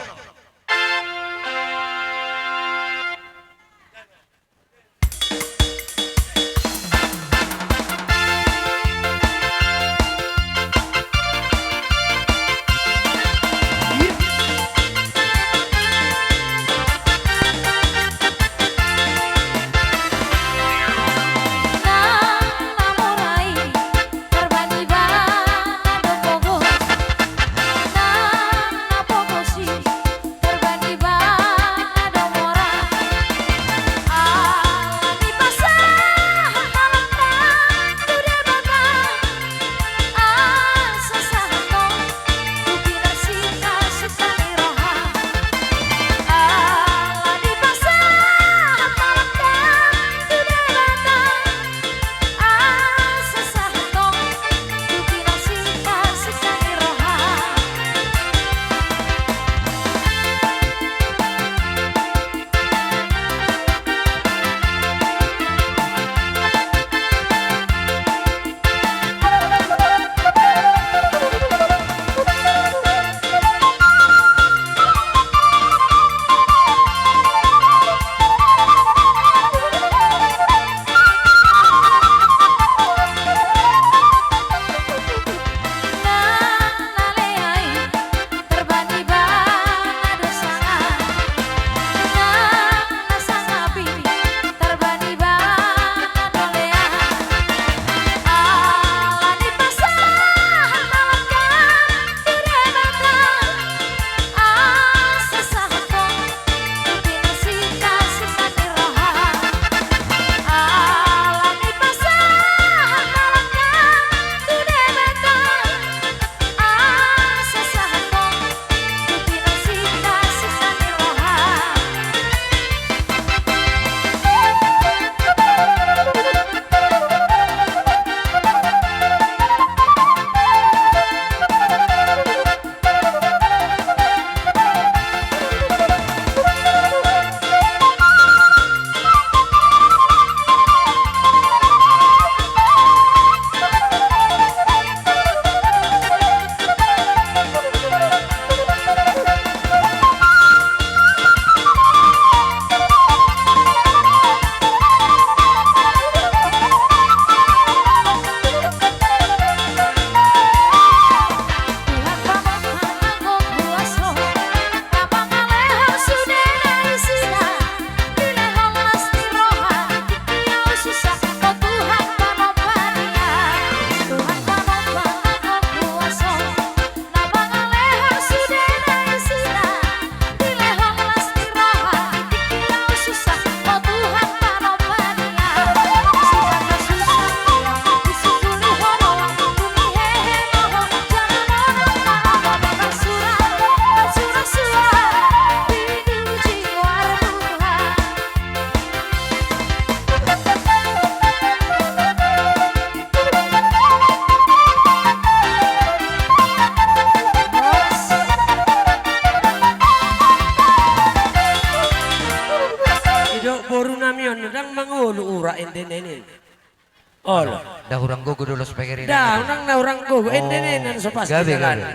Olo. Nda hurang gogo do los pegeri. Nda, unang na hurang gogo. Ende ne nan so pas gabe, gabe.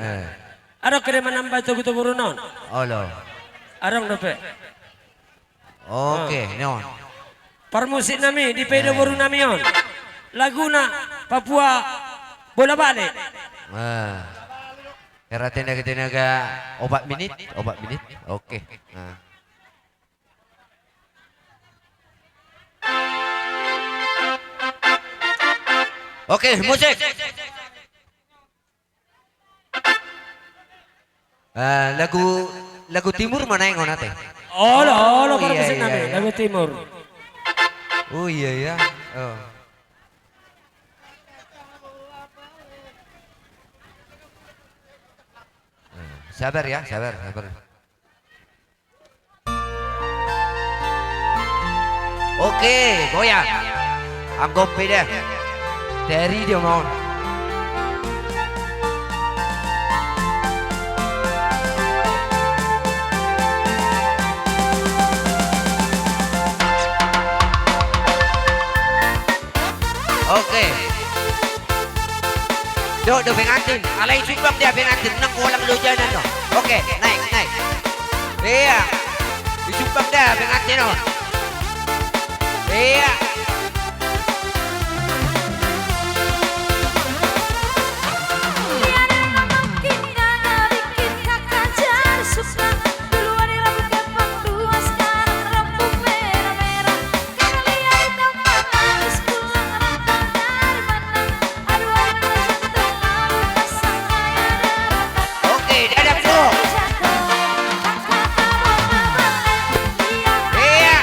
Adong ke de manamba togu-togu runon. Olo. Adong dope. Oke, non. Parmusik nami, di paido boru nami on. Laguna Papua Bola Balik. Hera tenaga-tenaga opat menit, opat menit. Oke. Oke, musik. Lagu, lagu timur ma naeng on ate. Olo, olo, parmusik nami, lagu timur. Oh iya ya. Sabar ya, sabar, sabar. Oke, goyang. Anggo pe da. Dari dia mau. Oke. Dok, dok pengantin. Alai sumbang dia pengantin. Nang ulang lo jalan no. Oke, naik, naik. Iya. Disumbang dia pengantin no. Iya. Oke, dadah, bro. Iya.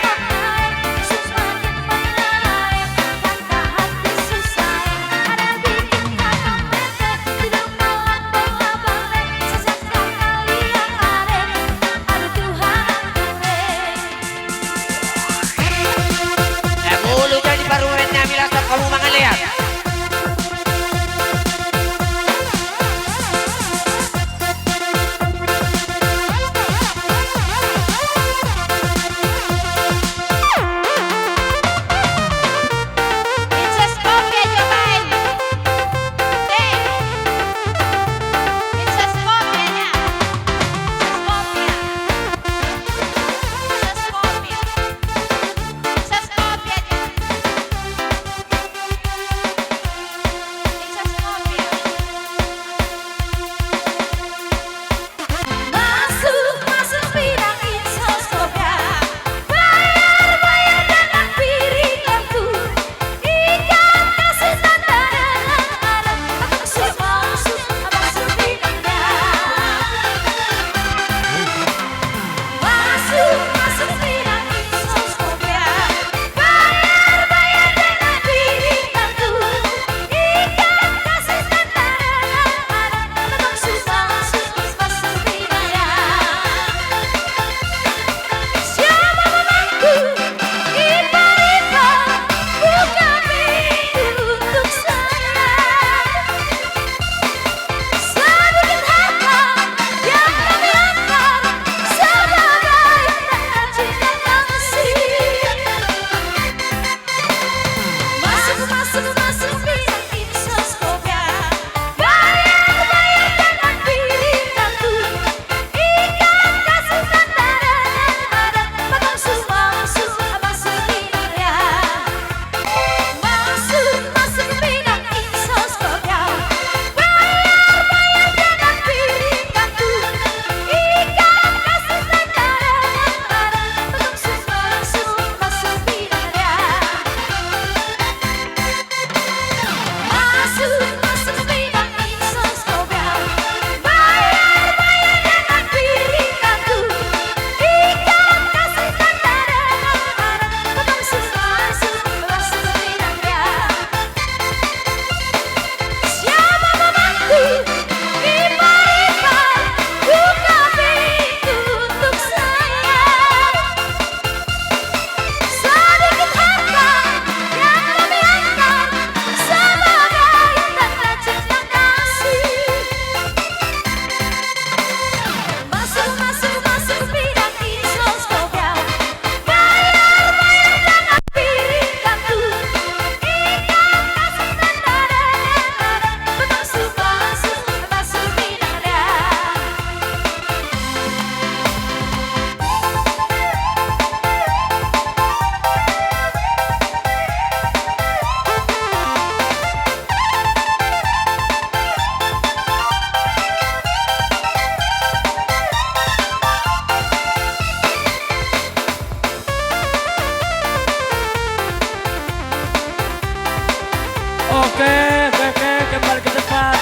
Oke, oke, oke, kembali ke tempat.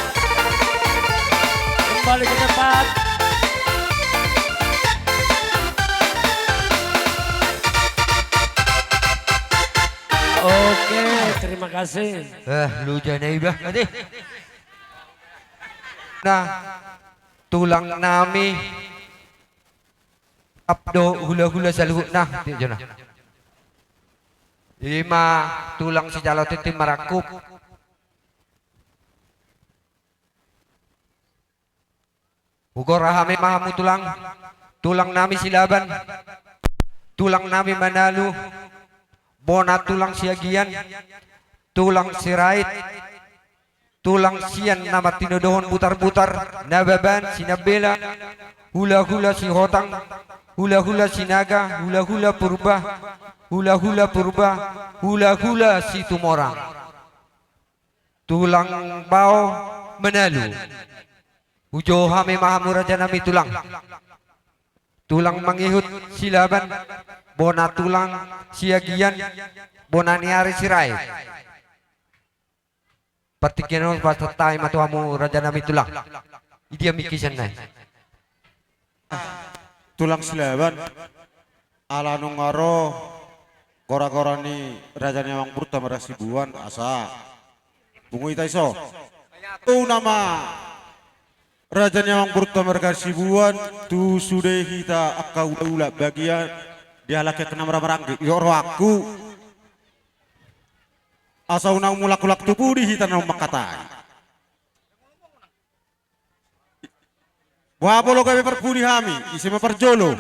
Kembali ke tempat. Oke, terima kasih. Eh, lu jangan iba, nanti. Nah, tulang nami. Ap do hula-hula saluhutna, tiap jona. Ima tulang sijalo tintin marangkup. Hugora hami ma hamu tulang, tulang nami Silaban, tulang nami Manalu, bona tulang Siagian, tulang Sirait, tulang sian na martinodohon Butarbutar, Nababan, Sinambela, hula-hula Sihotang, hula-hula Sinaga, hula-hula Purba, hula-hula Purba, hula-hula Situmorang. Tulang bao Manalu. Hujou hami ma hamu raja nami tulang. Tulang mangihut Silaban, bona tulang Siagian, bona ni ari Sirait. Partingkian on pasahat hami ma tu hamu raja nami tulang. Idia mingkisan nai. Tulang Silaban, ala nunga ro gora-gora ni raja ni amangborunta marga Sibuan, asa pungu hita iso. Tu nama raja ni amangborunta marga Sibuan, tu sude hita angka ula-ula bagian dihalaki angka na marhamaranggi, i do rohangku. Asa unang mulak-ulak tu pudi hita na mangkatai. Boha molo gabe parpudi hami, ise ma parjolo?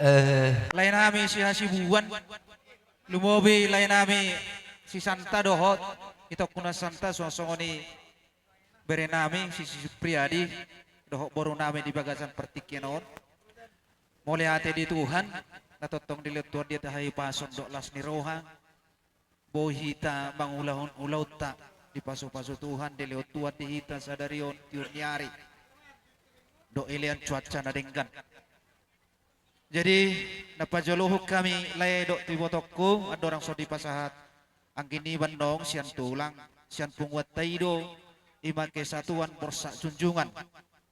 Eh. Lae nami si Hasibuan, lumobi lae nami si Santa dohot itongku na Santa, suang songon i bere nami si Supriadi dohot boru nami di bagasan partingkian on. Mauliate di Tuhan, na tongtong dilehon Tuhan di hita hahipason dohot las ni roha. Boi hita mangulahon ulaonta, dipasu-pasu Tuhan, dilehon Tuhan di hita sadari on tiur ni ari dohot dilean cuaca na denggan. Jadi, na pajolohon hami lae dohot ibotongku, andorang so dipasahat anggi niba annon sian tulang, sian punguanta i do, ima kesatuan Borsak Junjungan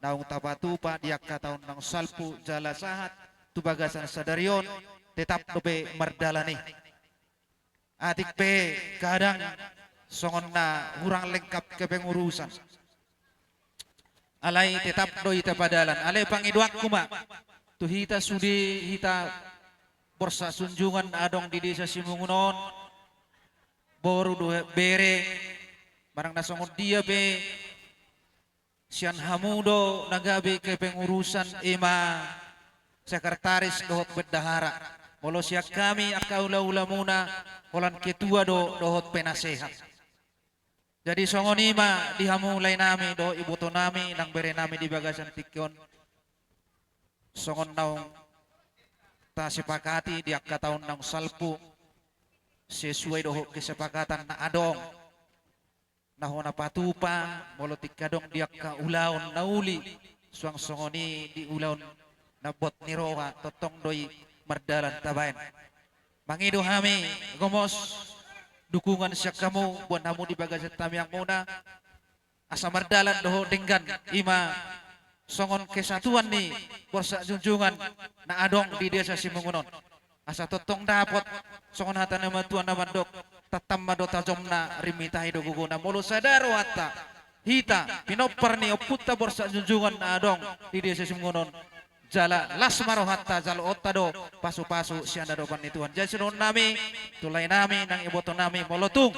naung tapatupa di angka taon naung salpu jala sahat tu bagasan sadari on, tetap dope mardalan i. Atik pe kadang songon na hurang lengkap kepengurusan. Alai tetap do hita padalan. Alai pangidoanku ma tu hita sude, hita Borsak Junjungan na adong di Desa Simungun on, boru dohot bere, manang na songon dia pe, sian hamu do na gabe kepengurusan, ima sekretaris dohot bendahara. Molo sian hami angka ula-ulamuna, holan ketua do dohot penasehat. Jadi songon i ma di hamu lae nami dohot iboto nami nang bere nami di bagasan tingki on. Songon naung tasepakati di angka taon naung salpu, sesuai dohot kesepakatan na adong. Na hona patupa, molo tingki adong di angka ulaon na uli, suang songon i di ulaon na bot ni roha, tongtong do i mardalan tabaen. Mangido hami, gomos, dukungan sian hamu, boan hamu di bagasan tangiangmuna, asa mardalan dohot denggan, ima songon kesatuan ni Borsak Junjungan na adong di Desa Simungun on. Asa tongtong dapot, songon hata ni natuatua na mandok, tatamba do tajomna, rimita i do gogona. Molo sada rohanta hita, pinompar ni ompunta Borsak Junjungan na adong di Desa Simungun on, jala las ma rohanta, jaloonta do pasu-pasu sian adopan ni Tuhan. Jadi sidohonon nami tu lae nami nang iboto nami, molo tung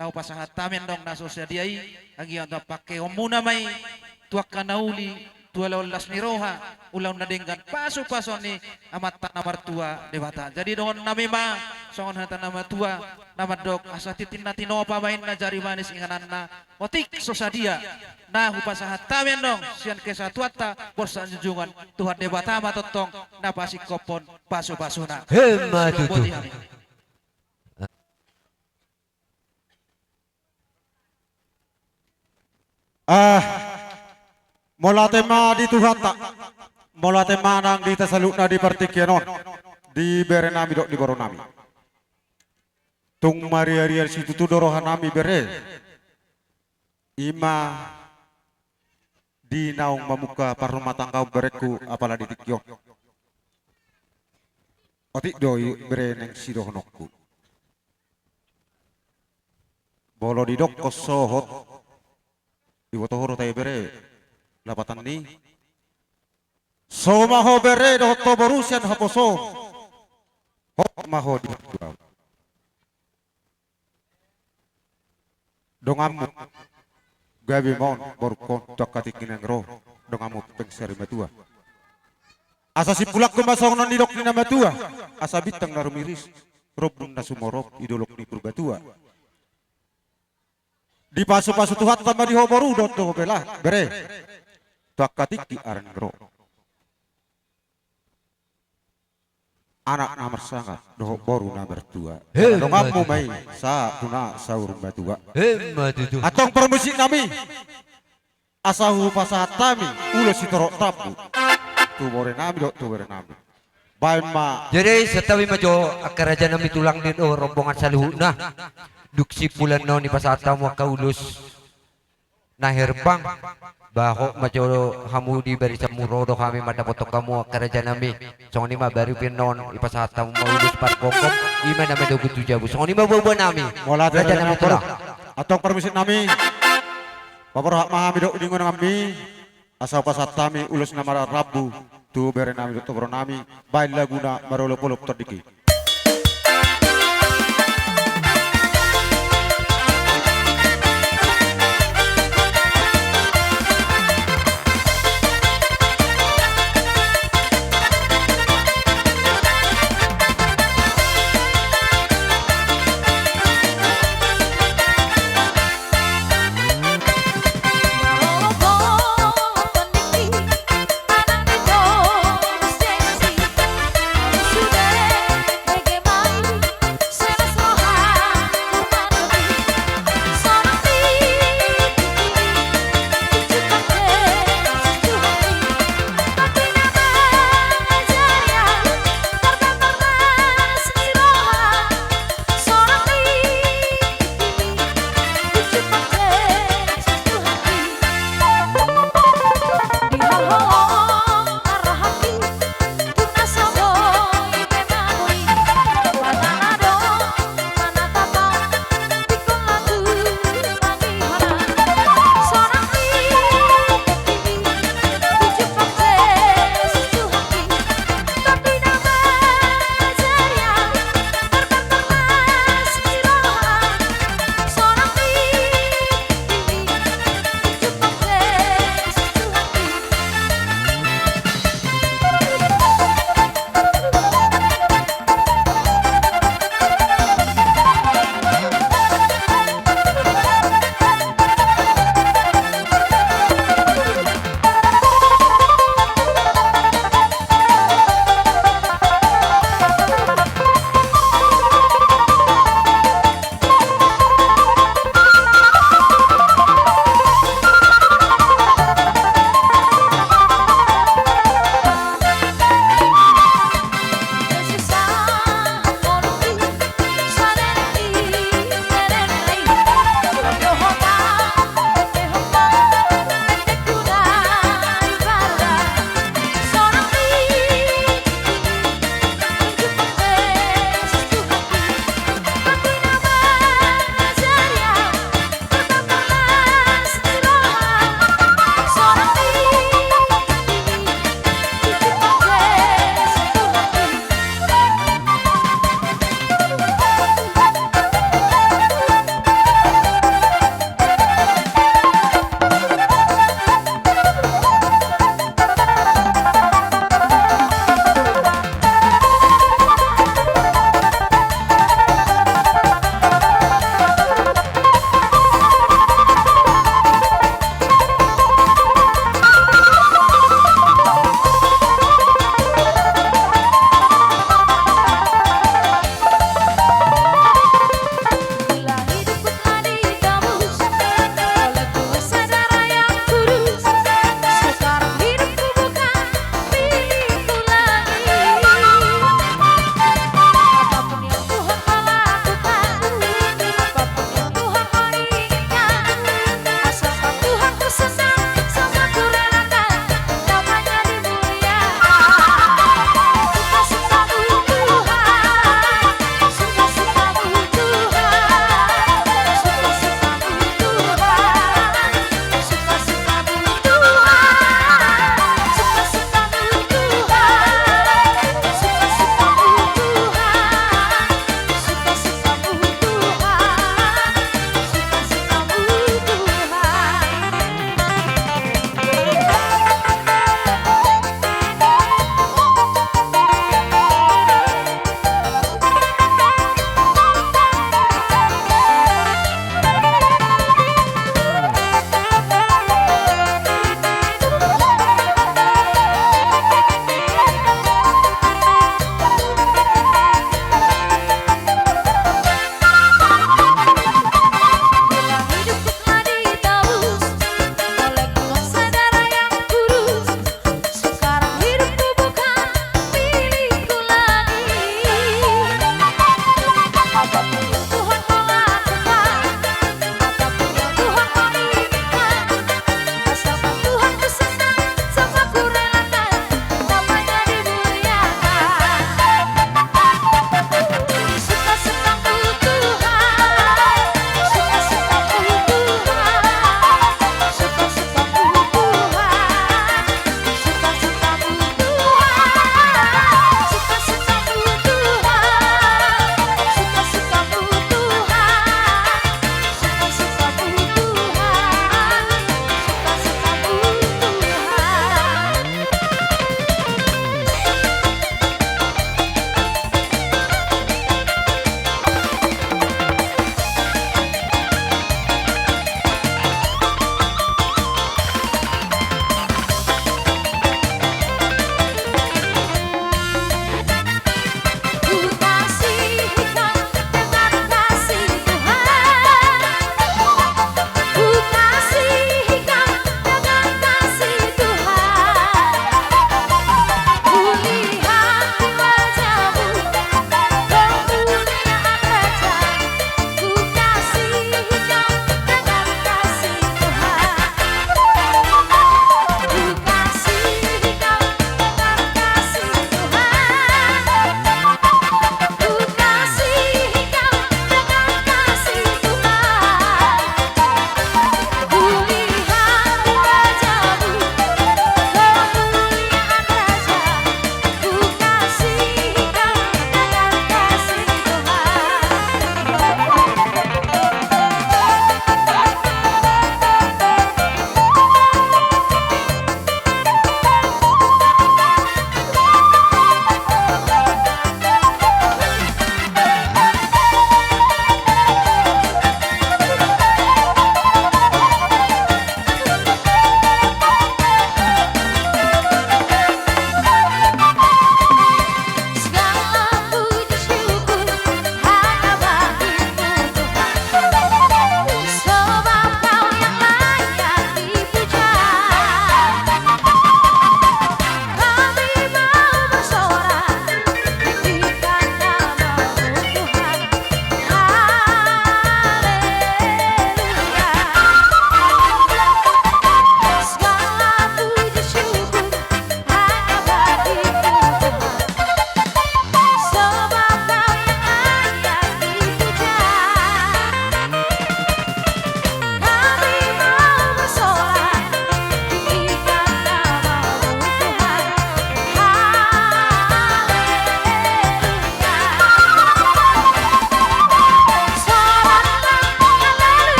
na hupasahat hami annon na so sadia i, anggiat na pangkeonmuna ma i tu angka na uli, tu ulaon las ni roha, ulaon na denggan, pasu-pasuon ni Amanta na martua Debata. Jadi dohonon nami ma songon hata ni natuatua na mandok, asa tintin na tinopa ma inna jari manis ingananna. Otik so sadia na hupasahat hami annon sian kesatuanta Borsak Junjungan, Tuhan Debata ma tongtong na pasingkophon pasu-pasuna. Emma tutu. Boti hami. Ah, mauliate ma di Tuhanta, mauliate ma nang di hita saluhutna di partingkian on, di bere nami dohot di boru nami. Tung mariaria situtu do rohanami bere. Ima di naung mamungka parrumatanggaon berengku apala di tingki on. Otik do i bere naeng sidohononku. Molo didok sohot, diboto ho do tahe bere, lapatan ni. So ma ho bere dohot ho boru sian haposo. Hot ma ho di hatuaon. Donganmu gabe ma on borungkon tu angka tingki naeng ro, donganmu pengser matua. Asa simpulangku ma songon nidok ni na matua, asa bintang na rumiris, rombun na sumorop di dolok ni Purbatua. Dipasupasu Tuhanta ma di ho boru dohot ho bere, tu angka tingki naeng ro. Anak na marsangap dohot boru na martua. He, donganmu ma i sahat tu na saur matua. He, ma tutu. Antong parmusiknami, asa hupasahat hami ulos sitorop rambu tu borenami dohot tu berenami. Baen ma. Jadi santabi ma jo angka rajanami tulang ni dohot rombongan saluhutna. Dung simpulan on dipasahat hamu angka ulos na herbang. Ba hot ma jo hamu di barisanmu, ro do hami mandapothon hamu angka rajanami. Songon i ma baru pe on dipasahat hamu ma ulos pargomgom, ima na manogu tu jabu. Songon i ma boaboanami. Mauliate rajanami tulang. Antong parmusiknami, paborhat ma hami dohot di inganami. Asa hupasahat hami ulos na marrambu tu berenami dohot tu borunami, baen laguna marolopolop tondingki.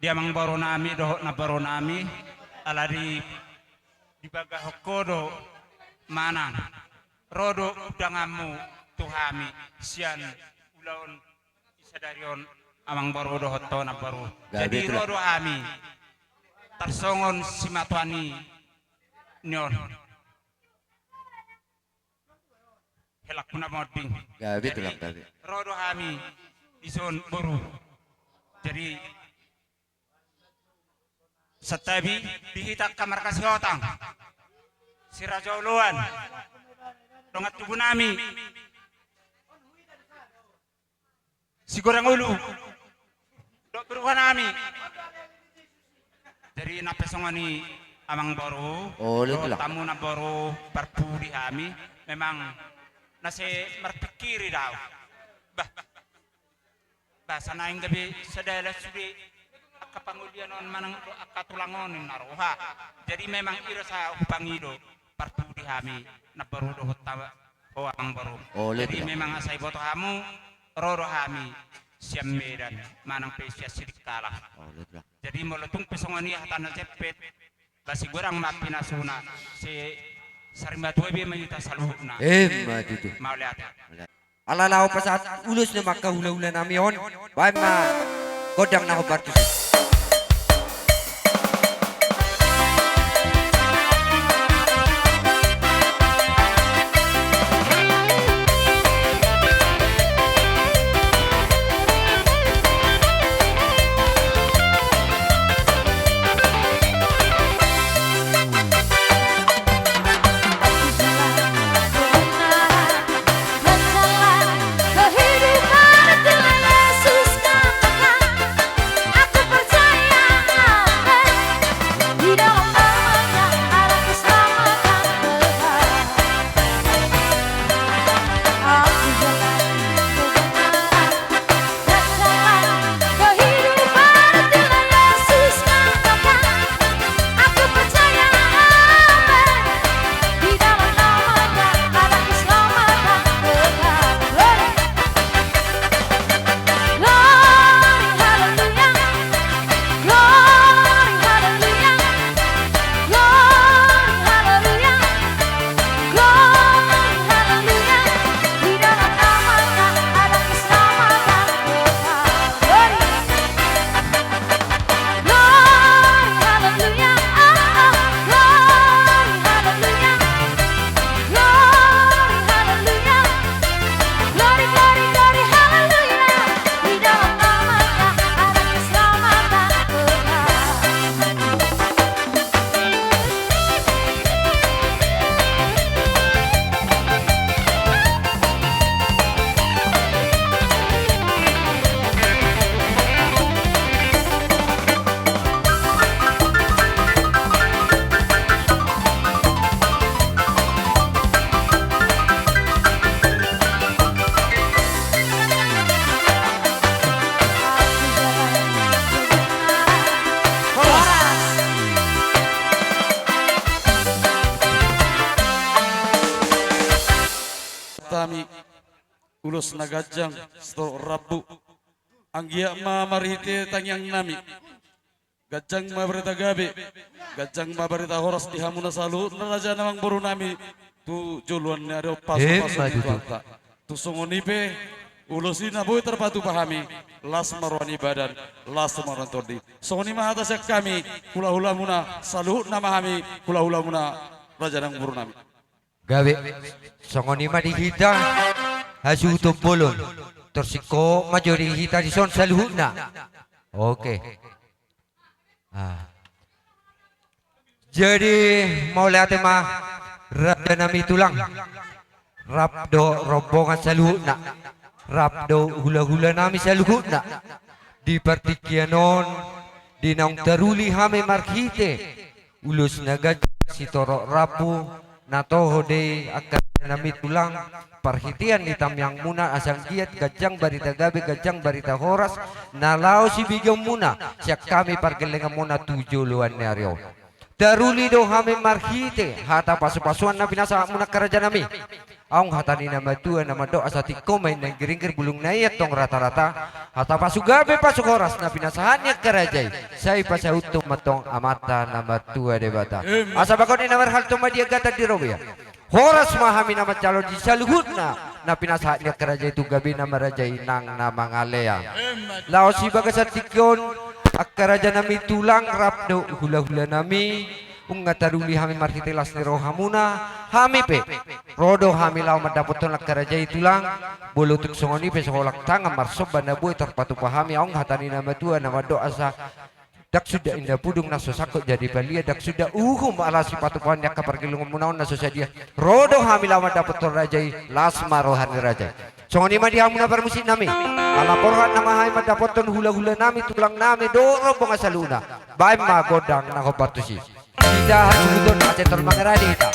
Amangboru nami dohot namboru nami, ala di, dibagahon ho do manang ro do undanganmu tu hami sian ulaon i sadari on, amangboru dohot ho namboru. Gabe. Jadi tulang. Ro do hami tarsongon simatuani ni on. Helakku na monding. Gabe tulang, gabe. Jadi ro do hami dison boru. Jadi santabi di hita angka marga Sihotang, si Raja Oloan, dongan tubu nami, si Godang Ulu, dohot boru nami. Jadi nang pe songon i amangboru, olo, tulang, dohot hamu namboru, parpudi hami, memang na sai marpingkiri do au. Bah. Bah, sai naeng gabe sada las sude angka pangolian on manang do angka tulang on ninna roha. Jadi memang i do asa hupangido parpudi hami namboru dohot ta-, ho amangboru. Olo, tulang. Jadi memang asa diboto hamu ro do hami sian Medan manang pe sian Sidikalang. Olo, tulang. Jadi molo tung pe songon i hata na jempek, ba sai godang ma pinasuna, sai sarimatua be ma hita saluhutna. Emma tutu. Mauliate. Ala laho pasahat ulos ni angka hulahula nami on, baen ma gondang na hombar tusi. Hami ulos na ganjang sitorop rambu. Anggiat ma marhite tangiang nami, ganjang ma barita gabe, ganjang ma barita horas di hamuna saluhutna raja na amangboru nami tu joloan ni ari on, pasupasu ni Tuhanta. Tung songon i pe, ulos i na boi tarpatupa hami, las ma roha ni badan, las ma roha ni tondi. Songon i ma hata sian hami hulahulamuna, saluhutna ma hami hulahulamuna raja na amangboru nami. Gabe, songon i ma di hita hasuhuton bolon. Tor singkop ma jo di hita dison saluhutna. Oke. Ah. Jadi mauliate ma raja nami tulang, rap dohot rombongan saluhutna, rap dohot hulahula nami saluhutna. Di partingkian on, di naung taruli hami marhite ulos na ganjang sitorop rambu, na toho do i angka raja nami tulang, parhitean ni tangiangmuna asa anggiat ganjang barita gabe, ganjang barita horas na laho sibegeonmuna sian hami pargellenganmuna tu joloan ni ari on. Taruli do hami marhite hata pasupasuan na pinasahatmuna angka raja nami. Adong hata ni na matua na mandok asa tingko ma i na inggiringgir, bulungna i antong ratarata. Hata pasuk gabe pasuk horas na pinasahat ni angka raja i, sai pasauthon ma antong Amanta na martua Debata. Asa bagot ni na marhalto ma di agatan di robean. Horas ma hami na manjalo di saluhutna na pinasahat ni angka raja i tu gabena marajai nang na mangalean. Laos di bagasan tingki on, angka rajanami tulang rap dohot hulahulanami, nunga taruli hami marhite las ni rohamuna. Hami pe, ro do hami laho mandapothon angka raja i tulang. Molo tung songon i pe, so holan tangan marsomba na boi tarpatupa hami. Adong hata ni na matua na mandok asa, ndang suda inda pudung na so sangkot jadi palia, ndang suda uhum ala sipatupaon ni angka pargellengonmuna on na so sadia. Ro do hami laho mandapothon raja i, las ma roha ni raja i. Songon i ma di hamuna parmusiknami. Ala porhat nama hami mandapothon hulahulanami, tulangnami dohot rombongan saluhutna. Baen ma gondang na hombar tusi. Hita hasuhuton ate tol mangaradi hita.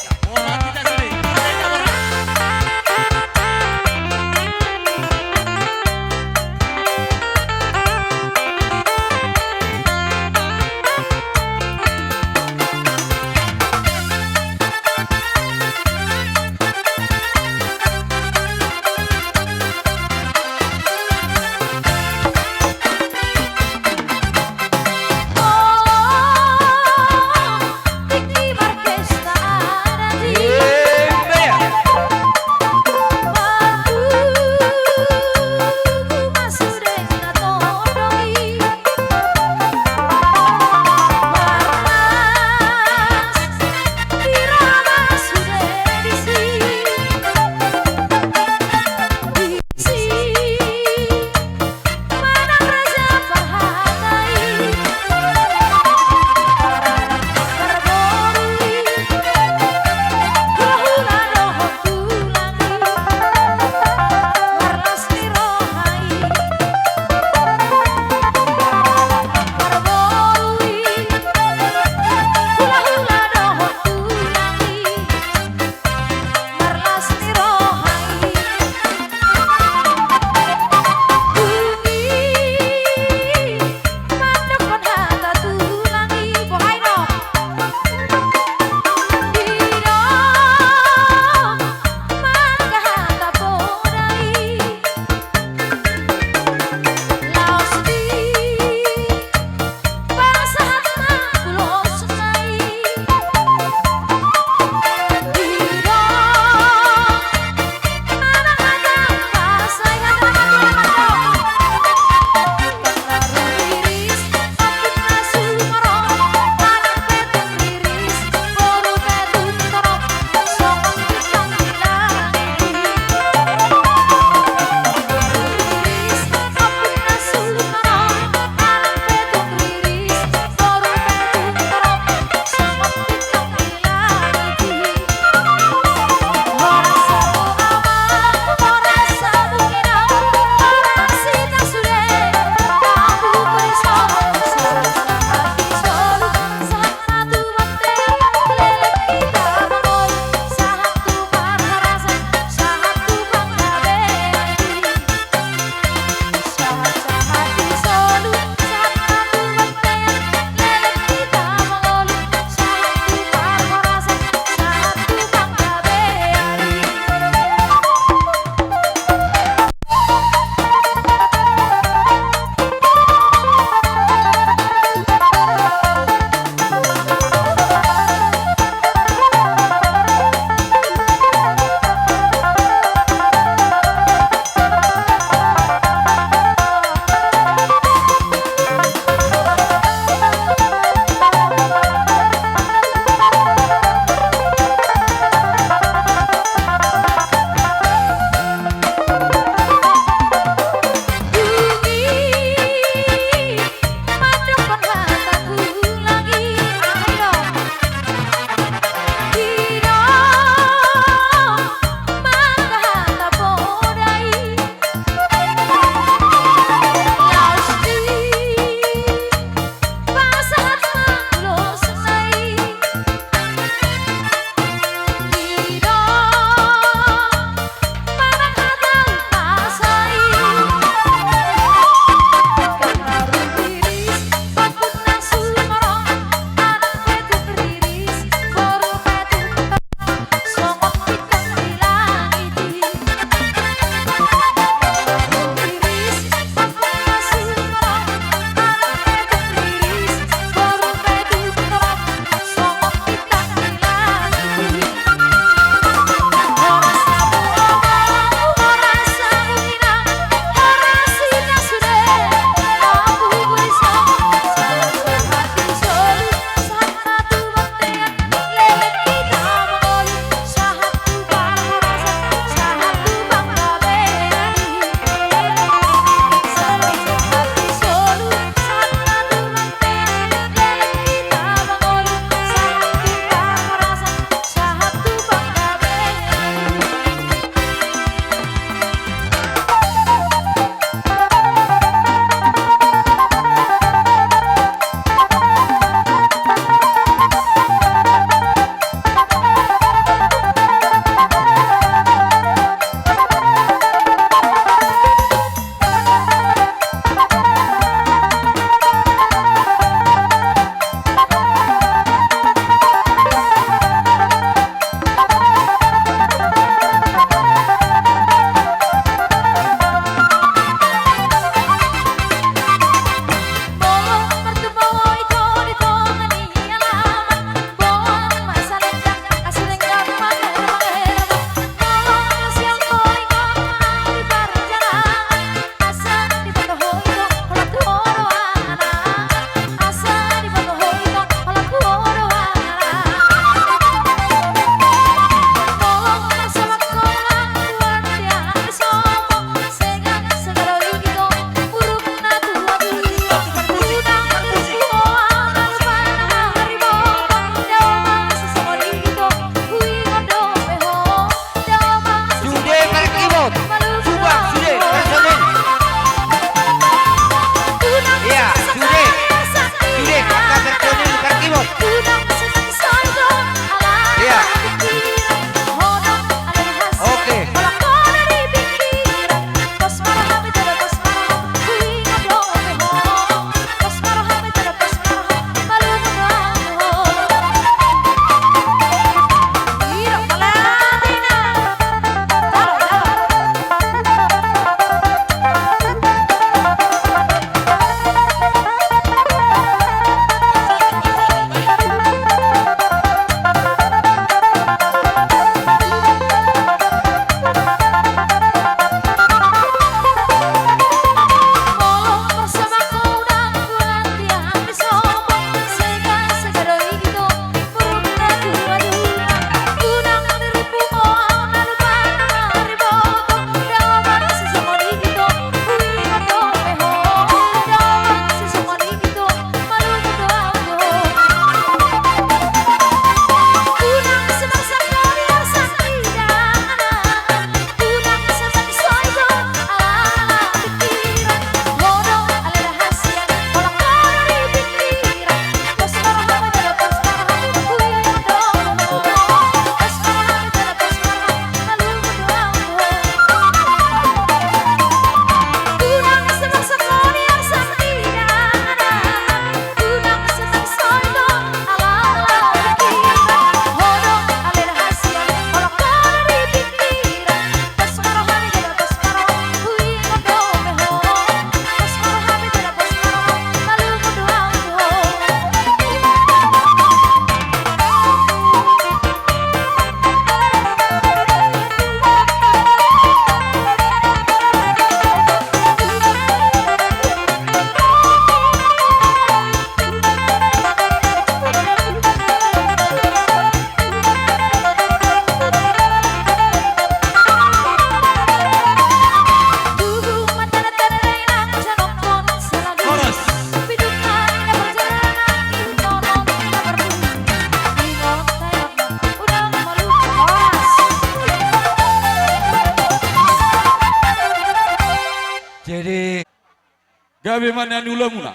Gabe ma nian ulamuna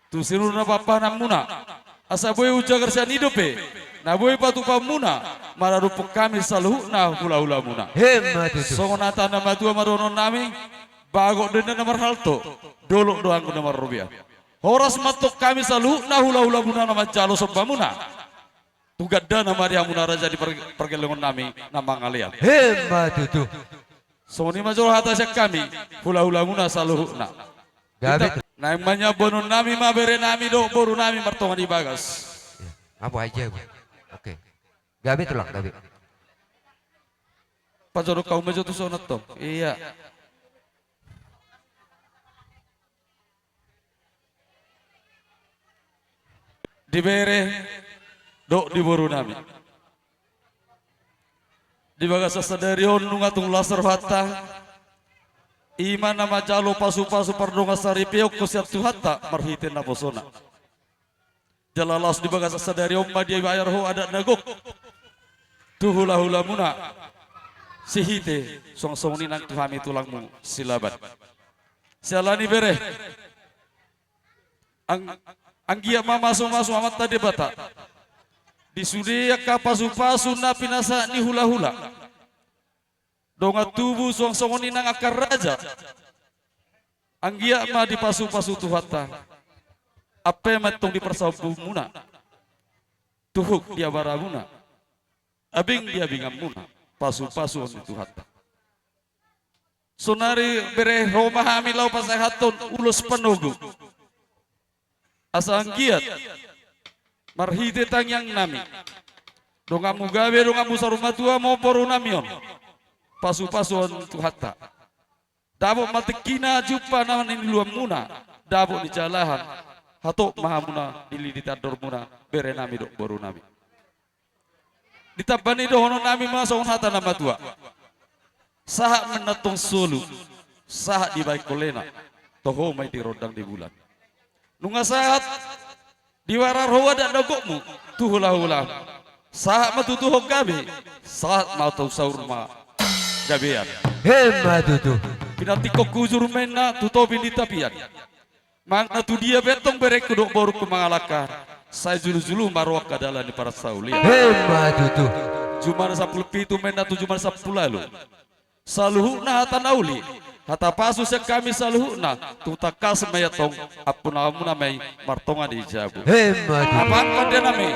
tu seluruh na pahanpahanmuna, asa boi hujagar sian i dope na boi patupaonmuna maradophon hami saluhutna hulahulamuna. Emma tutu. Songon hata na matua ma dohononnami: Bagot do inna na marhalto, dolok do anggo na marrobean. Horas ma antong hami saluhutna hulahulamuna na manjalo sombamuna tu gandana ma di hamuna raja di par-, pargellengonnami na mangalean. Emma tutu. Songon i ma jolo hata sian hami hulahulamuna saluhutna. Gabe. Naeng ma nian boanonnami ma berenami dohot borunami martonga di bagas. Apa aja, Bu? Oke. Gabe, Tulang, gabe. Pajorok hamu ma jo tu son antong. Iya. Di bere dohot di borunami. Di bagasan sadari on nunga tung las rohanta, i ma na manjalo pasupasu pardongansaripeon sian Tuhanta marhite naposona. Jala laos di bagasan sadari on ma dibayar ho adat na gok tu hulahulamuna sihite suang songon i nang tu hami tulangmu Silaban. Siala ni i bere, ang-, anggiat ma masumasu Amanta Debata di sude angka pasupasu na pinasahat ni hulahula. Dongan tubu suang songon i nang angka raja, anggiat ma dipasupasu Tuhanta. Ampe ma antong di parsaulianmuna, tuhuk di abaramuna, abing di abinganmuna pasupasuon ni Tuhanta. Saonari bere, ro ma hami laho pasahathon ulos panogu. Asa anggiat marhite tangiangnami, donganmu gabe, donganmu saur matua ma borunami on pasupasuon Tuhanta. Dapot ma tingkina jumpa na niluluanmuna, dapot nijalahan, hatop ma hamuna dilili tandormuna berenami dohot borunami. Ditamba ni i dohononnami ma songon hata na matua: Sahat ma antong solu, sahat dibahen holena, toho ma i di rondang ni bulan. Nunga sahat dibayar ho adat na gokmu tu hulahulam. Sahat ma tutu ho gabe, sahat ma antong saur ma gabean. Emma tutu. Pinantikhon hujur ma inna tu topi ni tapian. Manang na tu dia pe antong berengku dohot borungku mangalangka, sai julu-julu ma roha angka dalan ni parsaulian. Emma tutu. Jumadi sampulu pitu ma inna tu jumadi sampulu ualu. Saluhutna hata na uli, hata pasu sian hami saluhutna, tung tangkas ma i antong, ampunamuna ma i martonga di jabu. Emma tutu. Amang pandenami,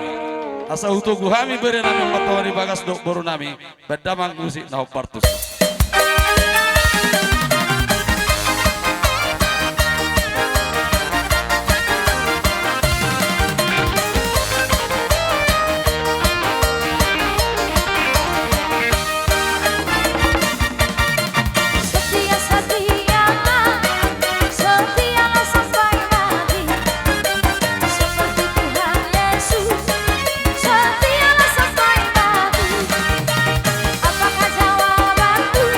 asa hutogu hami berenami martonga di bagas dohot borunami, bahen damang musik na hombar tusi. Setia, setia, setia sampai mati. Seperti Tuhan Yesus, setialah sampai mati. Apakah jawabanku?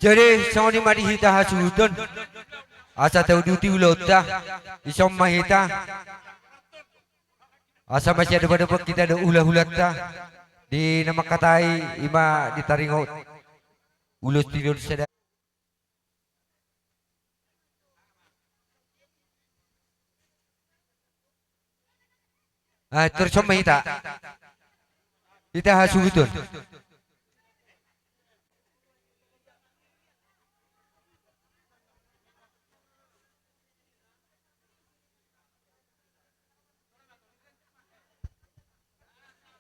Jadi songon i ma di hita hasuhuton, asa tauduti ulaonta, dison ma hita, asa masiadopadopan hita dohot hulahulanta di na mangkatai, i ma di taringot ulos tinon sada. Ah, terus sama hita. Hita hasuhuton.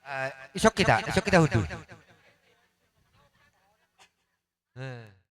Ah, isok hita, isok hita hundul.